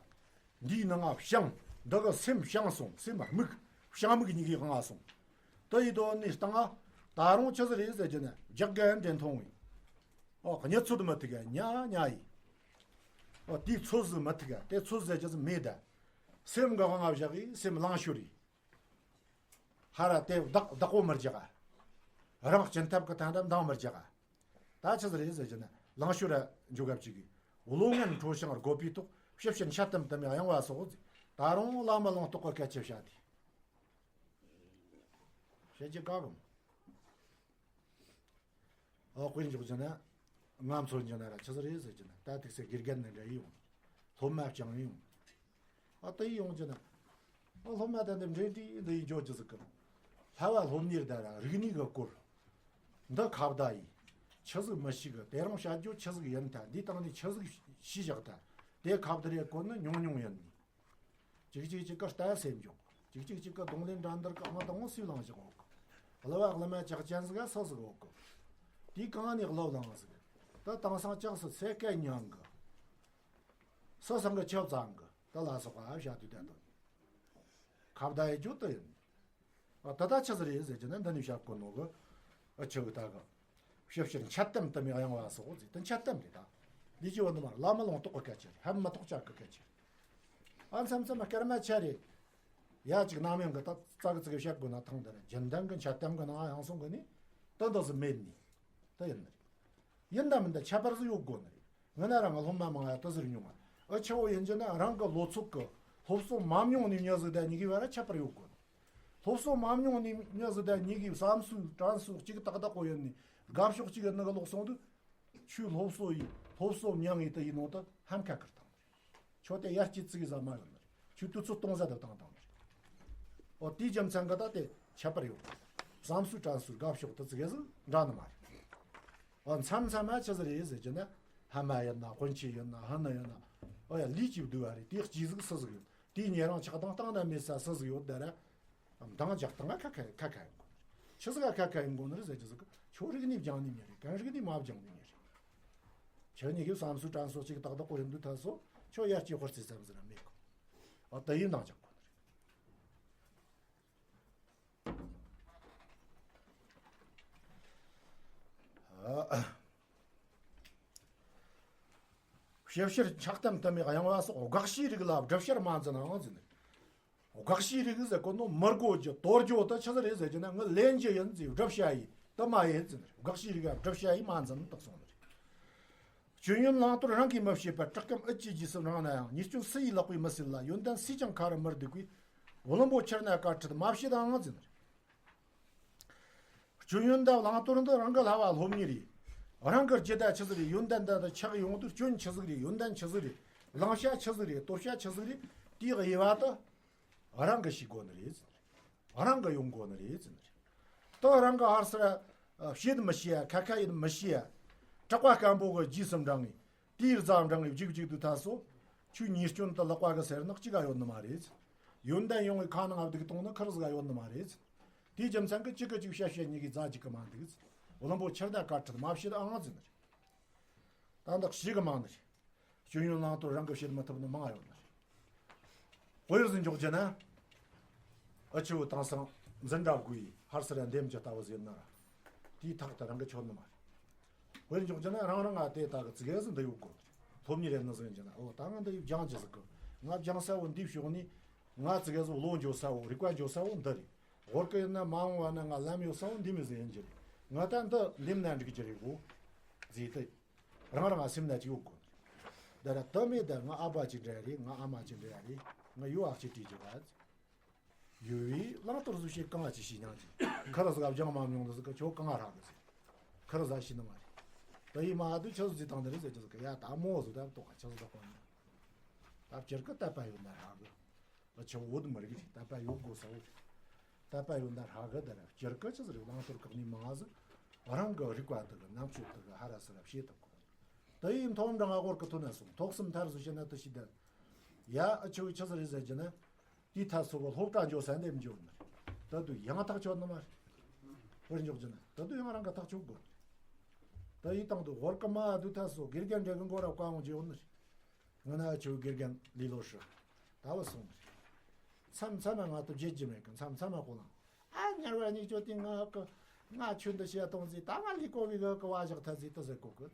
འདིའི་ནང་ང་བྱང་། འདི་གི་སེམས་བྱང་སོང་། སེམས་རྨིག། བྱང་རྨིག་གཉིས་ཀའི་སྒང་ང་སོང་། དེ་ཡི་དོན་ནི་སྟེང་ང་ད་རུང་ཆི་ཟིག་རེད་ཟེར་རྒྱུ་ན་རྒྱག་ག་འདྲེ་མཐོང་བས། ཨོ་གཉིད་ཚོད་མི་ཐུག་ག། ཉ་ཉ་ཡི། ཨོ་དེའི་ཚོད་ཟིག་མི་ཐུག་ག། དེ་ཚོད་ཟེར་རྒྱུ་ཟིག་མེད་ད། སེམས་གི་སྒང་ང་བཞག་གི་སེམས་ལང་ཤོར་ཡི། ཧ་ར་དེ་བདག་བདག་པོ་མི་རྒྱག་ག། རང་སྐྱིན་ཐབས་ཀྱི་ཐ་ན་འདང་མི་རྒྱག་ག། ད་ཆི་ཟིག་རེད་ཟེར་རྒྱུ་ན་ལང་ཤོར་ར་འཇོག་ག་བཅུག་གི། བློ་ངན་ཁྲོ་ཞིང་རྒོད་པའི་ཐོག་ཞིབ་ཕྱིར་འཆལ་གཏམ་དུ་མའི་གཡེང་བ་སོགས་ཟེར། ད་རུང་བླ་མ་ལུང་རྟོགས་ཀྱི་སྐད་ཆ་བཤད་དེ། བཤད་རྒྱུ་དཀའ་གི་མོ། ཨོ་དཔེར་འཇོག་རྒྱུ་ན། ང་མཚོན་རྒྱུ་ན་ར་ཆི་ཟིག་རེད་ཟེར་རྒྱུ་ན། ད་ཐུག་སའི་དགེ་རྒན་ནི་འདྲ་ཡིན་ཡོང་། སློབ་མ་བྱང་ཡིན་ཡོང་། ཨ་དེ་ཡིན་ཡོང་རྒྱུ་ན། ཨ་སློབ་མ་དེ་འདི་འདྲེ་འདྲེ་འདི་ཡིན་འཇོག་རྒྱུ་ཟིག་གི། ལྷ་བ་སློབ་གཉེར་ད་ར་རིག་གནས་གི་སྐོར། འདི་ཁ་བརྡ་ཡིན། ཆི་ཟིག་མི་ཤེས་གི། དེ་རིང་བཤད་རྒྱུ་ཆི་ཟིག་ཡིན་ད། འདིའི་སྟེང་ནས་ཆི་ཟིག་ཤེས་བཞག་ད། དེ་ཁ་བརྡ་རེ་བཀོད་ནི་ཉུང་ཉུང་ཡིན་ནི། གཅིག་གཅིག་གཅིག་གི་ལྟ་སེམས་འཇོག། གཅིག་གཅིག་གཅིག་གི་རྡུང་ལེན་འགྲན་བསྡུར་གི་ཨང་དང་པོ་སུས་བླངས་བཞག་ཡོད་གི། གླུ་བ་གླུ་མ་ཇག་ཅན་ཟིག་ག་སུ་ཟིག་ཡོད་གི། དེའི་གང་ནས་གླུ་བླངས་ཟིག། ད་དེང་སང་ཅག་སུ་ཚད་སྐད་ཉན་གི། སུ་སང་གི་ཆབ་ཚང་གི། ད་ལ་སོགས་པ་བཤད་དུས་ད་དོན། ཁ་བརྡ་ཡི་རྒྱུ་དེ་ཡིན། ཨ་ད་ལྟ་ཆི་ཟིག་རེད་ཟེར་རྒྱུ་ན་འདི་ནས་བཤད་དགོས་ནོ་གི། ཨ་ཆི་གི་ད་གི། ཞིབ་ཕྱིར་འཆལ་གཏམ་དུ་མའི་གཡེང་བ་སོགས་ཟེར། དེ་འཆལ་གཏམ་རེད་ད། ལས་ཀྱི་བུ་འདི་མ་བླ་མ་ལུང་རྟོགས་ཀྱི་སྐད་ཆ་རེད། ཧ་མི་ཐོག་ཅག་གི་སྐད་ཆ་རེད། ཨ་མཚམས་མཚམས་སྐར་མ་ཆ་རེ། ཡ་གཅིག་ནམ་ཡང་གི་ད་ཙག་གི་ཙིག་གི་བཤད་དགོས་ན་ཐང་དེ་རེད། རྒྱུན་ལྡན་གི་འཆལ་གཏམ་གི་ནང་ཡང་སོང་གི་ནི། ད་འདི་ཟིག་མེད་ནི། ད་ཡིན་ནི་རེད། ཡིན་ད་མིན་ད་ཁྱད་པར་ཟིག་ཡོད་དགོས་ནི་རེད། ང་ན་རང་ང་སློབ་མ་མང་ཡ་ད་ཟེར་མྱོང་ང་། ཨ་ཆེ་བོ་ཡིན་རྒྱུ་ན་རང་གི་ལོ་ཚོད་གི་སློབ་གསོ་མ་མྱོང་ནི་མྱི་ཟིག་དང་ཉི་གི་བར་ཁྱད་པར་ཡོད་དགོས། སློབ་གསོ་མ་མྱོང་ནི་མྱི་ཟིག་དང་ཉི་གི་བསམ་ཚུལ་དྲན་གསོ་གཅིག་ཏག་ཏག་གོ་ཡོད་ནི་དགའ་ཕྱོགས་གཅིག་གི་ནི་གི་ལོག་སོང་དུས། ཆུ་སློབ་གསོ་ཡི་སློབ་གསོ་མྱང་ཡི་དུ་ཡི་ནང་དུ་ཧམ་ཁ་ཁུར་བཏང་། ཁྱོད་དེ་ཡར་སྐྱེད་ཙིག་ཟ་མ་ཡོད་ནི་རེད། ཁྱོད་དུས་ཚོད་གཏོང་ཟ་དུ་བཏང་བཏང་ནི་རེད། ཨོ་དེའི་རྒྱུ་མཚན་གི་ད་དེ་ཁྱད་པར་ཡོད། བསམ་ཚུལ་དྲན་གསོའི་དགའ་ཕྱོགས་དུ་ཙིག་གེ་ཟིག་འདྲ་ནི་མ་རེད། ཨོ་མཚམས་མཚམས་མ་ཆི་ཟིག་རེད་ཟེར་རྒྱུ་ན། ཕ་མ་ཡིན་ན་སྤུན་མཆེད་ཡིན་ན་ཕ་ནུ་ཡིན་ན། ཨོ་ཡ་ལུས་ཀྱི་བསྡུ་བ་རེད། དེའི་སྐྱེས་གཟུགས་སུ་ཟིག་ཡོད། དེའི་ཉེ་རིང་ཆགས་སྡང་སྟེང་ན་མེད་ས་སུ་ཟིག་ཡོད་དེ་ར། འདང་རྒྱག་སྟངས་ཁ་ཁ་ཁ་ཁ་ཡིན་དགོས་ནི་རེད། ཆི་ཟིག་ག་ཁ་ཁ་ཡིན་དགོས་ནི་རེད་ཟེར་རྒྱུ་ཟིག་ཁྱོད་རིག་གནས་སྦྱང་ནི་མྱི་རེད། གན་རིག་གནས་མ་སྦྱང་ནི་མྱི་རེད། ཁྱེད་གཉིས་ཀྱི་བསམ་ཚུལ་དྲན་གསོ་གཅིག་ཏག་ཏག་གོ་ཡིན་དུས་ཐ་སོ་ཁྱོད་ཡར་སྐྱེ་ཧོར་ཚེ་ཙམ་ཟིག་ར་མེད་གོ། ཨ་དེ་ཡིན་འདང་རྒྱག་དགོས་ནི་རེད། ཞིབ་ཕྱིར་འཆལ་གཏམ་དུ་མའི་གཡེང་བ་སོགས་དགག་བྱའི་རིགས་ལ་སྒྲུབ་བྱར་མ་འཛིན་ནའང་འཛིན་ནི། དགག་བྱའི་རིགས་ཟེར་གོ་ནོ་མི་དགོས་རྒྱུ་དོར་རྒྱུ་དེ་ཆི་ཟིག་རེད་ཟེར་རྒྱུ་ན། ངས་ལེན་རྒྱུ་ཡིན་ཟེར་སྒྲུབ་བྱ་ཡིས་དེ་མ་ཡིན་ཟེར་ནི་རེད། དགག་བྱའི་རིགས་ལ་སྒྲུབ་བྱ་ཡིས་མ་འཛིན་དག་གསུངས་ནི་རེད། སྐྱོན་ཡོན་བླང་དོར་རང་གིས་མི་ཤེས་པར། དྲག་སྐམ་ཨུད་ཀྱི་རྗེས་སུ་འབྲངས་ན་ཡང་། ཉེས་སྐྱོན་སུ་ཡིས་ལག་པས་མི་སེལ་ལ། ཡོན་ཏན་སུས་ཀྱང་ཁ་རུ་མི་བསྡུ་གི། བླུན་པོ་ཁྱེར་ན་དཀའ་ཁྲིད་མ་བྱེད་དང་ཟེར་ནི་རེད། སྐྱོན་ཡོན་དང་བླང་དོར་འདི་རང་གི་ལྷ་བ་སློབ་གཉེར་ཡིན། རང་གི་རྒྱུད་ད་ཆི་ཟིག་རེད། ཡོན་ཏན་ད་ད་ཆགས་ཡོང་དུས་སྐྱོན་ཆི་ཟིག་རེད། ཡོན་ཏན་ཆི་ཟིག་རེད། བླང་བྱ་ཆི་ཟིག་རེད། དོར་བྱ་ཆི་ཟིག་རེད། དེའི་དབྱེ་བ་དེ་ རང་གི་ཤེས་དགོས་ནི་རེད་ཟེར། རང་གི་ཡོང་དགོས་ནི་རེད་ཟེར་ནི་རེད། ད་རང་གི་ཧར་སར་བཤད་མི་ཤེས་ཡ། ཁ་ཁ་ཡིན་མི་ཤེས་ཡ། གྲགས་པ་སྐམ་པོ་གི་རྗེས་སུ་འབྲང་ངེ་དེའི་རྩ་འབྲང་ངེ་བཅུག་བཅུག་དུས་ད་སོ། ཁྱོད་ཉེས་སྐྱོན་དུ་ལག་པ་གི་ཟེར་ནག་གཅིག་ག་ཡོད་ནི་མ་རེད། ཡོན་ཏན་ཡོང་བའི་ཁ་ནང་ང་བདུག་གཏོང་ནི་ཁུར་ཟིག་ག་ཡོད་ནི་མ་རེད། དེའི་རྒྱུ་མཚན་གི་གཅིག་གི་གཅིག་བཤད་བཤད་གཉིས་ཀྱི་རྫ་གཅིག་གི་མ་འདུག་བླུན་པོ་ཕྱིར་ན་དཀའ་ཁྲིད་མ་བཤད་ཨང་ཟིན་ནི་རེད། ད་འདི་ཞིག་གི་མང་ནི་རེད། སྐྱོན་ཡོན་བླང་དོར་རང་གི་བཤད་མི་ཐུབ་ནི་མང་ཡོད་ནི་རེད། དཔེར་ཟིན་འཇོག་རྒྱུ་ན། ཨ་ཆུ་བོ་དེང་སང་འཛིན་གྲྭ་དགུའི་ཧར་སར་འདེམས་ཀྱི་ལྟ་བུ་ཟེར་ན་ར། དེའི་ཐག་ཏུ་རང་གི་ཆོད་ནི་མ་རེད། དཔེར་འཇོག་རྒྱུ་ན་རང་རང་ང་དེ་ད་གི་ཙི་གེ་ཟིག་འདི་ཡོད་དགོས། སློབ་གཉེར་རེད་ནི་ཟིན་རྒྱུ་ན། འོ་ད་ང་འདི་ཡོད་སྦྱང་རྒྱུ་ཟིག་གི། ང་སྦྱང་ས་བོ་འདི་ཕྱོགས་ནི། ང་ཙི་གེ་ཟིག་བློ་འགྱོ་ས་བོ། རིག་པ་འགྱོ་ས་བོ་འདི་རེད། ཧོར་གི་ཡིན་ན་མ་འོངས་བ་ན་ང་ལམ་ཡོད་ས་བོ་འདི་མི་ཟིན་ཡིན་རྒྱུ་རེད། ང་ད་འདི་འདེམས་ན་འགྲིག་རྒྱུ་རེད་གོ། ཟེར་ཏེ། རང་རང་སེམས་ན་ཅིག་ཡོད་དགོས། ད་ར་དེ་མེད་ད་ང་ཨ་ཕ་ཅིག་འདྲ་རེད། ང་ཨ་མ་ཅིག་འདྲ་རེད། ང་ཡུལ་ཨ་ཅིག་བྲིས་ཀྱི་ར། ཡུལ་བའི་བླང་དོར་བཟོ་བྱེད་གང་ཅི་ཤེས་སྙིང་རྗེ། ཁར་ཟིག་སྦྱང་མ་མྱོང་འདི་ཟིག་གི་ཁྱོད་གང་རག་གི་ཟེར། ཁར་ཟ་ཤེས་ནི་མ་རེད། ད་ཡིན་མ་དུ་ཆི་ཟིག་བཏང་འདི་རེད་ཟེར་གྱི་ཟིག་གི། ཡ་ད་མོ་ཟིག་ད་ཏོག་ཁ་ཆི་ཟིག་ད་གོ་ནི། ད་བསྐྱར་གི་དད་པ་ཡོད་ན་རག་གི། ཨ་ཆོ་བོ་དུ་མི་རིགས་རེད། དད་པ་ཡོད་དགོས་ས་བོ་རེད། དད་པ་ཡོད་ན་རག་གི། ད་ར་བསྐྱར་གི་ཆི་ཟིག་རེད། བླང་དོར་བཀག་ནི་མང་ཟིག་རང་གི་རིག་པ་དུ་གི་རྣམ་དཔྱོད་དུ་གི་ཧ་ར་སི་ར་བྱེད་ཐུབ་གོ། ད་ཡིན་མཐོང་འདྲ་ང་ཧོར་གི་ཐོན་ན་སོང་། ཐོག་གསུམ་མཐར་སུ་བྱེད་ན་དུ་ཞིག་ད། ཡ་ཨ་ཆོ་ཆི་ཟིག་རེད་ཟེར་གྱི་ན། དེའི་ཐད་སོ་གི་སློབ་གྲྭ་འཇོག་ས་འདེམས་འཇོག་ནི། ད་དུ་ཡང་ཐག་ཆོད་ནི་མ་རེད། དཔེར་འཇོག་རྒྱུ་ན་ད་དུ་ཡང་རང་གི་ཐག་ཆོད་དགོས། ད་ཡིན་དང་དུ་ཧོར་གི་མ་དུ་ཐད་སོ་དགེ་རྒན་འདྲ་གི་མགོ་ར་བཀའ་འོང་འཇོག་ནི་རེད། ང་ན་ཆོས་དགེ་རྒན་ལི་ལོ་ཧྲི། ད་བ་སོང་ནི་རེད། མཚམས་མཚམས་མ་ང་དུ་བརྗེད་རྒྱུ་མེད་གི། མཚམས་མཚམས་མ་ཁོ་ལང་། ཨ་ཉར་བ་གཉིས་ཆོ་དེ་ང་གི་ང་ཆོས་འདི་བཤད་གཏོང་ཟིག་ད་ང་ལི་ཀོ་བི་གི་གི་བ་བཞག་ཐ་ཟིག་ད་ཟེར་གོ་གི།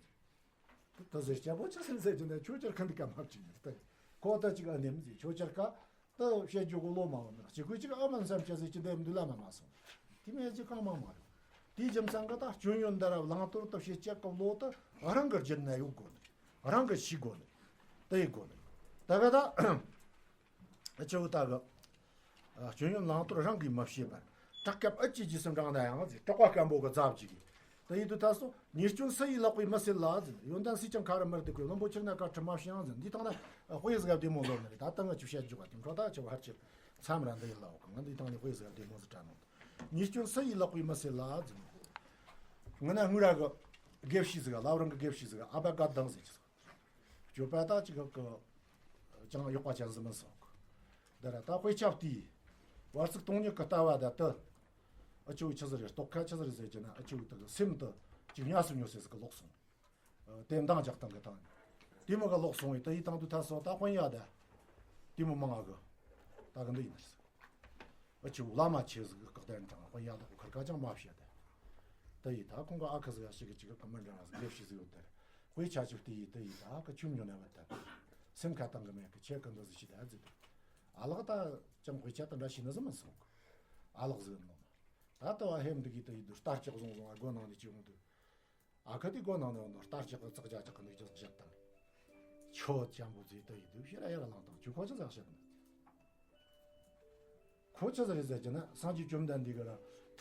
ད་ཟེར་སྐྱ་པོ་ཆི་ཟེར་ཟེར་གྱི་འདི་ཆོས་ཅར་ཁ་འདི་ཀ་མ་བྱིན་ནི་ད། ཁོ་ད་ཅིག་ཨ་ནེམ་ཟིག་ཆོས་ཅར་ཀ་ད་བཤད་རྒྱུ་གི་ལོ་མ་འོང་ནི་གཅིག་གུ་ཅིག་ཨ་མ་བསམ་སྐྱ་ཟིག་ཅི་འདེམ་འདུ་ལ་མ་མ་སོང་། དེ་མེད་ཅིག་གང་མ་མ་རེད། དེའི་རྒྱུ་མཚན་གི་ད་སྐྱོན་ཡོན་འདི་ར་བླང་དོར་ད་བཤད་སྐྱ་གི་ལོ་ད་རང་གི་རྒྱུད་ན་ཡོད་དགོས་ནི་རེད། རང་གི་ཤེས་དགོས་ནི་རེད། ད་ཡི་དགོས་ནི་རེད། ད་ག་ད། ཨ་ཆེ་བོ་ད་གི། ཨ་སྐྱོན་ཡོན་བླང་དོར་རང་གིས་མ་ཤེས་པར། གྲགས་སྐབས་ཨ་ཅེ་རྗེས་སུ་འབྲང་ན་ཡང་ཟེར། གྲགས་པ་སྐམ་པོ་གི་རྫ་བཅུག་གི། ད་ཡིན་དུས་ད་སོ། ཉེས་སྐྱོན་སུ་ཡིས་བརླག་པའི་མི་སེལ་ལ་ཟེར། ཡོན་ཏན་སུས་ཀྱང་ཁ་རུ་མི་བསྡུ་གི། བླུན་པོ་ཕྱིར་ན་དཀའ་ཁྲིད་མ་བྱེད་ཡང་ཟེར། འདི་དང་ན་དཔེ་ཟིག་བདེ་མོ་ལོ་ནི་རེད། ད་ལྟ་ང་ཆུ་བཤད་རྒྱུ་ག་དེ་འཕྲོ་ད་ཆེ་བ་ཧར་ཆེ་མཚམས་ར་འདི་ཡིན་ལ་འོ་གི། ང་འདི་དང་ནི་དཔེ་ཟིག་བདེ་མོ་ཟིག་དྲན་ནོ། ཉེས་སྐྱོན་སུ་ཡིས་བརླག་པའི་མི་སེལ་ལ་ཟེར། ང་ན་ངུ་ར་གི་དགེ་བཤེས་ཟིག་ལ་རང་གི་དགེ་བཤེས་ཟིག་ཨ་བ་དགའ་ལྡན་ཟེར་གྱི་ཟིག་སྤྱོད་པ་ད་ཅིག་གི་ཅང་གཡོག་པ་ཅན་ཟིག་མིན་སོང་གི། འདི་ར་ད་དཔེ་ཆ་བལྟས། བར་ཚིགས་སྟོང་ཉིད་ཀྱི་ལྟ་བ་ད་དུ། ཨ་ཆུ་ཆི་ཟིག་རེད། རྟོགས་ཁ་ཆི་ཟིག་རེད་ཟེར་གྱི་ན། ཨ་ཆུ་ད་གི་སེམས་དུ་ཅིག་ཉམས་སུ་མྱོང་སེ་ཟིག་གི་ལོག་སོང་། དེ་འདང་རྒྱག་སྟངས་གི་སྟངས། དེ་མོ་གི་ལོག་སོང་བས་ད་ཡི་དང་དུ་ཐ་སོ་ད་དཔོན་ཡ་ད། དེ་མོ་མང་ང་གི། ད་གི་འདི་ཡིན་ཟེར། ཨ་ཆུ་བླ་མ་ཆེ་ཟིག་གི་བཀག་དན་དང་དཔོན་ཡ་ད་གི་ཁར་ཀ་ཅང་མ་བཤད་ད། ད་ཡི་ད་ཁོང་གི་ཨ་ཁུ་ཟིག་ཡ་ཞིག་གི་ཅིག་གི་མི་འདྲ་བ་ཟིག་ལས་ཤི་ཟིག་ཡོད་དེར། དཔེ་ཆ་ཆུ་དེ་ཡི་ད་ཡི་ད་གི་ཆུ་ཉོ་ན་བ་ད། སེམས་ཁ་བཏང་གི་མེད་གི། ཁྱེད་གི་འདི་ཟིག་ཤི་ད་ཟིག་ཨ་ལགས་ད་ཅང་དཔེ་ཆ་ད་འདྲ་ཤི་ན་ཟིག་མ་སོང་གི། ཨ་ལགས་ཟིག་ནོ། ད་ལྟ་བ་ཧེམ་འདི་གི་ད་ཡི་དུ་རྟ་ལྕག་བཟུང་བཟུང་ཨ་སྒོ་ནང་ནས་ཅི་ཡོང་དུ། ཨ་ཁ་དེ་སྒོ་ནང་ནས་ནོར་རྟ་ལྕག་གི་ཙག་ཅག་ཅག་གི་འདུག་ཅག་བཞག་དང་། ཁྱོད་ཅང་པོ་ཟིག་ད་ཡི་དུ་ཤེས་ར་ཡར་ལངས་དང་ཁྱོད་ཁོ་ཅི་ཟག་བཤད་ན། ཁོ་ཅི་ཟིག་རེད་ཟེར་གྱི་ན། སངས་རྒྱས་བཅོམ་ལྡན་འདས་ཀྱིས་ར།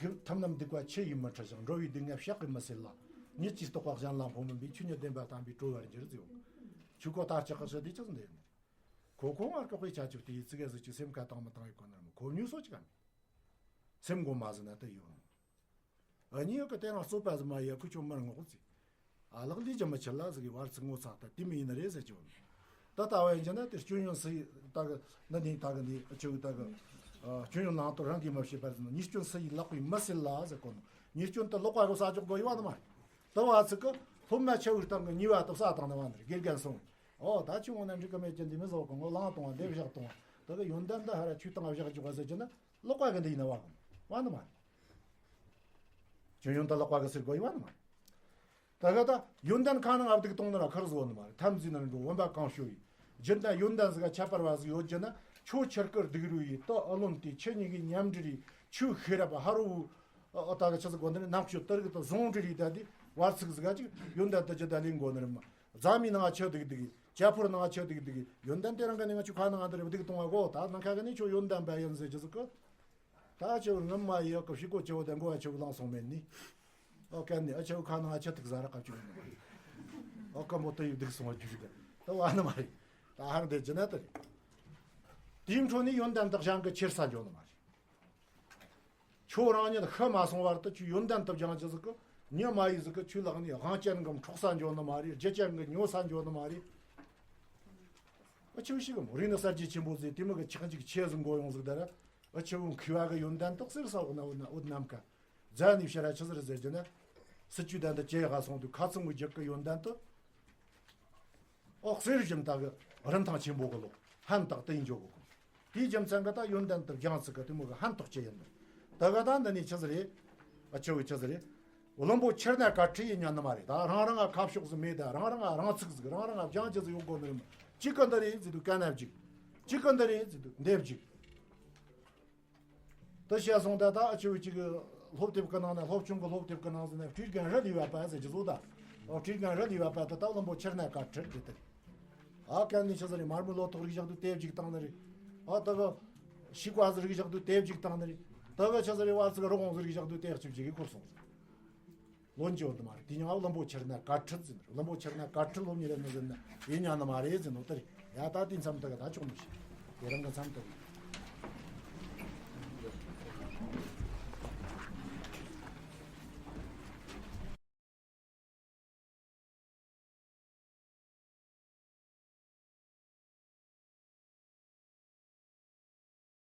ཐམ་ཐམ་རྣམས་སྡིག་པ་ཆུ་ཡིས་མི་འཁྲུ་ཞིང་། འགྲོ་བའི་སྡུག་བསྔལ་བཤགས་པའི་མི་སེལ་ལ། ཉིད་ཀྱིས་རྟོགས་པ་གཞན་ལ་འཕོ་མིན་པས། ཆོས་ཉིད་བདེན་པ་བསྟན་པས་གྲོལ་བར་འགྱུར་ཟེར། ཁྱོད་ཁོ་རྟ་ལྕག་གི་ཟེར་དེ་ཅི་ཟིག་འདི་ཡིན། ཁོ་ཁོ་ངར་ཀ་དཔེ་ཆ་ཆུ་དེ་ཡི་ཙི་གེ་ཟིག་ཅིག་སེམས་ཁ་བཏང་མི་བཏང་ཡི་གོ་ནར་མོ་ཁོ་ཉུ་སོ་ཅི་ག་མེད། སེམས་མགོ་མ་ཟིན་ན་དེ་ཡོང་། ཨ་ནི་ཡོད་གི་དེ་རང་རྩོད་པ་ཟིག་མ་ཡ་ཁུ་ཆུང་མར་ངོ་ཚི། ཨ་ལགས་ལི་ཅི་མ་ཆི་ལ་ཟིག་གི་བར་ཚིག་ངོ་ཚ་ད་དེ་མི་ཡིན་ན་རེད་ཟེར་གྱི་ཡོད། ད་ལྟ་བ་ཡིན་གྱི་ན་དེ་སྐྱོན་ཡོན་སི་ད་གི་ན་ནིང་ད་གི་ནི་ཨ་ཆུ་ད་གི་ཨ་སྐྱོན་ཡོན་ལང་དོ་རང་གིས་མ་བྱས་པར་ཟིན་ན་ཉེས་སྐྱོན་སུ་ཡིས་བརླག་པའི་མི་སེལ་ལ་ཟེར་གོ་ནོ། ཉེས་སྐྱོན་དུ་ལོག་པ་རུ་ས་འཇོག་དགོས་ཡོད་བ་ནི་མ་རེད། ད་བ་ཚིག་གི་སློབ་མ་ཆ་བུར་སྟེང་གི་ཉེས་པ་དུ་ས་དང་ནི་བ་ནི་རེད། དགེ་རྒན་སོང་། ཨོ་ད་ཆུ་ངོ་ན་འགྲིག་གི་མེད་ཀྱི་འདི་མི་བཟོ་གི་ངོ་ལང་གཏོང་བ་འདེབས་བཞག་གཏོང་བ་ད་གི་ཡོན་ཏན་ད་ཧ་ར་ཆུ་བཏང་བ་བཞག་འཇོག་བ་ཟེར་གྱི་ན། ལོག་པ་གི་འདི་ཡིན་ན་བ་གི་བ་ནི་མ་རེད། སྐྱོན་ཡོན་ཏན་ལོག་པ་གི་ཟེར་དགོས་ཡིན་བ་ནི་མ་རེད། ད་ག་ད་ཡོན་ཏན་ཁ་ནང་ཨ་བདུག་གཏོང་ན་ར་ཁར་བཟོ་ནི་མ་རེད། ཐམས་ཅད་ནང་འགྲོ་བོན་པ་གང་ཤོ་ཡིན། རྒྱུན་ད་ཡོན་ཏན་ཟིག་ག་ཁྱད་པར་བ་ཟིག་ཡོད་རྒྱུ་ན་ཁྱོད་ཆེར་ཀིར་སྡིག་རུ་ཡིན་ཏོ་ཨ་ལོན་ཏི་ཆེ་ཉིད་ཀྱི་ཉམས་འབྲི་རི་ཆུ་ཤེས་རབ་ཧ་རུ་ཨ་ད་ག་ཆ་ཟིག་གོ་འདི་ནི་ནག་ཆུ་ཏར་གི་ཏོ་བཟུང་འབྲི་རི་ད་དི་བར་ཚིག་ཟིག་ག་ཅིག་ཡོན་ཏན་ད་ཅི་ད་ལིང་གོ་ནི་རི་མ་རྫ་མའི་ནང་ཆུ་སྡིག་སྡིག་ཅ་ཕོར་ནང་ཆུ་སྡིག་སྡིག་ཡོན་ཏན་དེ་རང་གི་ནི་ང་ཆུ་ཁ་ནང་འདི་རི་སྡིག་གཏོང་བ་གོ་ད་ནང་ཁ་གི་ནི་ཆུ་ཡོན་ཏན་པ་ཡིན་ཟེར་ཅི་ཟིག་གི། ད་ཁྱོད་ངམ་མ་ཡོད་གི་ཕྱི་གོ་ཆེ་བོ་དང་གོ་བ་ཆེ་བོ་ལངས་སོང་མེད་ནི། ཨོ་ཀན་ནི་ཨ་ཆེ་བོ་ཁ་ནང་ཨ་ཆེ་ཐིག་ཟ་ར་ཀ་ཆུ་ཡོད་ནི་མ་རེད། ཨོ་ཀ་མོ་ཏོ་ཡུ་སྡིག་སོང་བ་རྒྱུ་ཞིག་ད་བ་ནི་མ་རེད། ད་ཧར་འདི་ཇི་ན་ད་རེད། དེའི་འཕྲོ་ནས་ཡོན་ཏན་དག་སྦྱང་གི་ཁྱེར་ས་འཇོག་ནི་མ་རེད། ཁྱོད་རང་ཉིད་ཤི་མ་སོང་བར་དུ་ཁྱོད་ཡོན་ཏན་དག་སྦྱང་རྒྱུ་ཟིག་གི་ཉི་མ་ཡི་ཟིག་གི་ཁྱོད་ལག་ནས་དབང་ཅན་གི་འཕྲོག་ས་འཇོག་ནི་མ་རེད། རྒྱུ་ཅན་གི་ཉོ་ས་འཇོག་ནི་མ་རེད། ཨ་ཆེ་བོ་ཞིག་གི་མོ་རིག་ནི་གསར་བརྗེ་ཆེན་པོ་ཟིག་དེ་མི་གི་ཆག་འཇིག་ཆེ་ཟིག་མགོ་ཡོང་ཟིག་ད་ར། ཨ་ཆེ་བོ་མཁས་པ་གི་ཡོན་ཏན་དག་ཟེར་ས་འོ་ན་འོ་ན་འོ་ནམ་ཀ་རྫ་ནས་ཕྱིར་ར་ཆི་ཟིག་རེད་ཟེར་རྒྱུ་ན། སྲིད་ཇུས་དན་དུ་ཇེ་ཡག་སོང་དུས་ཁ་ཚང་གི་རྒྱུད་ཀྱི་ཡོན་ཏན་དུ། ཨོ་གསེར་བཞིན་དག་གི་རིན་ཐང་ཆེན་པོ་གི་ལོ་ཧན་དག་ཏུ་ཡིན་འཇོག་གི་གོ། དེའི་རྒྱུ་མཚན་གི་ད་ཡོན་ཏན་དུ་སྦྱངས་ཚིག་གི་དེ་མོ་གི་ཧན་ཐོག་ཅི་ཡིན་ནི། ད་གི་ད་འདི་ནས་ཆི་ཟིག་རེད། ཨ་ཆེ་བོ་ཆི་ཟིག་རེད། བླུན་པོ་ཕྱིར་ན་དཀའ་ཁྲིད་ཡིན་ཉན་ནི་མ་རེད། ད་རང་རང་ང་ཁ་ཕྱོགས་སུ་མེད། ད་རང་རང་ང་རང་ཚུགས་ཟིག་རང་རང་ང་སྦྱང་རྒྱུ་ཟིག་ཡོད་དགོ་ནི་རེད་མ། གཅིག་གི་འདི་རེད་ཟེར་དུས་གན་ན་བཅུག་གཅིག་གི་འདི་རེད་ཟེར་དུས་འདེབས་བཅུག་དེ་བཤད་སོང་ད་ད་ཨ་ཆེ་བོ་གཅིག་གི་སློབ་དེབ་ཀྱི་ནང་ན་སློབ་ཆུང་གི་སློབ་དེབ་ཀྱི་ནང་ཟེར་ན་ཁྲིར་གན་རི་ལི་བ་པ་ཟེར་གྱི་བཟོ་ད། ཨོ་ཁྲིར་གན་རི་ལི་བ་པ་ད་ད་བླུན་པོ་ཕྱིར་ན་དཀའ་ཁྲིད་དེ་དེ། ཨ་གན་ནི་ཆི་ཟིག་རེད། མར་མེ་ལོ་ཏོག་རིགས་བཞག་དུས་དེ་བཅུག་བཏང་ནི་རེད། ཨ་ད་གི་ཤི་ཀ་ཟིག་རིགས་བཞག་དུས་དེ་བཅུག་བཏང་ནི་རེད། ད་གི་ཆི་ཟིག་རེད། བ་ཟིག་རི་བོང་ཟིག་རིགས་བཞག་དུས་དེ་གཅིག་བཅུག་གི་འཁོར་སོང་ཟིག་ལོན་གྱི་ཡོད་མ་རེད། དེ་ཉིད་བླུན་པོ་ཕྱིར་ན་དཀའ་ཁྲིད་ཟེར་ནི་རེད། བླུན་པོ་ཕྱིར་ན་དཀའ་ཁྲིད་སློབ་གཉེར་རེད་ནི་ཟེར་ན་ཡིན་ཉན་ནི་མ་རེད་ཟེར་ནོ་དེ་རེད། ཡ་ད་དེ་མཚམས་དེ་གི་ད་ཆོག་ནི་ཞིག་དེ་རང་གི་མཚམས་དེ་གི།